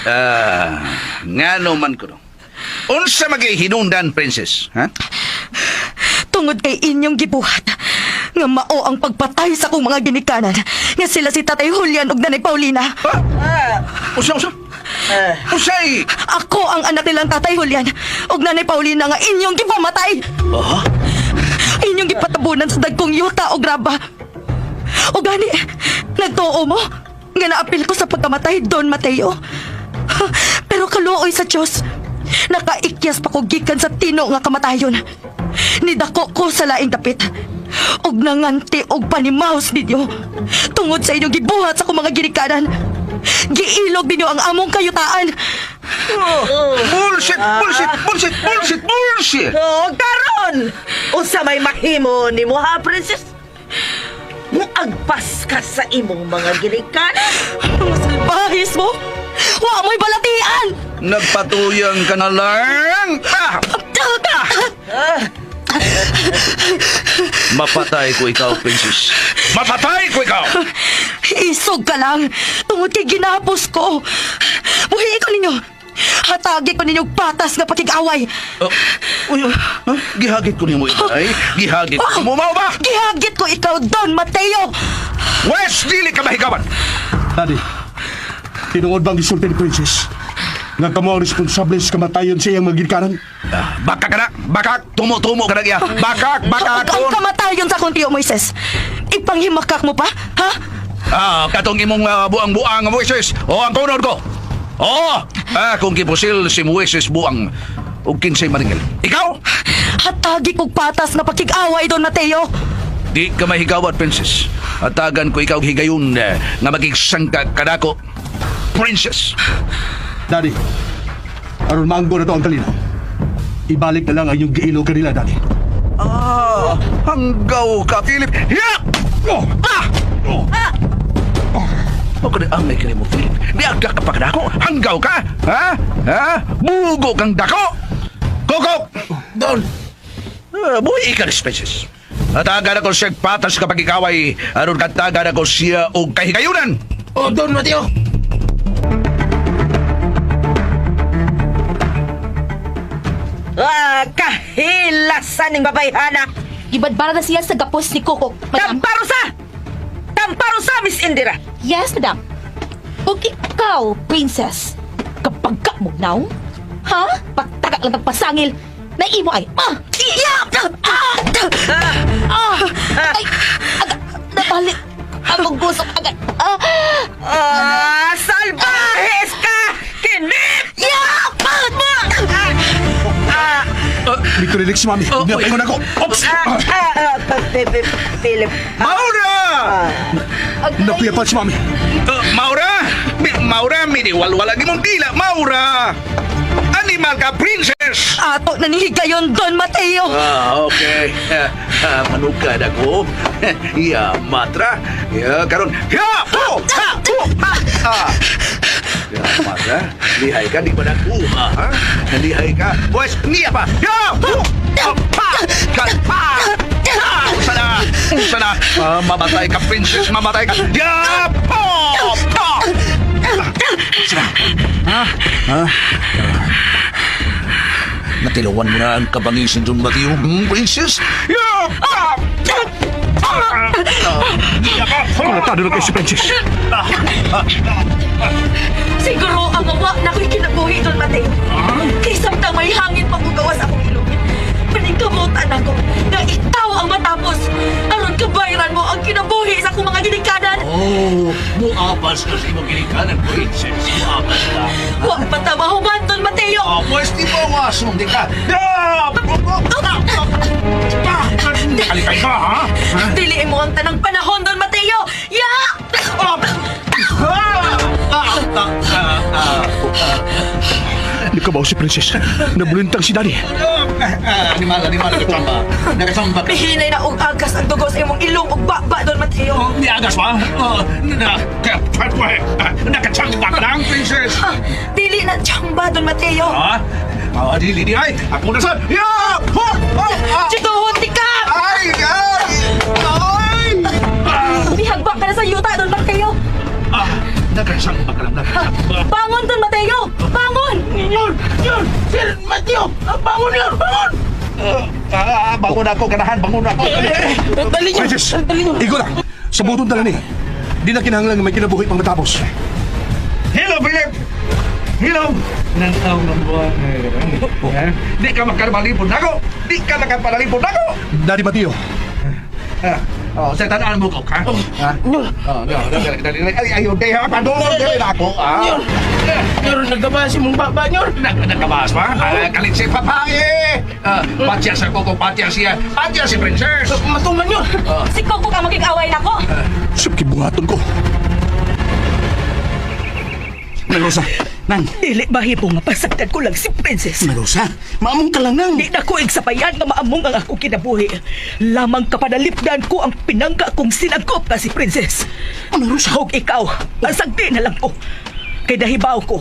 Ah, ngano man ko no. Unsa magay hinungdan, princess? Ha? Tungod kay inyong gibuhat. Nga mao ang pagpatay sa akong mga ginikanan. Nga sila si Tatay Julian ug Nanay Paulina. Ha? Unsa unsa? Unsay? Ako ang anak nilang Tatay Julian ug Nanay Paulina nga inyong gipamatay. Ah? Inyong gipatabunan sa dagkong yuta o graba. O gani, nagtuo mo nga naapil ko sa pagkamatay, Don Mateo. Pero kaluoy sa Diyos, nakaikyas pa ko gikan sa tino nga kamatayon. Nidako ko sa laing dapit. Og nanganti og panimaos ninyo. Tungod sa inyong gibuhat sa akong mga ginikanan. Giilog ninyo ang among kayutaan. Oh, bullshit, bullshit, bullshit, bullshit, bullshit. Oh, karon! Unsa may mahimo nimo ha, princess? Muagpas ka sa imong mga ginikanan. Mga salbahis mo! Wa mo'y balatian! Nagpatuyang ka na lang. Ah! Ah! Mapatay ko ikaw, princess. Mapatay ko ikaw! Isog ka lang! Tungod kay ginapos ko! Buhiin ko ninyo! Hatagi ko ninyo patas nga pakig-away! Oh, uy, huh? Gihagit ko nimo inay. Gihagit ko mo mao ba? Gihagit ko ikaw, Don Mateo! Wes, dili ka mahigawan. Daddy, tinuod bang gisulti ni Princess? Nga kamo ang responsable sa kamatayon sa iyang mga ginikanan? Ah, baka ka na, baka tumo-tumo ka na iya. Bakak, bakak. Ang kamatayon sa akong tiyo, Moises! Ipanghimakak mo pa, ha? Ah, katong imong buang-buang Moises. O ang kunod ko. Oo, kung gipusil si Moises buang ug kinsay maringil. Ikaw, Hatagi kog patas nga pakig-away, Don Mateo! di ka mahigawat, princess. Atagan ko ikaw higayon nga magigsangka kanako. Princess. Daddy, aron maanggo na to ang kalinaw. Ibalik na lang ang iyong giilo kanila, Daddy. Ah, hanggaw ka, Philip. Ya! Oh! Ah! Oh! O kani angay kani mo, Philip. Niagda ka pa kanako. Hanggaw ka? Ha? Ha? Bugo kang dako. Koko! Don, Ah, buhi ka ni Species. Atagan ako siya patas kapag ikaw ay aron katagan ako siya og kahigayunan. oh Don Mateo. Ah, kahilasan ning babayhana. Gibadbara na siya sa gapos ni Coco, madam. Tamparo sa! Tamparo sa, Miss Indira! Yes, madam. Ug ikaw, princess, kapag ka mo now, ha? Pagtaga lang pagpasangil, naimo ay, ah! Iya! Ah! Ah! Ay! Aga, nabalik! Akong gusok agad! Ah! Ah, salbahes ka! Kinip! Ya! Ah, Dito rilik si Mami. Oh, Hindi uy. na ako. Ops! ah, ah, ah, Philip. Maura! Napiyapan si Mami. Maura! Maura, miniwalwala ni mong dila, Maura! Animal ka, princess! Ato na nihigayon, Don Mateo. Ah, okay. Manukad ako. Ya, matra. Ya, karon. Ya, ho, ha, ho, ha, ha. Ya, matra. Lihay ka, di ba nakuha, ha? Lihay ka. Pues, niya pa. Ya, ho, ha, pa, ka, pa. Ha, usa na, usa na. Ah, mamatay ka, princess, mamatay ka. Ya, po, pa. Usa na. Ha? Ha? Natilawan mo na ang kabangisin doon, Mateo. Princess? Yeah! Ah! Ah! Kolektado na kayo si Princess. Siguro ang mawa na ako'y kinabuhi, Don Mateo. Kay samtang may hangin pang mugawas akong ilong. Paningkamutan ako na ikaw ang matapos. Aron kabayaran mo ang kinabuhi sa akong mga ginikanan. Oh, muabas ka sa imong ginikanan, princess. Muabas ka. Wa pa ta mahuman, Don Mateo. Oh, pwes di ba wasong di ka? Yeah! Kalikay ka, ha? Dili mo ang tanang panahon, Don Mateo. Ya! Nikabaw si Princess. Nabulintang si Daddy. Animal, animal, nakachamba. Nakachamba ka. Mihinay na og agas ang dugo sa imong ilong ug baba, Don Mateo. Niagas ba? Nakachamba ka lang, princess. Ah, dili na chamba, Don Mateo. Ha? Ah, dili di ay. Ako na sad. Ya! Ho! Oh! Ah! Chituhon ti ka! Ay! Ay! Ay! Mihagba ka na sa yuta, Don Mateo. Ah, nakachamba ka lang, nakachamba. Bangon, Don Mateo! Bangon! Nyor! Nyor! Sir Mateo! Bangon, Nyor! Bangon! Ah, bangon ako, ganahan, bangon ako. Dali niyo! Princess! Dali niyo! Igo na! Sa butong dala ni. Di na kinahanglan nga may kinabuhi pang matapos. Hello, Philip! Hello! Nantaw ng buwan. Di ka makabalipod nako! Di ka makapanalipod nako! Daddy Mateo, Ah, oh, sa tanaan mo ko, ha? Ha? Nyor! Oh, no, dali, dali, dali. Ay, ayaw, di, ha? Padulong, dali na ako, ah. Nyor! Nyor, nagkabas mong baba, Nyor! Nagkabas ba? Ah, kalit si papaye! Ah, patya sa koko, patya siya. Patya si princess! Matuman, Nyor! Si Coco ka magigaway nako. Sub kibuhaton ko. Nang Rosa, nang. Dili mahimo nga pasagdan ko lang si Princess. Nang Rosa, maamong ka lang nang. Di na ko igsapayan nga maamong ang akong kinabuhi. Lamang kapanalipdan ko ang pinangga kong sinagkop na si Princess. Nang Rosa, Og ikaw, pasagdi na lang ko. Kay nahibaw ko,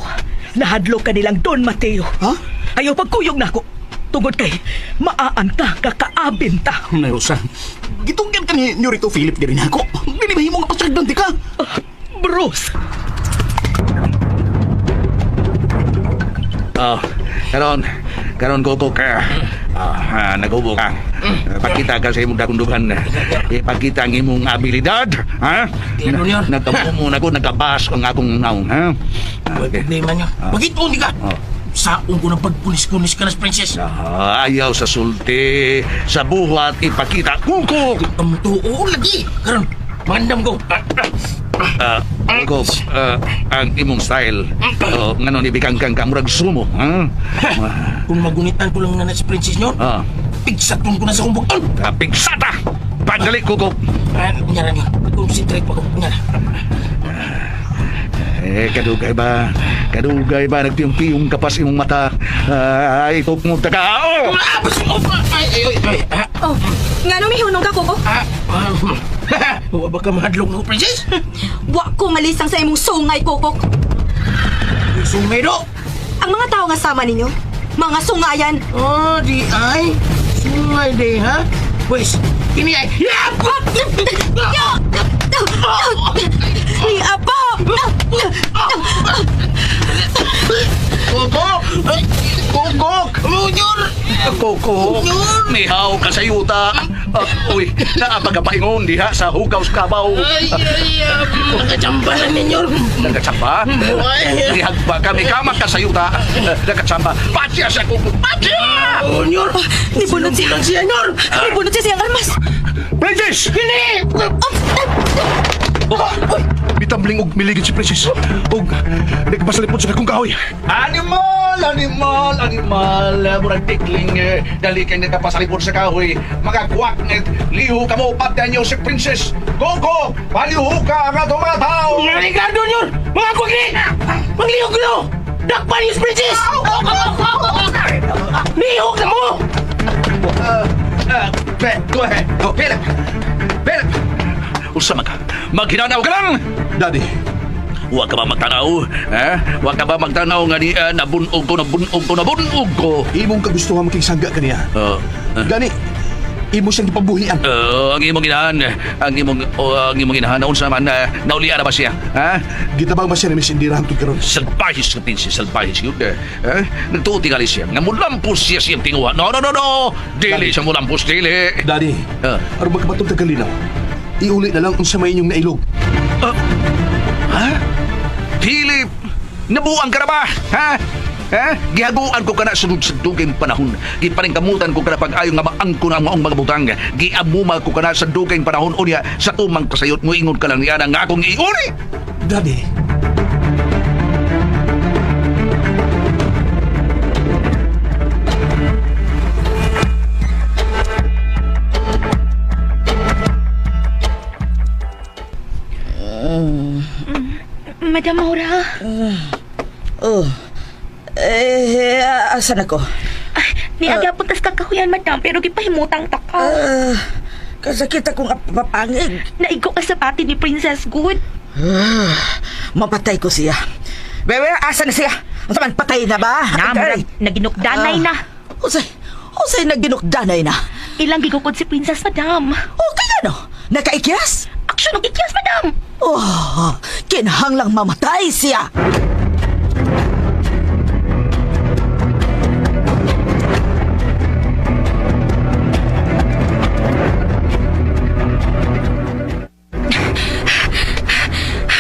nahadlok ka nilang Don Mateo. Ha? Ayaw pagkuyog na ako. Tungod kay, maaan ka, kakaabin ta. Nang Rosa, gitunggan ka ni Nyorito Philip diri nako. Dili mahimo nga pasagdan di ka. Bruce, Oh, karon, karon koko ka. Ah, nagubo ka. Pakita ka sa imong dakundughan. Ipakita ang imong abilidad, ha? Ano yun? Nagkabumo na ko, nagkabas ang akong naong, ha? May problema niya. Bakit di ka? Oh. Saong ko ng pagkunis-kunis ka na, Princess. Ah, ayaw sa sulti, sa buhat ipakita kuko. Ang tuo lagi. Karon, magandam ko. Ah, Koko, ang imong style. Oh, ngano ni bikangkang ka murag sumo, ha? Kung magunitan ko lang na si Princess nyo, Ah, pigsaton ko na sa kumbukton. pigsata. Padali kuko. Ah, Nyara nyo. Concentrate pa ko. Nyara. Eh, kadugay ba? Kadugay ba? Nagpiyong-piyong ka pa sa imong mata. Ay, tukmog ta ka. Oh! Ah, bas- oh, ay, ay, ay, ay, ah, Oh, ngano mihunong ka, Coco? ah, ah, Wa ba ka mahadlok mo, Princess? Wa ko malisang sa imong sungay, Coco. Sungay do. Ang mga tao nga sama ninyo, mga sungayan. Oh, di ay. Sungay di, ha? Pwes, kini ay. Ni Apo! Kukok! Kukok! Munyor! Kukok! Nihaw ka sa yuta. Ah, uy, naapagapaingon diha sa hugaw sa kabaw. Ay, ay, ay. Nakachamba na ninyo. Nagatsamba? Ay. Nihagba kami kamak ka sa yuta. Nagatsamba. Patya sa kukok! Patya! Munyor! Nibunot siya. Lang siya, Nyor! Nibunot siya siyang armas. Princess! Kini! Bitambling og miligid si Princess. Og nagpasalipod sa akong kahoy. Animal! Animal! Animal! Murag tikling, dali kay nagkapasalibot sa kahoy. Magakwak net, liho ka mo, patyan niyo si Princess. Go, go! Paliho ka ang atong mga tao! Mga Ricardo nyo! Mga kwagli! Maglihok nyo! Dakpan yung princess! Lihok na mo! Go ahead. Go, Philip! Philip! Usa man ka. Maghinanaw ka lang! Daddy, Huwag ka ba magtanaw? Ha? Huwag ka ba magtanaw nga ni nabunog ko, nabunog ko, nabunog ko? imong kagustuhan makigsangga kaniya. Gani, imo siyang gipabuhian. Ang imong inahan, ang imong oh, ang imong inahan unsa man naulian na ba siya? Ha? Gitabang ba siya ni Miss Indira hangtod karon? Salbahis ka princess, salbahis yun. Eh? Nagtuo tingali siya. Nga mulampos siya siyang tinguha. No, no, no, no! Dili siya mulampos, dili. Daddy, aron magkabatong tagalinaw, iuli na lang unsa may inyong nailog. Ha? Philip! Nabuang ka na ba? Ha? Ha? Gihaguan ko kana sunod sa dugay panahon. Gipaningkamutan ko kana pag-ayo nga maangko na ang maong mga butang. Giamuma ko kana sa dugay panahon unya sa tumang kasayot mo ingon ka lang niya nga akong iuli. Daddy, Madam Maura. Oh. Eh, asan ako? Ay, niagya puntas kakahuyan, madam, pero gipahimutang ta ka. Kasakit akong papangig. Naigo ka sa pati ni Princess Good. Mapatay ko siya. Bebe, asa na siya? Unsa man, patay na ba? Na, murag, naginukdanay na. Usay, usay naginukdanay na. Ilang gigukod si Princess, madam. Okay ano? Nakaikyas? Aksyon og ikyas, madam. Oh, kinahanglang mamatay siya.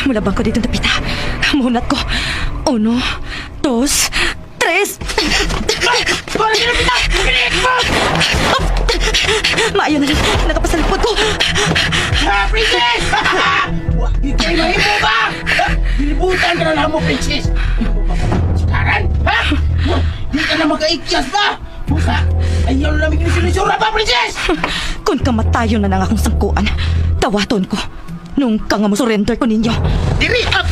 Mulabang ko dito napita. Munat ko. Uno, dos, tres. Maayo na lang. Nakapasalipot ko. Ah, princess! Wa di kay mahimo ba? Gilibutan ka na mo, princess. Imo ba sikaran? Ha? Di ka na makaikyas ba? Busa, ayaw na namin kinusulisura pa, princess! Kung kamatayon na lang akong sangkuan, tawaton ko. Nung ka nga mo surrender ko ninyo. Diri, up!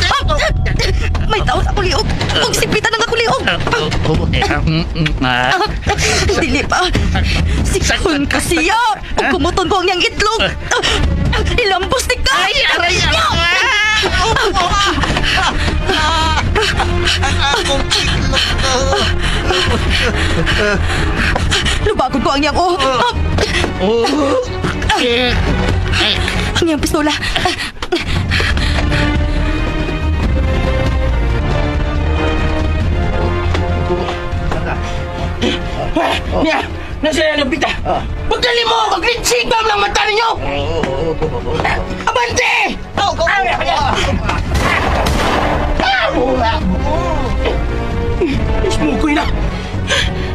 May tao sa kuliog. Kung sipitan ang kuliog. Dili pa. Sikon ka siya. Kung kumuton ko ang iyang itlog. Ilambos ni ka. Ay, aray, aray! Lubagon ko ang iyang oh. Ang iyang pistola. Niya, nasa na nabita. Pagdali mo, maglitsigam lang mata ninyo! Abante! Smokoy na!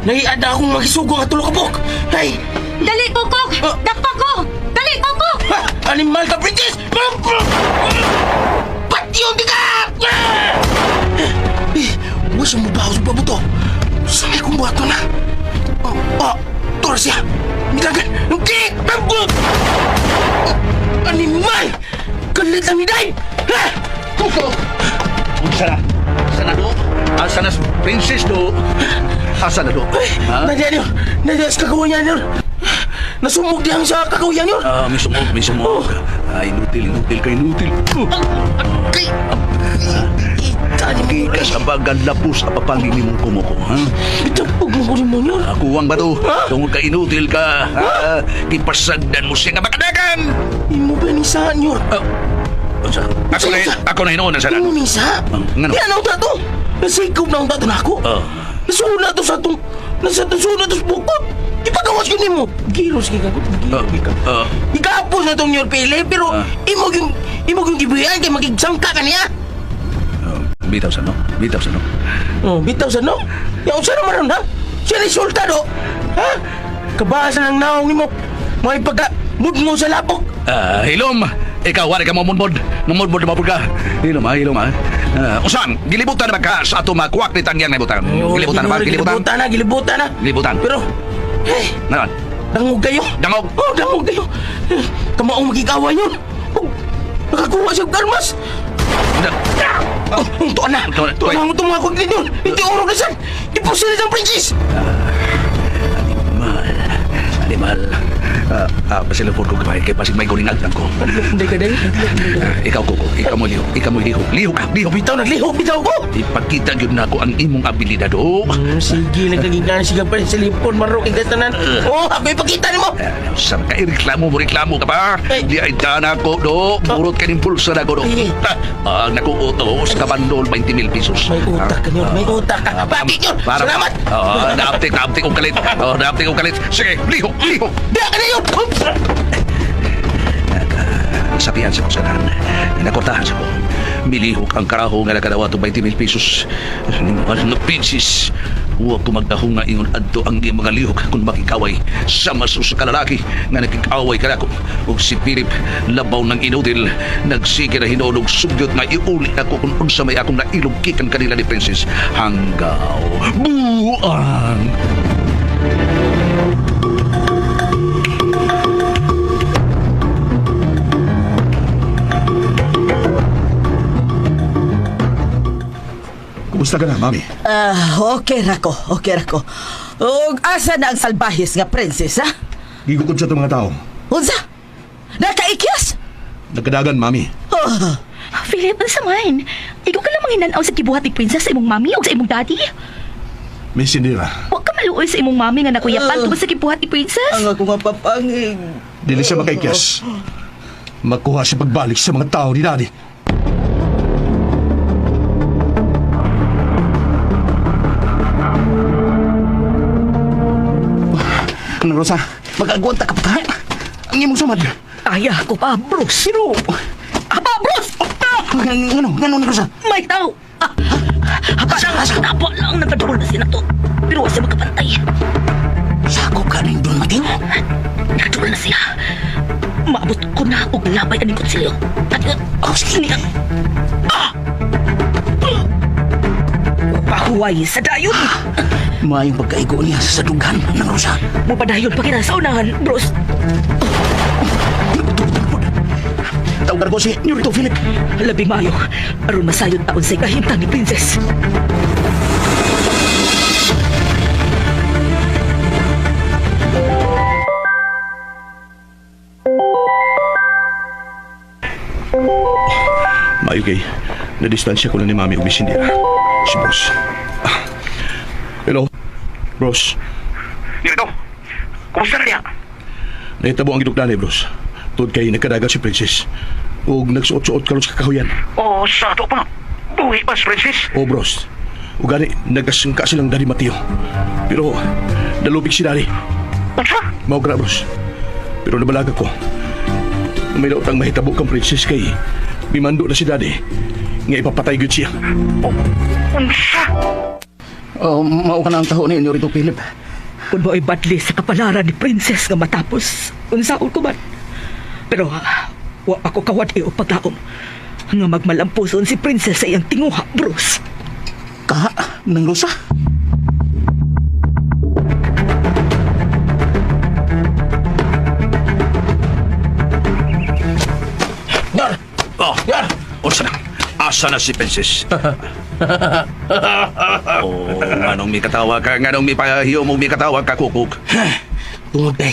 Naiada akong magisugo nga tulo kabok! Ay! Dali, Kokok! Dakpa ko! Dali, Kokok! Animal ka, princess! Patyon di ka! Eh, wasa mo ba sa babuto? Sa may kong buhato na. Oh, oh, toro siya. Midagan! Hindi! Animal! Kalit lang ni Dave! Ha? Kuko! Unsa na? Asa na do? Asa na si Princess do? Asa na do? Ha? Nadia niyo! Nadia sa kagawa niyo! Nasumog diyang sa kagawa niyo! Ah, may sumog, may sumog. Ah, inutil, inutil ka, inutil. Kay! Gikas ang bagan lapos ang papangin ni mong kumuko, ha? Bitapog mo ko rin mo niyo! Kuwang ba to? Tungod ka inutil ka, ha? Gipasagdan mo siya nga makadagan! Imo ba ni sa niyo? Unsa? Ako na hinuon ang salan. Imo ni sa? Ngano? Yan ang tato! Nasikob na ang tato na ako! Nasuod na to sa atong... Nasa nasuod na to sa bukod! Ipagawas yun nimo! Giros kay kagot, giros kay ka. Igapos na tong Nyor Pele, pero imo yung gibuyan kay magigsangka ka niya. Bitaw sa no? Bitaw sa no? Oh, bitaw sa no? Yang unsa naman ron, ha? Siya ni sultado. Ha? Kabasa ng naong nimo. May pagka mudmo sa lapok. Ah, hilom. Ikaw wala ka mamudmod. Mamudmod na mapud ka. Hilom ha, hilom ha. Usan, gilibutan na ba ka sa ato makuwak ni Tangyang na butan? Gilibutan na ba? Gilibutan? Gilibutan na, gilibutan na. Gilibutan. Pero, eh, Ngayon, dangog kayo. Dangog? Oh, dangog kayo. Kamaong magigaway yun. Oh, nakakuha siya og armas. Oh, tuan na. Tuan na, Tuan na, itong mga kwag yun. Hindi oro na siya. Di po sila ng princess. Animal. Animal. Pasilipon ko kamay kay pasig may gulinag lang ko. Hindi ka dahil. Ikaw, Kuko. Ikaw mo lihok. Ikaw mo lihok. Lihok ka. Lihok. Bitaw, naglihok, bitaw ko. Ipakita gyud na ako ang imong abilidad, oh. Sige, nagkagigan siya pa sa lipon, marok, ikatanan. Oh, ako ipakita nimo. Sa ka reklamo mo reklamo ka pa. Ay. Di ay dana ko do. Burot ka ning pulsa na ko do. Ay. Ang nakuo to sa kabandol 20,000 pesos. May utak ka yun, may utak ka. Bakit yun? Salamat! Oo, naaptik, naaptik og kalit. Oo, naaptik og kalit. Sige, lihok, lihok. Di ka na yun! Sabihan sa kusanan. Nakortahan sa ko. Milihok ang karaho nga nakadawa to 20,000 pesos. Ano pinsis? Huwag ko magdahong nga ingon adto ang iyang mga lihok kung makikaway sa masus ka lalaki nga nakikaway ka nako. Ug si Philip labaw ng inutil nagsige na hinuon og sugyot nga iuli ako kung unsa may akong nailog gikan kanila ni Princess hanggaw buang. Kumusta ka na, mami? Ah, okay ra ko, okay ra ko. Ug asa na ang salbahis nga princess, ha? Gigukod sa itong mga tao. Unsa? Nakaikyas? Nagkadagan, mami. Oh, Philip, unsa man? Ikaw ka lang manginanaw sa gibuhat ni Princess sa imong mami o sa imong daddy? May sindira. Wa ka maluoy sa imong mami nga nakuyapan tungod sa gibuhat ni Princess? ang ako nga papangig. Dili siya makaikyas. Makuha siya pagbalik sa mga tao ni Daddy. Ano, Rosa? Mag-agwanta ka pa ka. Ang imong samad. Ay, ako pa, Bruce. Pero, Aba, Bruce! ngano, ngano na, Rosa? May tao! Ah, parang napo lang nagkadol na siya na to. Pero wa siya makapantay. Sako ka rin Don Mateo. Nakadol na siya. Maabot ko na og labay aning kutsilyo. At yun, Oh, sige. niya. Ah! Pahuway sa dayon. Maayong pagkaigo niya sa sadughan ng Rosa. Mupadayon pa kita sa unahan, bros. Tawagan ko si Nurito Philip. Labing maayo, aron masayod taon sa kahimtang ni Princess. Maayo kay, nadistansya ko na ni Mami ug ni Sindira. Si Bros. Ah. Hello, Bros. Dito. Kumusta na niya? Nahitabo ang gidukdan eh, Bros. Tuod kay nagkadagan si Princess. Ug nagsuot-suot karon sa kakahuyan. Oh, sa ato pa. Buhi pa, Princess. O, Bros. Ug gani, nagasangka silang Daddy Mateo. Pero, nalubig si Daddy. Unsa? Mao gra, Bros. Pero nabalaga ko. May daotang mahitabo kang Princess kay mimando na si Daddy nga ipapatay gyud siya. Unsa? Oh, mao ka na ang taho ni Nurito Philip. Kung mao'y badli sa kapalaran ni Princess nga matapos, unsaon ko man. Pero wa pa ko kawad-i og paglaom nga magmalampuson si Princess sa iyang tinguha, Bruce. Ka, ng Rosa? Nor! Oh, Nor! unsa na? Asa na si Princess? Oh, nganong may katawa ka, nganong may pahiyo mo may katawa ka, kukuk. Tungod kay,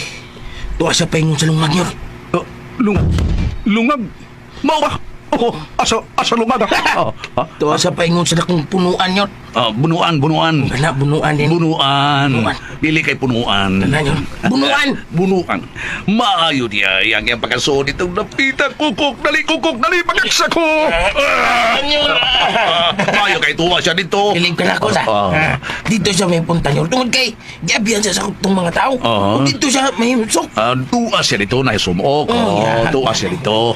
tuwa siya paingon sa lungag nyor. Oh, lungag. Lungag? Mao ba? Oh, asa, asa lungag ah? Oh, ah? Tuwa siya paingon sa dakong punuan nyor. Ah, bunuan, bunuan. Kana, bunuan din. Bunuan. Bunuan. Dili kay punuan. Kana nyor. Bunuan! Bunuan. Maayo niya yang yang pagkasuod itong napita. Kukuk, dali, kukuk, dali, pagkaksa ko. Ah! Maayo kay tuwa siya dito. Bilib ka na ako sa. Ah. Dito siya may punta nyor. Tungod kay, giabihan siya sa itong mga tao. Ah. Ug dito siya may sok. Ah, tuwa siya dito na sumok. Oh, Oh, yeah. tuwa siya dito.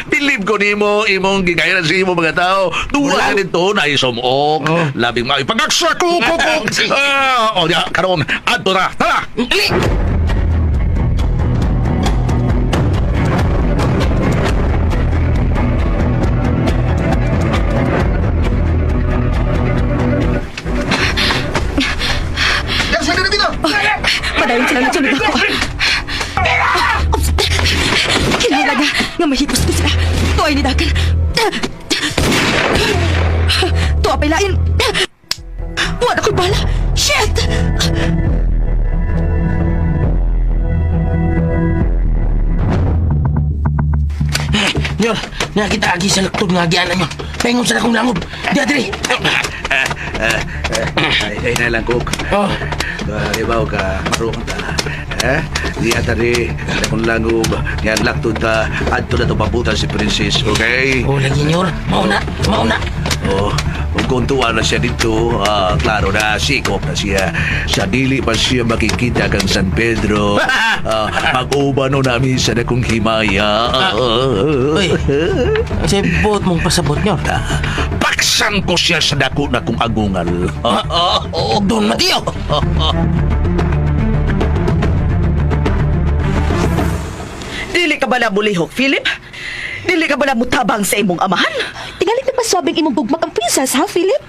Bilib ko nimo imong gigayaran sa imo mga tao. Tuwa siya dito na sumok. Labing maayo pagkaksa ko, kukuk. Ah, oh, ya, karon adto na. Tara. Dali! Tuwa pa'y lain. Wala ko'y bala. Shit! Nyor, nakita agi sa laktod nga agianan nyo. Paingon sa akong langob. Di adri. Ay, ay na lang, Kok. Oh. Di ba ka marunong ta? Eh? Di ata di, akong langob. Yan, laktod ta. Adto na to pabutan si Princess, okay? Oh, lagi nyor. Mauna, mauna. Oh, kung kuntuan na siya dito, klaro na, sikop na siya. Sa dili pa siya makikita kang San Pedro. Mag-uban no namin sa dakong himaya. Uy, sa buot mong pasabot nyor. Paksan ko siya sa dako na kong agungal. Don Mateo! Dili ka bala bulihok, Philip? Dili ka bala mutabang sa imong amahan? Tingali nagpaswabing imong bugmak ang princess, ha, Philip?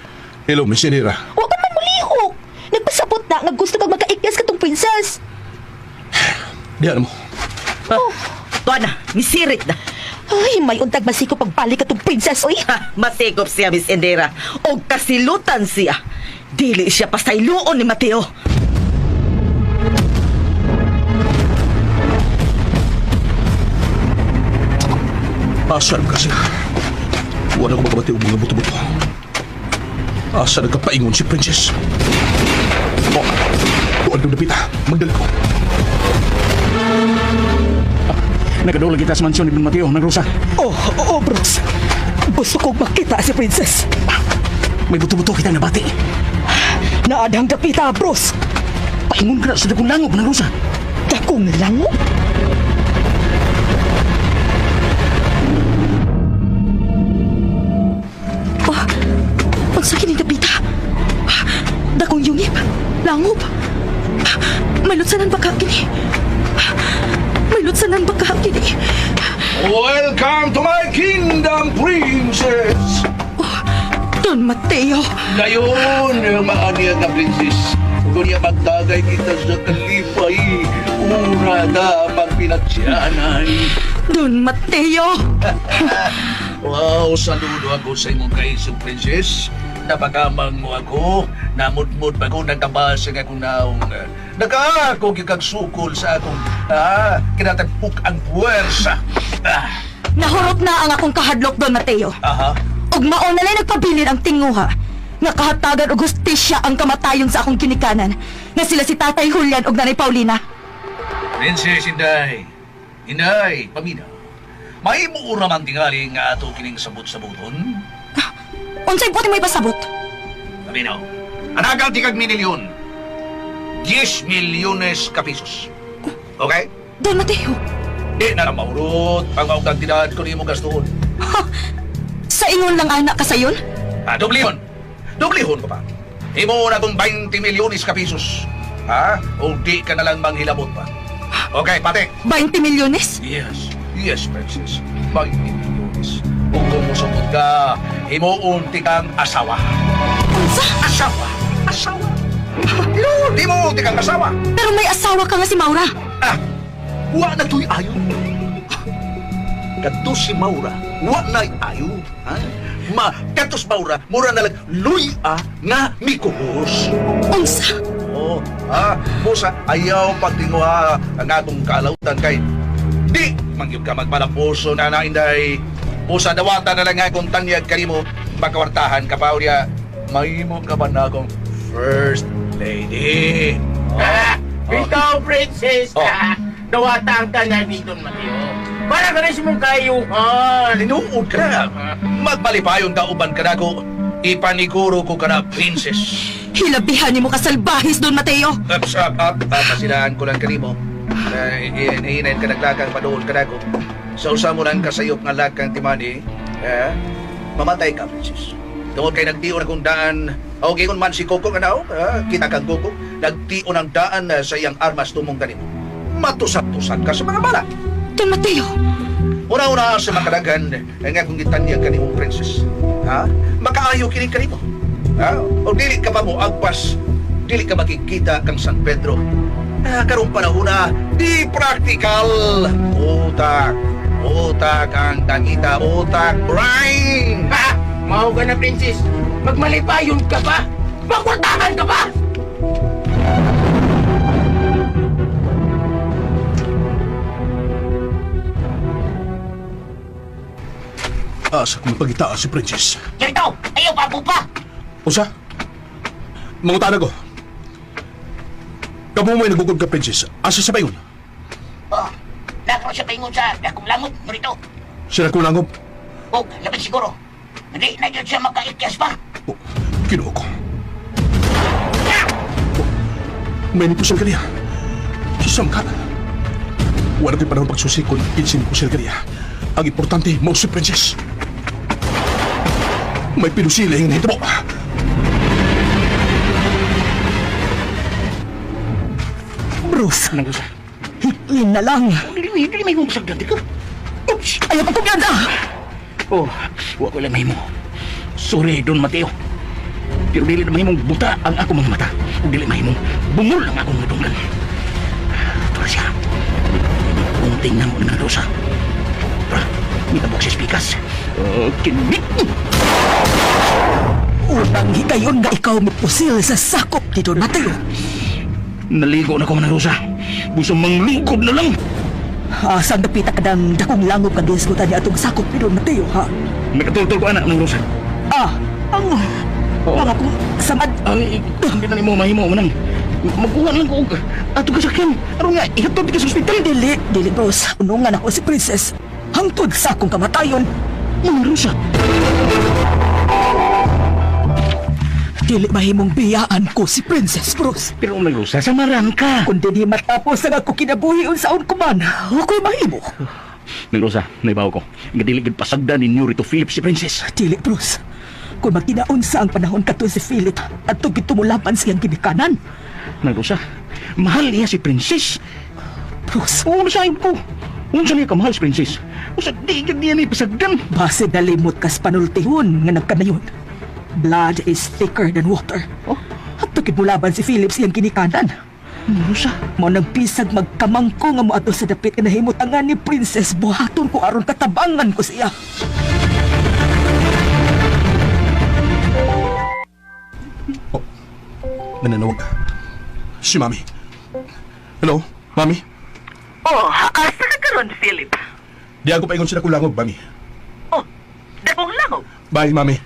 Hello, Miss Indira. Wa ka man mulihok. Nagpasabot na nga gusto kag makaikyas katong princess. Di alam mo. Oh. Tuwa na, misirit na. Ay, may untag masiko pagbalik katong princess, oy. Ha, masikop siya, Miss Indira. O kasilutan siya. Dili siya pasayloon ni Mateo. Asa na kasi? Wala ko makabati og mga buto-buto. Asa nagkapaingon si Princess? Oh, tuan kong dapita. Magdala ko. Nagadulag kita sa mansyon ni Don Mateo ng Rosa. Oh, oh, Brooks. Gusto kong makita si Princess. May buto-buto kitang nabati. Naadhang dapita, Bros. Paingon ka na sa dakong langob ng Rosa. Dakong lango? Oh, unsa kini dapita? Dakong yungib, langob. May lutsanan ba ka kini? May lutsanan ba ka kini? Welcome to my kingdom, princess! Oh, Don Mateo. Ngayon, yung maaniya nga, princess. Kung niya magtagay kita sa kalipay, ura na magpinatsyanay. Don Mateo. Wow, saludo ako sa imong kaisog, princess. Napakamang mo ako, namudmud pa ko, nagkabasa nga akong naong. Nakaako kikag sukol sa akong, kinatagpok ang puwersa. Ah, Nahurot na ang akong kahadlok, Don Mateo. aha. Ug mao na lang nagpabilin ang tinguha nga kahatagan og hustisya ang kamatayon sa akong ginikanan nga sila si Tatay Julian ug Nanay Paulina. Princess Inday, Inday, pamina. Mahimuura man tingali nga ato kining sabot-saboton. Unsay buti may pasabot? Paminaw, anagal ti kag minilyon. 10 milyones ka pesos. Okay? Don Mateo, Di na lang maurot ang maugtang ko nimo gastuhon. ha, sa ingon lang anak ka sayon? Ah, doblihon. Doblihon ko pa. Imo na kung 20 milyones ka pesos. Ha? O di ka na lang manghilabot pa. Okay, pati. 20 milyones? Yes. Yes, princess. 20 milyones. Kung kumusugod ka, himuon ti kang asawa. Unsa? Asawa? Asawa? Lord, himuon ti kang asawa. Pero may asawa ka nga si Maura. Ah, wa na to'y ayo. Kadto si Maura, wa na'y ayo. Ha? Ma, kadto si Maura, mura na lang luya nga mikuhos. Unsa? Oh, ha? Busa, ayaw pagtinguha ang atong kalautan kay di mangyud ka magmalampuso na na inday. Busa dawata na lang nga kung tanyag kanimo makawartahan ka pa unya. Mahimo ka ba na akong first lady? Oh. Ah, ikaw, princess! Oh. Ah, dawata ang tanan ni Don Mateo. Para ka na si mong kayuhan. Tinuod ka na. Magmalipayon ka uban ka na ko. Ipaniguro ko ka na, princess. Hilabihan nimo ka salbahis, Don Mateo. Ups, up, up, up. Pasilaan ko lang kanimo. Hihinayin ka naglakang padool ka na ko. Sa usa mo lang kasayop nga lakang timani, eh, mamatay ka, princess. Tungod kay nagtiyon akong daan, o gingon man si Coco nga nao, kita kang Coco, nagtiyon ang daan sa iyang armas tumong kanimo. Matusap-tusap ka sa mga bala. Don Mateo, Una-una sa makadagan, nga kung gitanyag kanimong princess. Ha? Makaayo kini kanimo. Ha? O dili ka pa mo agpas, dili ka makikita kang San Pedro. Ah, karong panahon na, di practical. Utak. Utak ang tangita, utak, brain! Ha? Mao ka na, princess. Magmalipayon ka pa. Magkwartahan ka pa. Asa kong pagita si Princess. Kirito, ayaw pa po pa. Usa? Mangutana ko. Kamo mo'y nagugod ka, Princess. Asa sa bayon? Oh, nakaroon siya paingon sa dakong langob, Norito. Sila ko langob. Og, labad siguro. Hindi na yun siya makaikyas pa. Oh, Ginoo ko. Oh, may nipusan kaniya. Susam ka. Wala ko'y panahon pagsusi kung kinsin ko sila kaniya. Ang importante, mao si Princess. May pinusiling na hitabo. Bruce, Nang Rosa. hiklin na lang. Dili, dili may mong sagdan ka. Oops! Ayaw pa kumyanda! Oh, wa ko lang mahimo. Sorry, Don Mateo. Pero dili na mahimong buta ang ako mga mata. Ug dili mahimong bungol ang akong nadunggan. Tura siya. Unting na mo ng Rosa. Tara, mitabok siya spikas. Kinit! Unang higayon nga ikaw mipusil sa sakop ni Don Mateo. Naligo na ko, Manang Rosa. Busa manglingkod na lang. Asang dapita ka ng dakong langob nga gisgutan ni atong sakop ni Don Mateo, ha? Nakatultol ko, anak, Manang Rosa. Ah, ang... Ang akong samad. Ay, hindi na nimo mahimo, Manang. Magkuha lang ko og ato ka sakyan. Aron nga, ihatod ka sa ospital. Dili, dili, Bruce. Unungan ako si Princess. Hangtod sa akong kamatayon. Manang Rosa. Dili mahimong biyaan ko si Princess, Bruce. Pero Manang Rosa, samaran ka. Kung di matapos ang ako kinabuhi unsaon ko man, ako'y mahimo. Nang Rosa, naibaw ko. Nga dili gid pasagdan ninyo rito Philip si Princess. Dili, Bruce. Kung magkinaon sa ang panahon kato si Philip at tumulapan siyang ginikanan. Nang Rosa, mahal niya si Princess. Bruce, Oo, nasahin ko. Unsa niya kamahal si Princess? Usa di gid niya ni pasagdan. base nalimot kas panultihon nga nagkanayon. Blood is thicker than water. Oh? At mulaban si Philip siyang ginikanan. Nang Rosa, Mao nagpisag magkamangko nga moadto sa dapit nga nahimutangan ni Princess buhaton ko aron katabangan ko siya. Oh, nananawag. Si Mami. Hello, Mami? Oh, asa ka karon, Philip? Di ako paingon sila kulangob, Mami. Oh, dakong langob. Bye, Mami.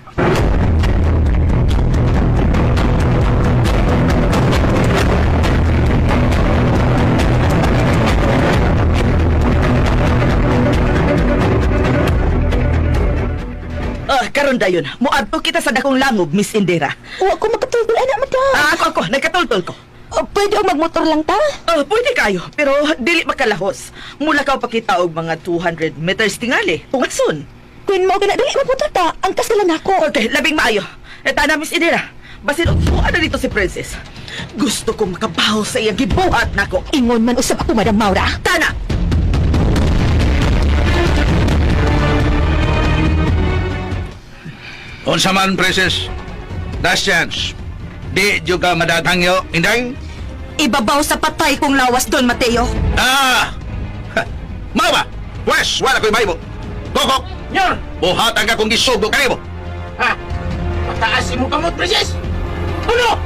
Ah, karon dayon. Moadto kita sa dakong langob, Miss Indira. Wa ko makatultol anak madam. Ah, ako ako, nagkatultol ko. Oh, pwede og magmotor lang ta? Oh, pwede kayo, pero dili makalahos. Mula ka pakita og mga 200 meters tingali. Tungason. Queen mo gana dali magmotor ta. Ang kasalan nako. Okay, labing maayo. Eta na, Miss Indira. Basin upuan na dito si Princess. Gusto kong makabaho sa iyang gibuhat nako. Ingon man usab ako Madam Maura. Tana! Unsa man, Princess? Last chance. Di juga madatangyo, Inday? Ibabaw sa patay kong lawas, Don Mateo. Ah! Ha, Mao ba? Pwes, wala ko'y mahimo. Kokok! Nyor! Buhatan ka kung gisugo kanimo. Ha? Pataas mo kamot, princess! Uno!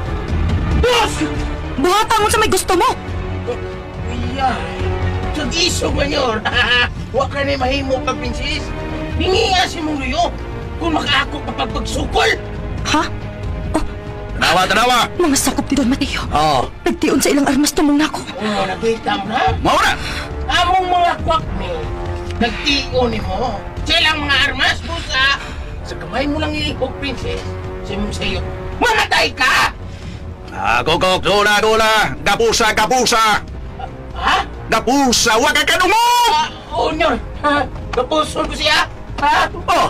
Dos! Buhatan mo sa may gusto mo. Iya. Sugisog, manyor. Wa ka na mahimo ka, princess. Dingiya si mong luyo. Kung makaako ka pagpagsukol. Ha? Tanawa, tanawa! Mga sakop ni Don Mateo. Oh, Nagtion sa ilang armas tumong nako. Oh, nakita mo na. mao na! Among mga kwak ni, nagtiyo ni mo. Silang mga armas, busa. Sa kamay mo lang ihog, princess. Sa imong sayo, mamatay ka! Ah, Kokok, dula, dula! Gapusa, gapusa! Ha? Gapusa, wag ka kanumog! Ah, oh, nyor. Ha? Gapuson ko siya. Ha? Oh!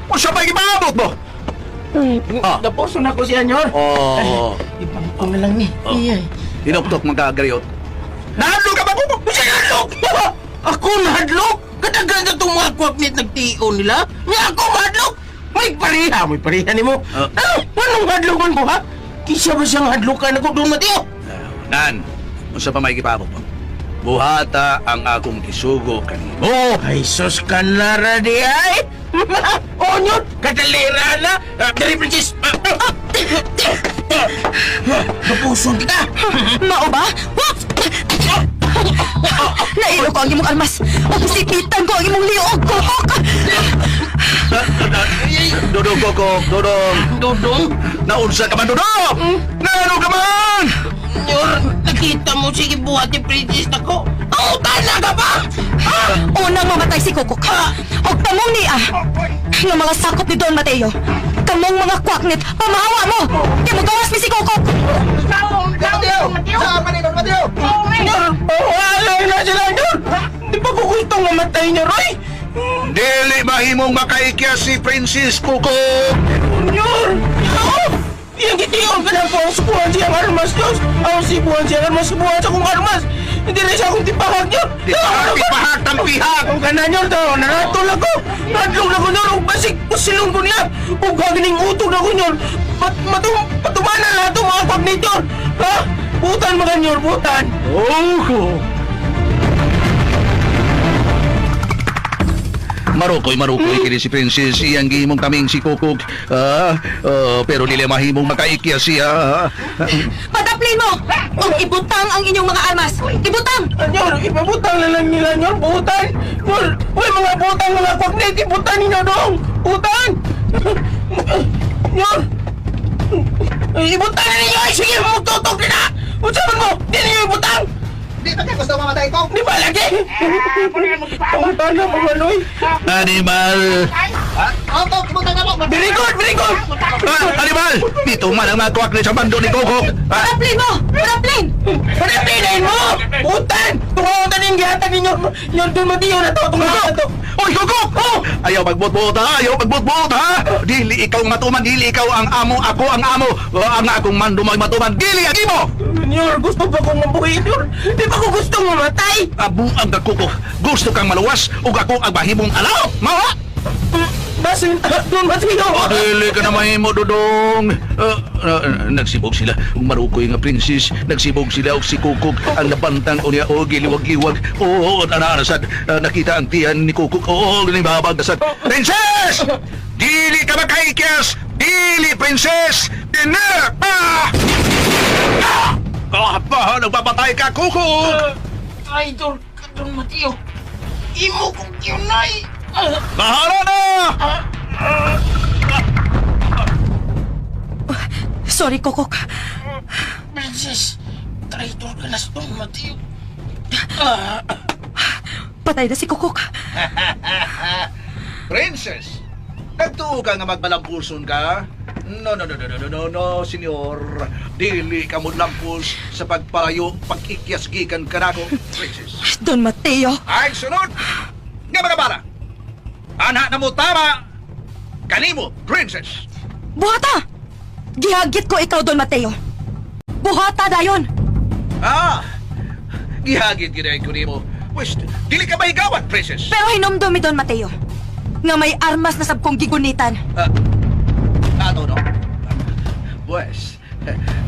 Unsa pa gipaabot mo? Ah. Gapuson ako siya, nyor. Oh, Ipangpang na lang ni. Oh. Iya. Tinuktok man ka, Gariot. Nahadlok ka ba, Kokok? Usa hadlok! Ako nahadlok! Katagal na itong mga kwak ni nagtiyo nila. Nga ako mahadlok! May pareha nimo. Ah. Ano? Anong hadlok man ko, ha? Kisa ba siyang hadlokan ako doon, Mateo? Nan, unsa pa may gipaabot mo? Buhata ang akong gisugo kanimo. Ay, sus ka na di ay! Onyot! Kadalira na! Dali, Princess! Napuson kita! Mao ba? Wap! Nailo ko ang imong armas. O sipitan ko ang imong liog, Kokok! Dodong, Kokok, Dodong. Dodong? Naunsa ka man, Dodong? Naano ka man? Nyor, nakita mo sige buhat ni Princess nako. Oh, talaga ba? Unang mamatay si Kokok. Og tamong niya nga mga sakop ni Don Mateo. Kamong mga kwaknit, pamahawa mo! Kaya magawas mi si Kokok! Nyor, wala na sila, Nyor! Di ba ko gustong mamatay, Nyor, oy? Dili mahimong makaikya si Princess Kokok. Nyor! Oh! Iyang gitiyon ka na po ang subuhan siyang armas, Diyos! Ang sibuhan siyang armas, subuhan sa kong armas! Hindi na siya akong tipahag, Nyor! Tipahag, tipahag, tampihag! Ang kana, Nyor, daw, naratol ako! Nadlong na ko, Nyor! Ug basig, pusilong ko niya! Ug hagning utog na ko, Nyor! Pat, matum, patumanan lahat ang mga pag Nyor! Ha? Butan mga, Nyor, butan! Oh, Marukoy, marukoy kini si Princess iyang gihimong kaming si Kokok. Pero dili mahimong makaikya siya. Padaplin mo! Og ibutang ang inyong mga armas! Ibutang! Nyor, ipabutang na lang nila, Nyor, butan! Nyor, uy, mga butang, mga kwagnet, ibutan ninyo dong! Butan! Nyor! Ibutan na ninyo! Ay, sige, magtutok na! Unsa man mo? Di ninyo ibutang! Di ba kaya gusto mamatay ko? Di ba lagi? Pangutan na, pamanoy! Animal! Opo, kumutang na mo! Very good, very good! Animal! Dito man ang mga kwak ni sa bando ni Kokok. Padaplin mo! Padaplin! Panapilain mo! Butan! Tungaw ta ning gihatag ninyo! Nyor, Don Mateo na to! Tungaw na to! Oy, Kokok! Oh! Ayaw magbot-bot ha! Ayaw magbot-bot ha! Dili ikaw ang matuman, dili ikaw ang amo, ako ang amo. Oh, ang akong mando may matuman, dili ang imo! Nyor, gusto pa kong mabuhi, Nyor! Di ba ko gustong mamatay? Abu ang gakukok. Gusto kang maluwas ug ako ang mahimong alaw. Mawa! Basin, Don Mateo! Dili ka na mahimo, Dodong. Nagsibog sila ug marukoy nga princess. Nagsibog sila og si Kukuk ang nabantang unya og giliwag-liwag. Oo, ana sad nakita ang tiyan ni Kukuk. Oo, nibabag sad. Princess! Dili ka makaikyas! Dili, princess! Dili! Ah! Ah! Ah, pa, nagpapatay ka, Kukuk! Traitor ka, Don Mateo! Imo kong tiyunay! Bahala na! Sorry, Kokok. Princess, traitor ka na sa Don Mateo. Patay na si Kokok. Princess, nagtuo ka nga magbalampuson ka? No, no, no, no, no, no, no, no, senyor. Dili ka mo lampus sa pagpalayo, pag-ikyas gikan ka nako, princess. Don Mateo! Ay, sunod! Nga mga bala! Ana na mo tama! Kanimo, princess! Buhata! Gihagit ko ikaw, Don Mateo. Buhata dayon! Ah! Gihagit gid ko nimo. Wes, dili ka mahigawan, princess. Pero hinumdumi, Don Mateo, nga may armas na sab kong gigunitan. Ato, no? Pues,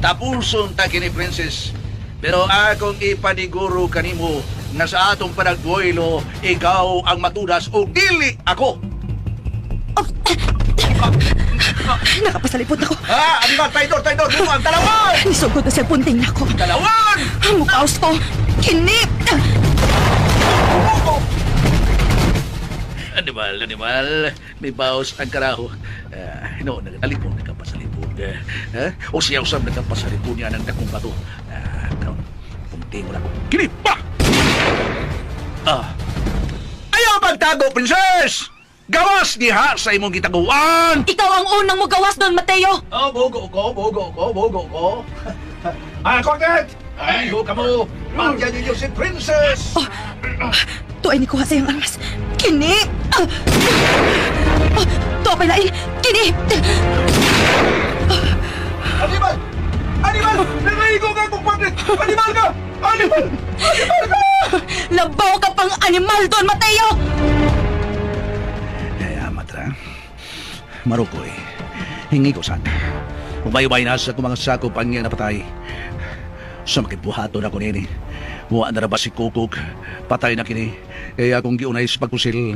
tapuson ta kini, princess. Pero akong ipaniguro kanimo nga sa atong panagduelo, ikaw ang matudas o dili ako. Oh, Nakapasalipot ako. Ah, animal, traidor, traidor, dito ang talawan! Nisugod na siya punting nako. Talawan! Ang mukaos ko. Kini! Animal, animal, may baos ang karaho. No, nagtalipon, nagkapasalipon. O siya usab nagkapasalipon niya ng dakong bato. Karon, punting mo na ko. Kini pa! Ah. Ayaw pagtago, princess! Gawas diha sa imong gitaguan! Ikaw ang unang mugawas, Don Mateo! Oh, bogo ko, bogo ko, bogo ko. Ah, Cornet! Ay, ka mo! Pagyan ninyo si Princess! Tuay ni kuha sa iyong armas. Kini! Ah! Ah, Tuwa pa'y lain! Kini! Animal! Animal! Nangaigo ka kong partner! Animal ka! Animal! Animal ka! Labaw ka pang animal, Don Mateo! Kaya, matra. Marukoy. Hingi ko sana. Ubay-ubay na sa kung mga sakop ang iyang napatay. Sa makibuhato na ko nini. Wa na ra ba si Kukuk? Patay na kini. Kaya akong giunay sa pagpusil.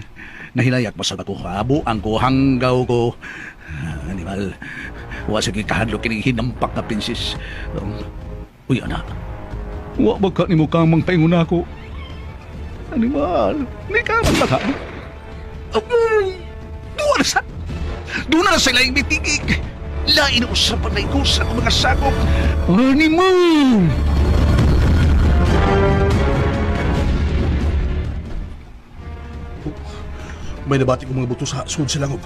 Nahinayak pa sa ako. Abo ang ko, hanggaw ko. Ah, animal. Wa sa gikahadlo kini hinampak na pinsis. Uy, ana. Wa ba ka nimo kamang paingon ako? Animal, ni ka man baka. Oh, duwa na sa... Doon na sila yung mitigig. Lain usapan na ikaw sa mga sakop. Animal! May nabati ko mga buto sa sud sa langob.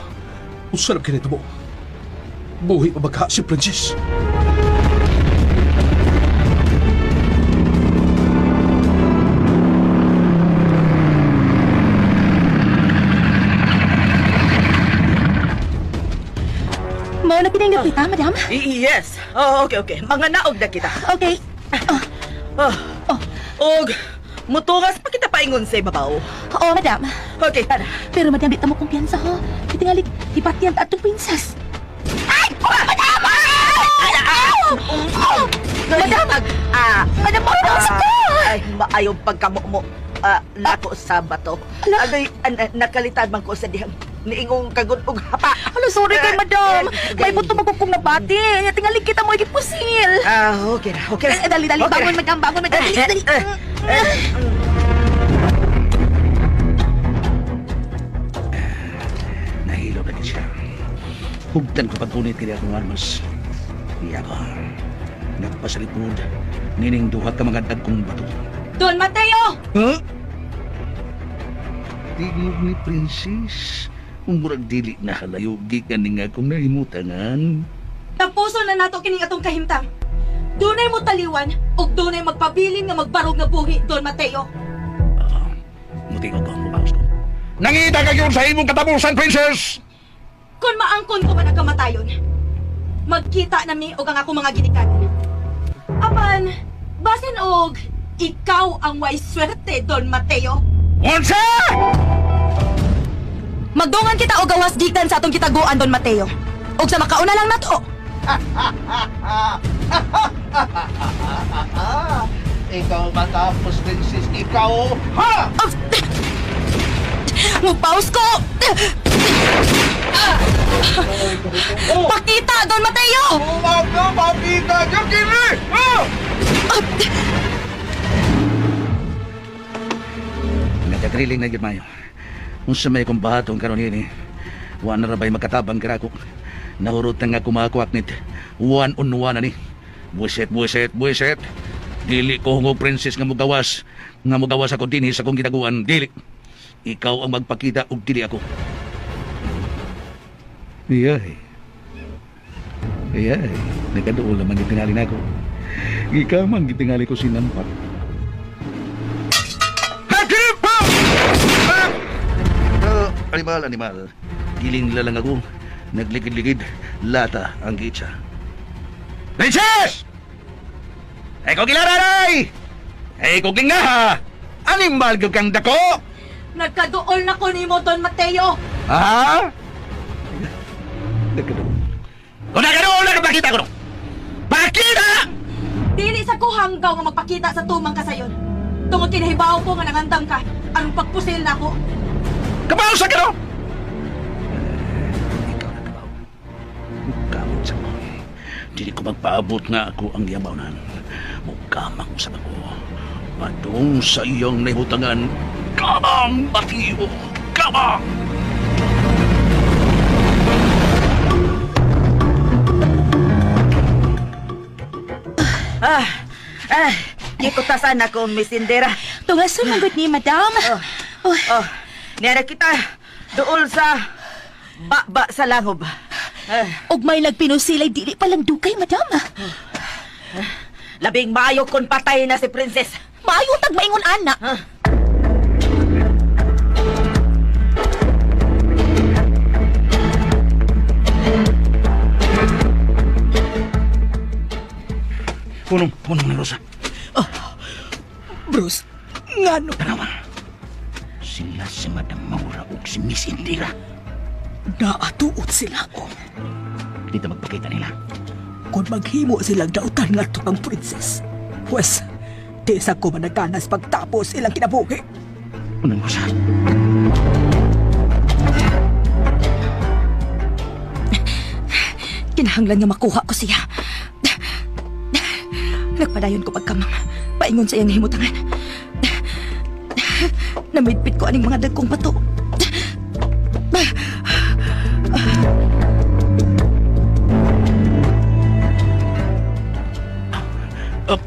Usalap kinito mo. Buhi pa bagha si Princess. Mao na kining napita, madam? Yes. Oh, okay, okay. Mga naog na kita. Okay. Oh. Og, mutungas pa kita paingon sa ibabaw. Oo, madam. Okay, tara. Pero madam, di ta mo kumpiyansa, ha? Kitingali, ipatiyan ta atong princess. Ay! Oh, madam! Ay! Ay! Madam! Ah, Madam, oh, sa ka! Ay, maayong pagkamumo. Ah, lako sa bato. Ala. Agay, nakalitan man ko sa dihang niingong kagun og hapa. Alo, sorry kay madam. Eh, May buto magkukong nabati. Tingali kita mo igipusil. Ah, okay na, okay na. Eh, dali, dali. Okay na. Bangon, madam. Bangon, madam. Dali, dali. Eh, eh, Nahilo na gid siya. Hugtan ko pagkunit kini akong armas. Iya ko. Nagpasalikod. Nining duha ka mga dagkong bato. Don Mateo! Huh? Tingog ni Princess. Murag dili na halayo gikan ni nga akong nahimutangan. Tapuson na nato kining atong kahimtang. Dunay mo taliwan ug dunay magpabilin nga magbarog nga buhi, Don Mateo. Mutingo ko, mubawas ko. Nangita ka yun sa imong katapusan, Princess! Kung maangkon ko man ang kamatayon, magkita na mi og ang akong mga ginikanan. Apan, basin og ikaw ang way swerte, Don Mateo. Unsa! Magdungan kita og gawas gikan sa atong kitaguan, Don Mateo. Og sa makauna lang nato. Ikaw matapos, Princess. Ikaw, ha? Mupaus ko! Pakita, Don Mateo! Umaga, pakita ka, kini! Nagkagriling na gyud mayo. Unsa may kong bahatong karon ini. Wa na rabay makatabang karako. Nahurot na nga kumakuak nit. One on one ani. Buset, buset, buset. Dili ko hungog princess nga mugawas. Nga mugawas ako dinhi sa akong ginaguan. Dili. Ikaw ang magpakita og dili ako. Iyay. Iyay. Nagkaduol naman gitingali na ako. Ikaw man gitingali ko sinampat. Animal, animal. Giling lang ako. Nagligid-ligid. Lata ang gitsa. Princess! Ay ko gilararay! Ay ko gingaha! Animal gyud kang dako! Nagkaduol na ko nimo, Don Mateo! Ha? Nagkaduol. Kung nagkaduol na ka, pakita ko no! Pakita! Dili sa ko hanggaw nga magpakita sa tumang kasayon. Tungod kinahibaw ko nga nangandam ka, anong pagpusil na ako. Kabaw sa kano! Ikaw na kabaw. Mukamot sa ko. Dili ko magpaabot nga ako ang yabawnan. Mukamang sa ako. Padung sa iyong nahimutangan, kamang batiyo! Kamang! Ah, ah, gikutasan ako, Miss Indira. Tungason man gud ni, madam. Oh, oh, niyara kita dool sa ba sa langob. Ah, Og may nagpinusilay dili pa lang dukay, madam. labing maayo kun patay na si Princess. Maayo tag maingon ana. Ah. Punong, punong na Rosa. Bruce, ngano? Tanawa. Sila si Madam Maura ug si Miss Indira. Naatuot sila. Dito magpakita nila. Kung maghimo silang dautan ngadto kang princess. Pwes, Di sa ko managanas pagtapos ilang kinabuhi. Unang Rosa. Kinahanglan nga makuha ko siya. Nagpadayon ko pagkamang. Paingon sa iyang himutangan. Namidpit ko aning mga dagkong bato. Up.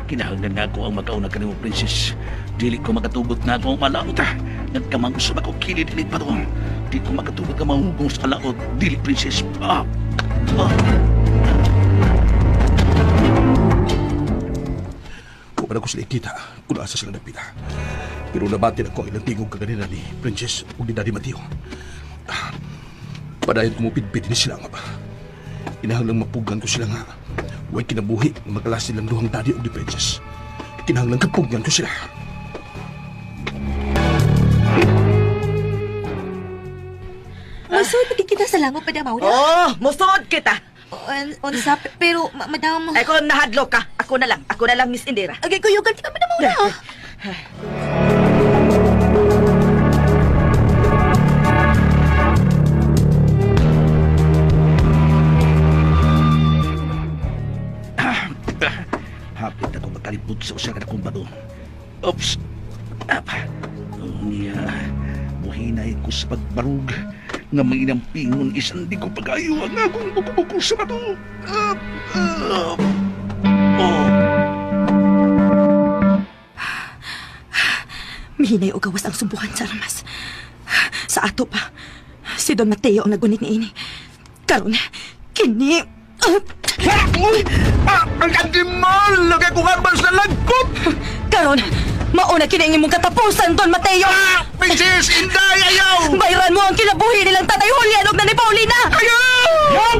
Kinahanglan nga ako ang makauna kanimo, princess. Dili ko makatugot na ako ang malaot. Nagkamang usab ako kilid init pa to. Di ko makatugot nga mahugong sa laot. Dili, princess. Ah. Ah. Wala ko sila ikita kung asa sila napita. Pero nabati na ko ang ilang tingog kaganina ni Princess ug ni Daddy Mateo. Ah, padayon ko mupidpid ni sila nga ba. Kinahanglang mapugan ko sila nga. Huwag kinabuhi nga magalas silang duhang daddy ug ni Princess. Kinahanglang kapugan ko sila. Masud, kita sa lango, Madam Aura. Oh, musod kita. Unsa, pero, Madam... Ay, kung nahadlok ka, ako na lang. Ako na lang, Miss Indira. Agay, kuyugan ka, Madam Aura. Hapit ako makalipot sa usa ka dakong bato. Oops. Apa. Unya. Buhinay ko sa pagbarug nga may inampingon isan di ko pagayo ang akong buko-buko sa bato. Up, up. Oh. Mihinay o gawas ang sumbuhan sa ramas. Sa ato pa, si Don Mateo ang nagunit ni ini. Karon, kini... Ah, ang animal! Lagay ko nga sa lagkot! Karon, mauna kini ang imong katapusan, Don Mateo! Ah, Princess Inday, ayaw! Bayran mo ang kinabuhi nilang Tatay Julian ug Nanay Paulina! Ayaw!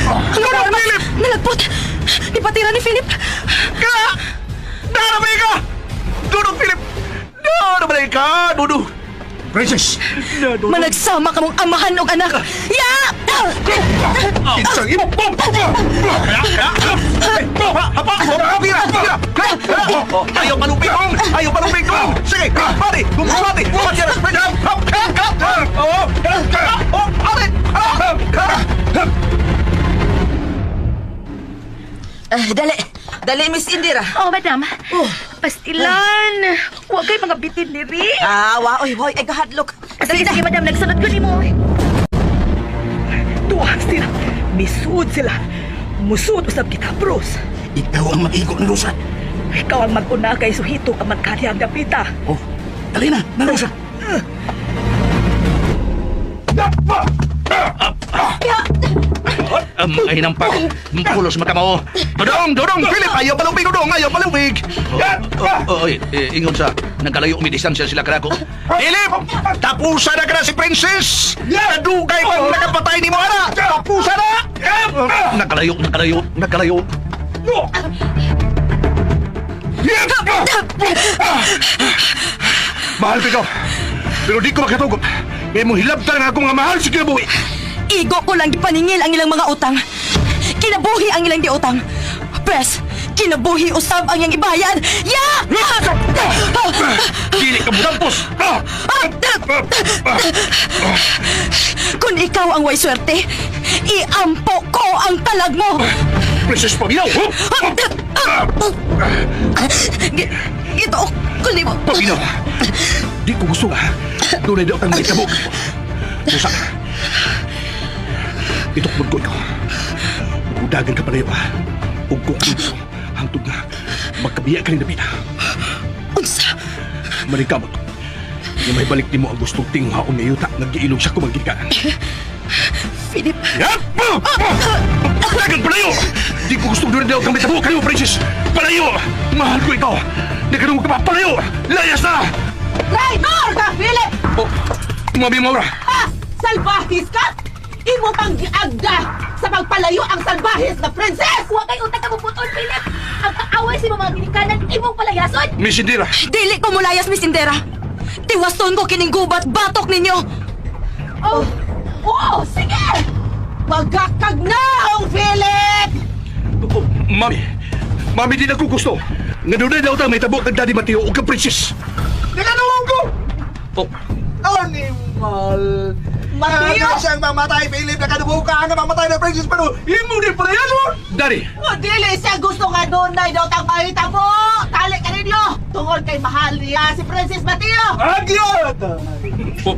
Ang armas! Nalagpot! Ipatira ni Philip! Ka! Darabay ka! Dudong Philip! Darabay ka, Dudong! Princess! Managsama ka mong amahan og anak! Ya! Isang imo! Ayaw palupig kong! Ayaw palupig kong! Sige! Pati! Pati! Dali. Dali, Miss Indira. Oh, Madam. Pastilan. Huwag kay mga bitin ni Ri. Ah, wa, oy, oy, ay kahadlok. Sige, sige, Madam. Nagsunod ko ni mo. Duha sila. Misud sila. Musud usab kita, Bruce. Ikaw ang mag-igo ng Rosa. Ikaw ang mag-una kay suhito ka magkali ang dapita. Oh, dali na, na Rosa. Ay, nampak. Pulos makamao. Dudong! Dudong! Philip! Ayaw palupig! Dudong! Ayaw palupig! Oh, oy, eh, ingon sa nagkalayo umidistansya sila kanako. Philip! Tapusan na ka na si Princess! Nadugay bang nakapatay ni mo, ana? Tapusan na! Nagkalayo, nagkalayo, nagkalayo. Mahal ko ikaw. Pero di ko makatugot. Ngayon mong hilabtan ang akong nga mahal sa kinabuhi. Igo ko lang gipaningil ang ilang mga utang. Kinabuhi ang ilang giutang. Pres, kinabuhi usab ang iyang ibayan. Ya! Dili ka mudampos! Kung ikaw ang way swerte, iampo ko ang talag mo. Princess Paminaw! Gito, kundi mo. Paminaw! Di ko gusto nga. Doon ay daw kang may tabok. Musa, itukod ko ikaw. Udagan ka palayo ah. Ug ko hangtod nga magkabiya ka rin dapita. Unsa? Manikamot. Nga may balik nimo ang gustong tinghaon nga yuta nga giilog sa kumanggikan. Philip, Yap! Dagan palayo! Di ko gustong doon daw kang may tabok kayo, princess! Palayo! Mahal ko ikaw! Nagkanong ka pa! Palayo! Layas na! Traitor ka, Philip! Oh, Mami Maura! Ha? Salbahis ka? Imo pang giagda sa pagpalayo ang salbahis na princess! Huwag kay utang kabuputol, Philip. Ang kaaway sa mga ginikanan, imong palayason. Miss Indira! dili ko mulayas, Miss Indera. Tiwason ko kining gubat batok ninyo. Oh, oh, sige! Pagkakagnaong, Philip! Oh, Mami! Mami, di na ko gusto. Nga dunay daw ta may tabo kag Daddy Mateo o kag Princess. Nakanuong ko! Oh, Animal! Mateo! Ano siyang mamatay, Philip? Nakadugo ka nga mamatay na princess pero imo din pala yan, oh! Daddy! O, dili siya gusto nga dunay daw tang mahitabo. Tali ka ninyo. Tungod kay mahal niya si Princess Mateo. Agyot! Oh,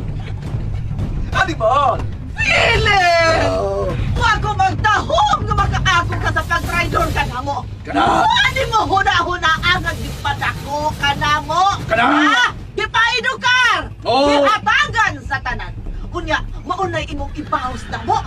Animal! Philip! Oh. Wa ko magtahom nga makaako ka sa pag-traidor ka namo. Kana! Ani mo huna-huna ang nagpadako ka namo. Kana! Ha? Gipaedukar! Oh. Gihatagan sa tanan. Unya, maunay imong ibawas namo.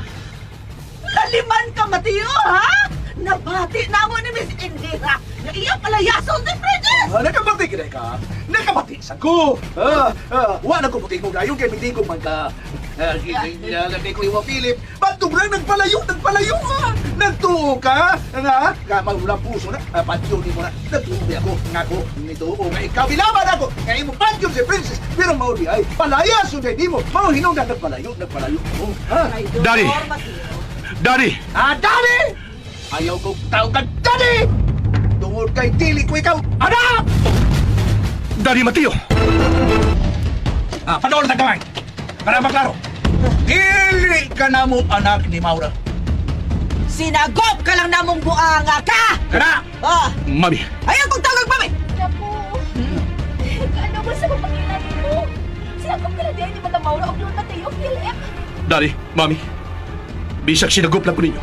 Laliman ka, Mateo, ha? Nabati namo ni Miss Indira nga iya palayason si Princess! Ah, nakabati ka ka. Nakabati sa ko. Ah, ah, wa na ko mutingog dayon kay mitingog man ka. Ah, ginalagay ko iwa Philip. Bantog lang nagpalayo, nagpalayo ka. Nagtuo ka. Nga, ka magulang puso na. Ah, patyon ni mo na. Nagtuo ba ako nga ko nituo nga ikaw bilaban ako. Nga imo patyon si princess. Pero mao di ay palayason kay nimo. Mao hinungdan nagpalayo, nagpalayo. Oh, ha? Traidor, Daddy! Mateo. Daddy! Ah, daddy! Ayaw ko tawag ka daddy! Tungod kay dili ko ikaw anak! Daddy Mateo! Ah, panood na kamay. Para maklaro. Dili ka na mo anak ni Maura. Sinagop ka lang namong buanga ka! Kana! Ah, Mami! ayaw kong tawag, mami! Naku! Ano ba sa mapangilani mo? Sinagop ka na din ni Madam Maura o Don Mateo, Philip. Daddy! Mami! Bisag sinagop lang ko ninyo.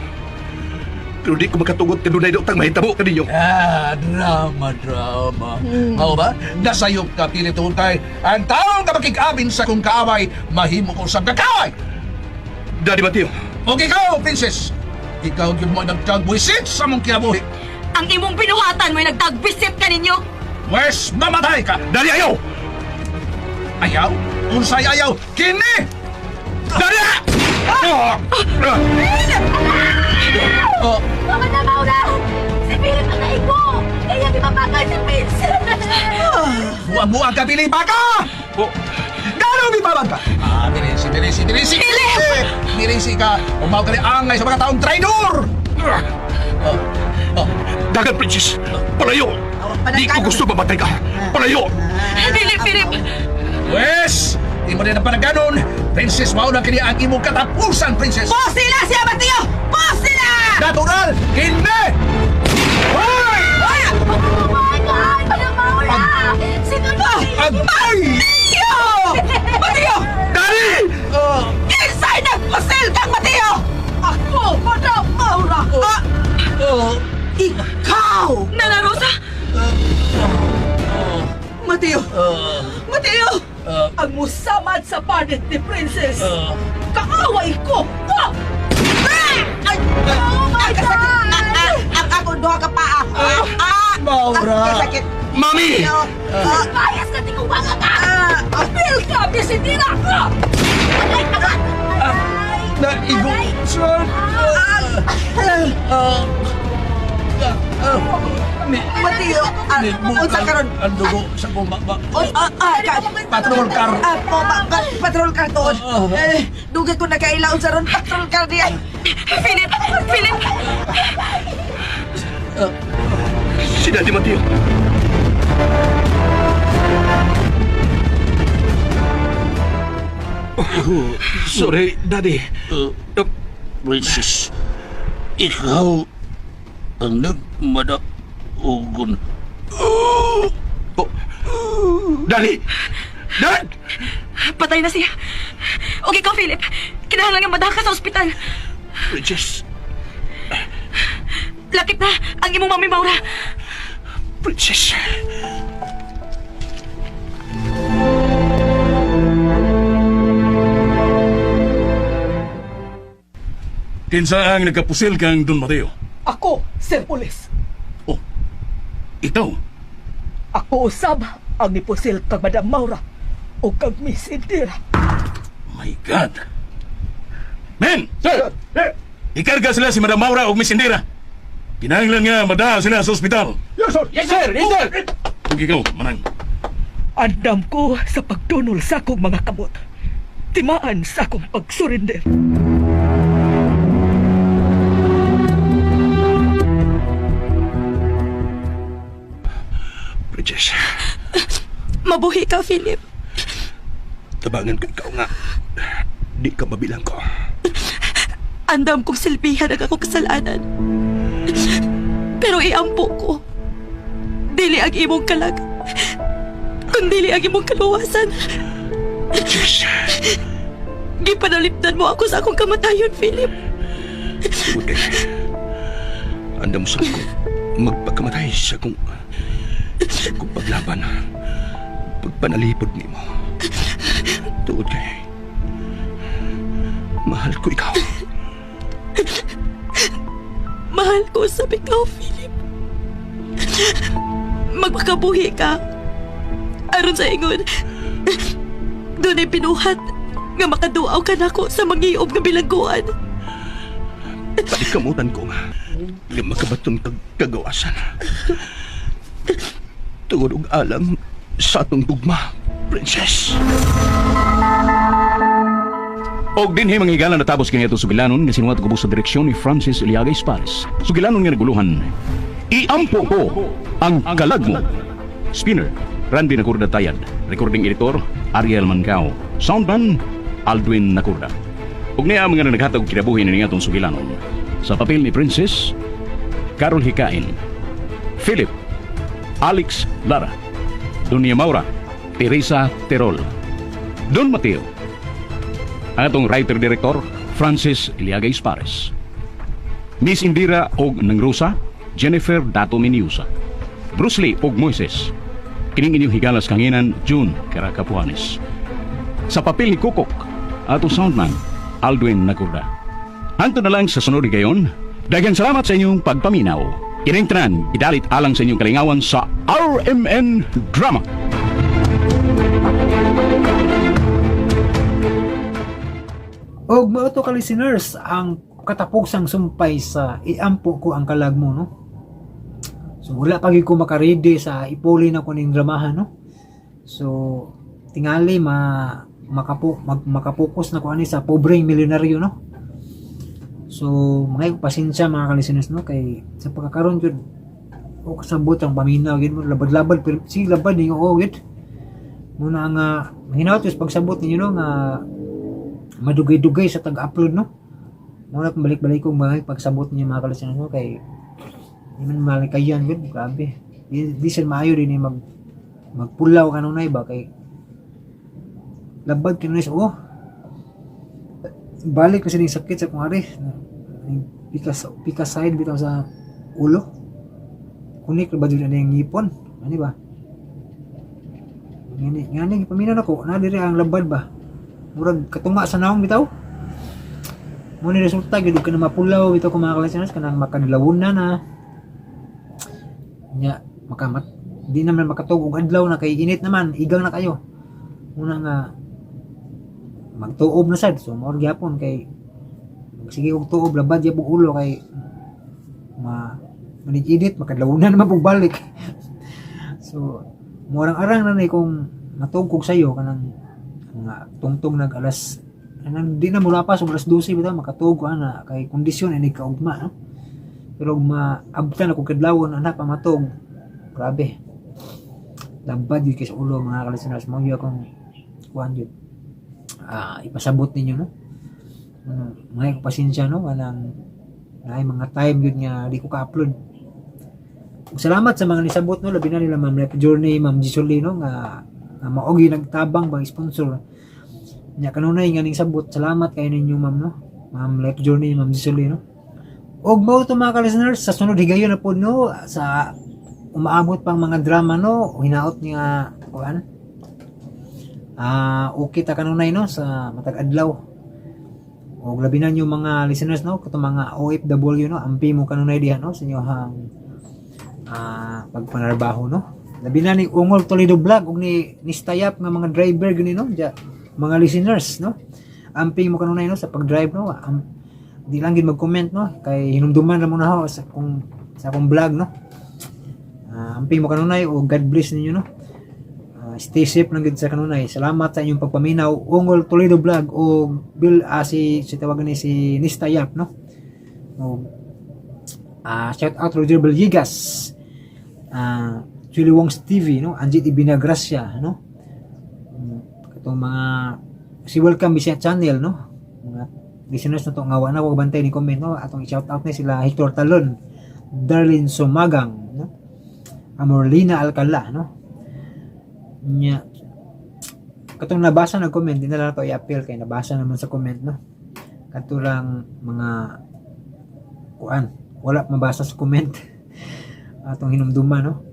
Pero di ko makatugot ka dunay daw tang mahitabo ka ninyo. Ah, drama, drama. Mao ba? Nasayop ka, Philip, tungod kay ang taong nga makig-abin sa kong kaaway, mahimo ko sa kakaway. Daddy Mateo! Og ikaw, princess, ikaw gyud mo nagtagbuisit sa mong kinabuhi. Ang imong binuhatan mo'y nagtagbisit ka ninyo. Wes, mamatay ka! Daddy, ayaw! Ayaw? Unsay ayaw? Kini! Daddy! Ah! Ah! Oh, Mama na Maura! Si Philip ang naigo! Kaya gipapakay si Princess! buang-buang ka, Philip, baka! Oh, Gano'ng bibabag ka? Ah, Mirisi, Mirisi, Mirisi! Philip! Mirisi ka! Umaw ka rin angay sa mga taong traidor! Oh, oh, Dagan, Princess! Palayo! Di ko gusto mamatay ka! Palayo! Dili, Philip. Wes! Di mo rin ang panaganon! Princess, mao na kini ang imong katapusan, Princess! Posila siya, Mateo! Posila! Natural! Kini! Hoy! Oh my God! Madam Maura! Sino na? Agay! Mateo! Mateo! Daddy! Oh, Kinsay nagpasil kang Mateo! Ako, Madam Maura! Ah, oh, ikaw! Nana Rosa, Mateo! oh, Mateo! oh, Ang musamad sa panit ni Princess! oh. Kaaway ko! Ah! Ay! Oh my Ang kasakit! God! Ah, ah, ang ako duha ka paa! Ah, ah, Maura! Ang kasakit! Mami! Mateo! Ah, Mayas ka tinguwanga ka! ah, ah, Apil ka, Bisidira! Ah! Aray! Aray! Aray! Naigo! Sir! Ah, ah, ah, Mateo! Ah, unsa karon? Ang dugo sa kumba. Oy, ah, ah, ka, Patrol car. Ah, po, pa, pa, patrol car tuod. Ah, ah. Eh, dugay ko nakailaon sa ron patrol car diya. Philip, Philip. Si Daddy Mateo! Oh, sorry, Daddy. Princess, ikaw ang nagmadaugon. Oh. Daddy! Dad! Patay na siya. Okay ka, Philip. Kinahanglan nga madala ka sa ospital. Princess! Lakip na ang imong mami Maura. Princess! Kinsa ang nagkapusil kang Don Mateo? Ako, Sir Pulis. Oh, ikaw? Ako usab ang nipusil kag Madam Maura o kag Miss Indira. My God! Men! Sir! Ikarga sila si Madam Maura o Miss Indira. Kinahanglan nga madala sila sa ospital. Yes, sir! Yes, sir! Yes, sir! Ug ikaw, manang. Andam ko sa pagdunol sa akong mga kamot. Timaan sa akong pagsurrender. Jess. Mabuhi ka, Philip. Tabangan ko ikaw nga. Di ka mabilang ko. Andam kong silbihan ang akong kasalanan. Pero iampo ko. Dili ang imong kalag. Kundili ang imong kaluwasan. Jess. Gipanalipdan mo ako sa akong kamatayon, Philip. Tungod kay andam sa ko magpakamatay sa akong paglaban, pagpanalipod nimo. Tungod kay mahal ko ikaw. Mahal ko sa ikaw, Philip. Magmakabuhi ka. Aron sa ingon, dunay binuhat nga makaduaw ka nako sa mangiob nga bilangguan. Palikamutan ko nga nga makabaton kag kagawasan. Tungod og alam sa atong gugma, princess. Og dinhi, mga higala, natapos kini atong sugilanon nga sinuwat ubos sa direksyon ni Francis Eliaga Espares. Sugilanon nga naguluhan, Iampo Ko ang Kalag Mo. Spinner, Randy Nakurda Tayad. Recording editor, Ariel Mancao. Soundman, Aldwin Nakurda. Ug niya ang mga naghatag og kinabuhi ni atong sugilanon. Sa papel ni Princess, Carol Hikain. Philip, Alex Lara. Dunya Maura, Teresa Terol. Don Mateo, ang atong writer-director, Francis Eliaga Espares. Miss Indira og Nang Rosa, Jennifer Dato Miniusa. Bruce Lee og Moises. Kining inyong higalas kanginan, June Caracapuranes. Sa papel ni Kukok, atong soundman, Aldwin Nakurda. Hangtod na lang sa sunod gayon, daghang salamat sa inyong pagpaminaw. Kining tanan, idalit alang sa inyong kalingawan sa RMN Drama. Og mao to ka, listeners, ang katapugsang sumpay sa Iampo Ko ang Kalag Mo, no? So wala pa gyud ko makaready sa ipuli na ko ning dramahan, no? So tingali ma makapo mag, makapokus na ko ani sa Pobreng Milyonaryo, no? So mga pasensya, mga ka-listeners, no, kay sa pagkakaroon gyud o kasabot ang paminaw gyud mo, labad-labad, pero sige, labad ninyo o gyud muna nga hinaut pagsabot ninyo, no, nga madugay-dugay sa tag-upload, no. Muna kung balik-balik kong mga pagsabot ninyo, mga ka-listeners, no, kay di man malikayan gyud, grabe. Di siya maayo din eh, magpulaw kanunay ba, kay labad kanunay sa oh balik kasi ning sakit sa kung ari pikas pikas side bitaw sa ulo, kunik ba jud ani ang ngipon ani ba. Ngani ngani gipaminaw nako na diri ang labad ba, murag katunga sa naong bitaw mo ni resulta gyud ka na mapulaw bitaw ko, mga ka-listeners, kanang makadlawon na na nya makamat di naman makatug og adlaw na kay init naman, igang na kayo muna nga magtuob na sad. So mao gyapon kay sige og tuob, labad gyud og ulo kay ma manig-init, makadlawon na naman pug balik. So murang arang na ni kung matug kog sayo kanang nga tungtong nag alas anang di na mula pa so alas 12 bitaw makatug ko ana kay kondisyon ini kaugma, no? Pero maabtan ako kadlawon anak pa matug, grabe, labad yun kay sa ulo, mga ka-listeners. Mo yun akong kuan yun ipasabot ninyo, no. Ano, mga pasensya, no, kanang naay mga time yun nga di ko ka-upload. Ug salamat sa mga nisabot, no, labi na nila Ma'am Life Journey, Ma'am Gisoli, no, nga, nga mao gyud nagtabang bang sponsor nya kanunay nga ning sabot. Salamat kay ninyo, ma'am, no, Ma'am Life Journey, Ma'am Gisoli, no. Og mao to, mga ka-listeners, sa sunod higayon na pod, no, sa umaabot pang mga drama, no, hinaot nga kuan okay ta kanunay, no, sa matag adlaw. Og labi na yung mga listeners, no, katong mga OFW, no, ampi mo kanunay diha, no, sa inyong pagpanarbaho, no. Labi na ni Ungol Toledo Vlog ug ni Nistayap nga mga driver gani, no, ja, mga listeners, no. Amping mo kanunay, no, sa pag-drive, no. Di lang gid mag-comment, no, kay hinumduman ra mo na ho sa akong vlog, no. Amping mo kanunay o God bless ninyo, no. Stay safe lang gid sa kanunay. Salamat sa inyong pagpaminaw, Ungol Toledo Vlog o Bill si si tawagan ni si Nistayap, no. O shout out Roger Villegas. Julie Wong's TV, no, Anjit Ibinagracia, no, katong mga si Welcome Bisaya Channel, no, mga listeners na to nga wa na ko bantay ni comment, no, atong i-shout out ni sila Hector Talon, Darlene Sumagang, no, Amorlina Alcala, no. Nya katong nabasa na comment, di na lang to i-appeal kay nabasa naman sa comment, no. Katurang mga kuan wala mabasa sa comment, atong hinumduma, no.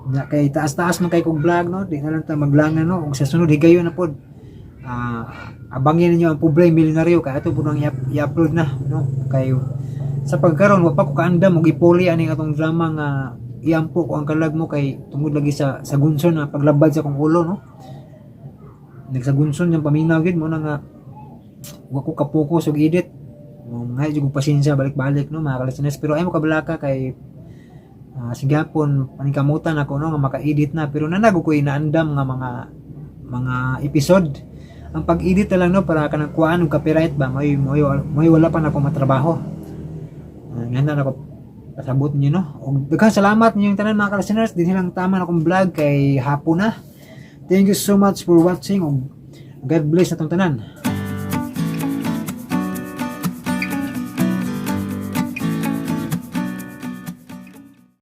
Nya kay taas-taas man kay kog vlog, no, di na lang ta maglangan, no. Ug sa sunod higayon na pod, abangin ninyo ang Pobre Milyonaryo kay ato pud ang i-upload na, no, kay sa pagkaron wa pa ko kaandam og ipuli aning atong drama nga Iampo Ko ang Kalag Mo, kay tungod lagi sa gunson na paglabad sa akong ulo, no. Nagsagunson yung paminaw gid mo na nga wa ko kapokus og edit mo, mga jud pasensya balik-balik, no, mga ka-listeners. Pero ay mo kabalaka kay sigapon paningkamutan ako, no, nga maka-edit na, pero nanago ko inaandam nga mga episode ang pag-edit na lang, no, para kanang kuhaan og copyright ba. May wala pa na ako matrabaho. Nga na ako pasabot niyo, no. Og daghang salamat ninyong tanan, mga ka-listeners. Dinhi lang tama na akong vlog kay hapon na. Thank you so much for watching ug God bless atong tanan.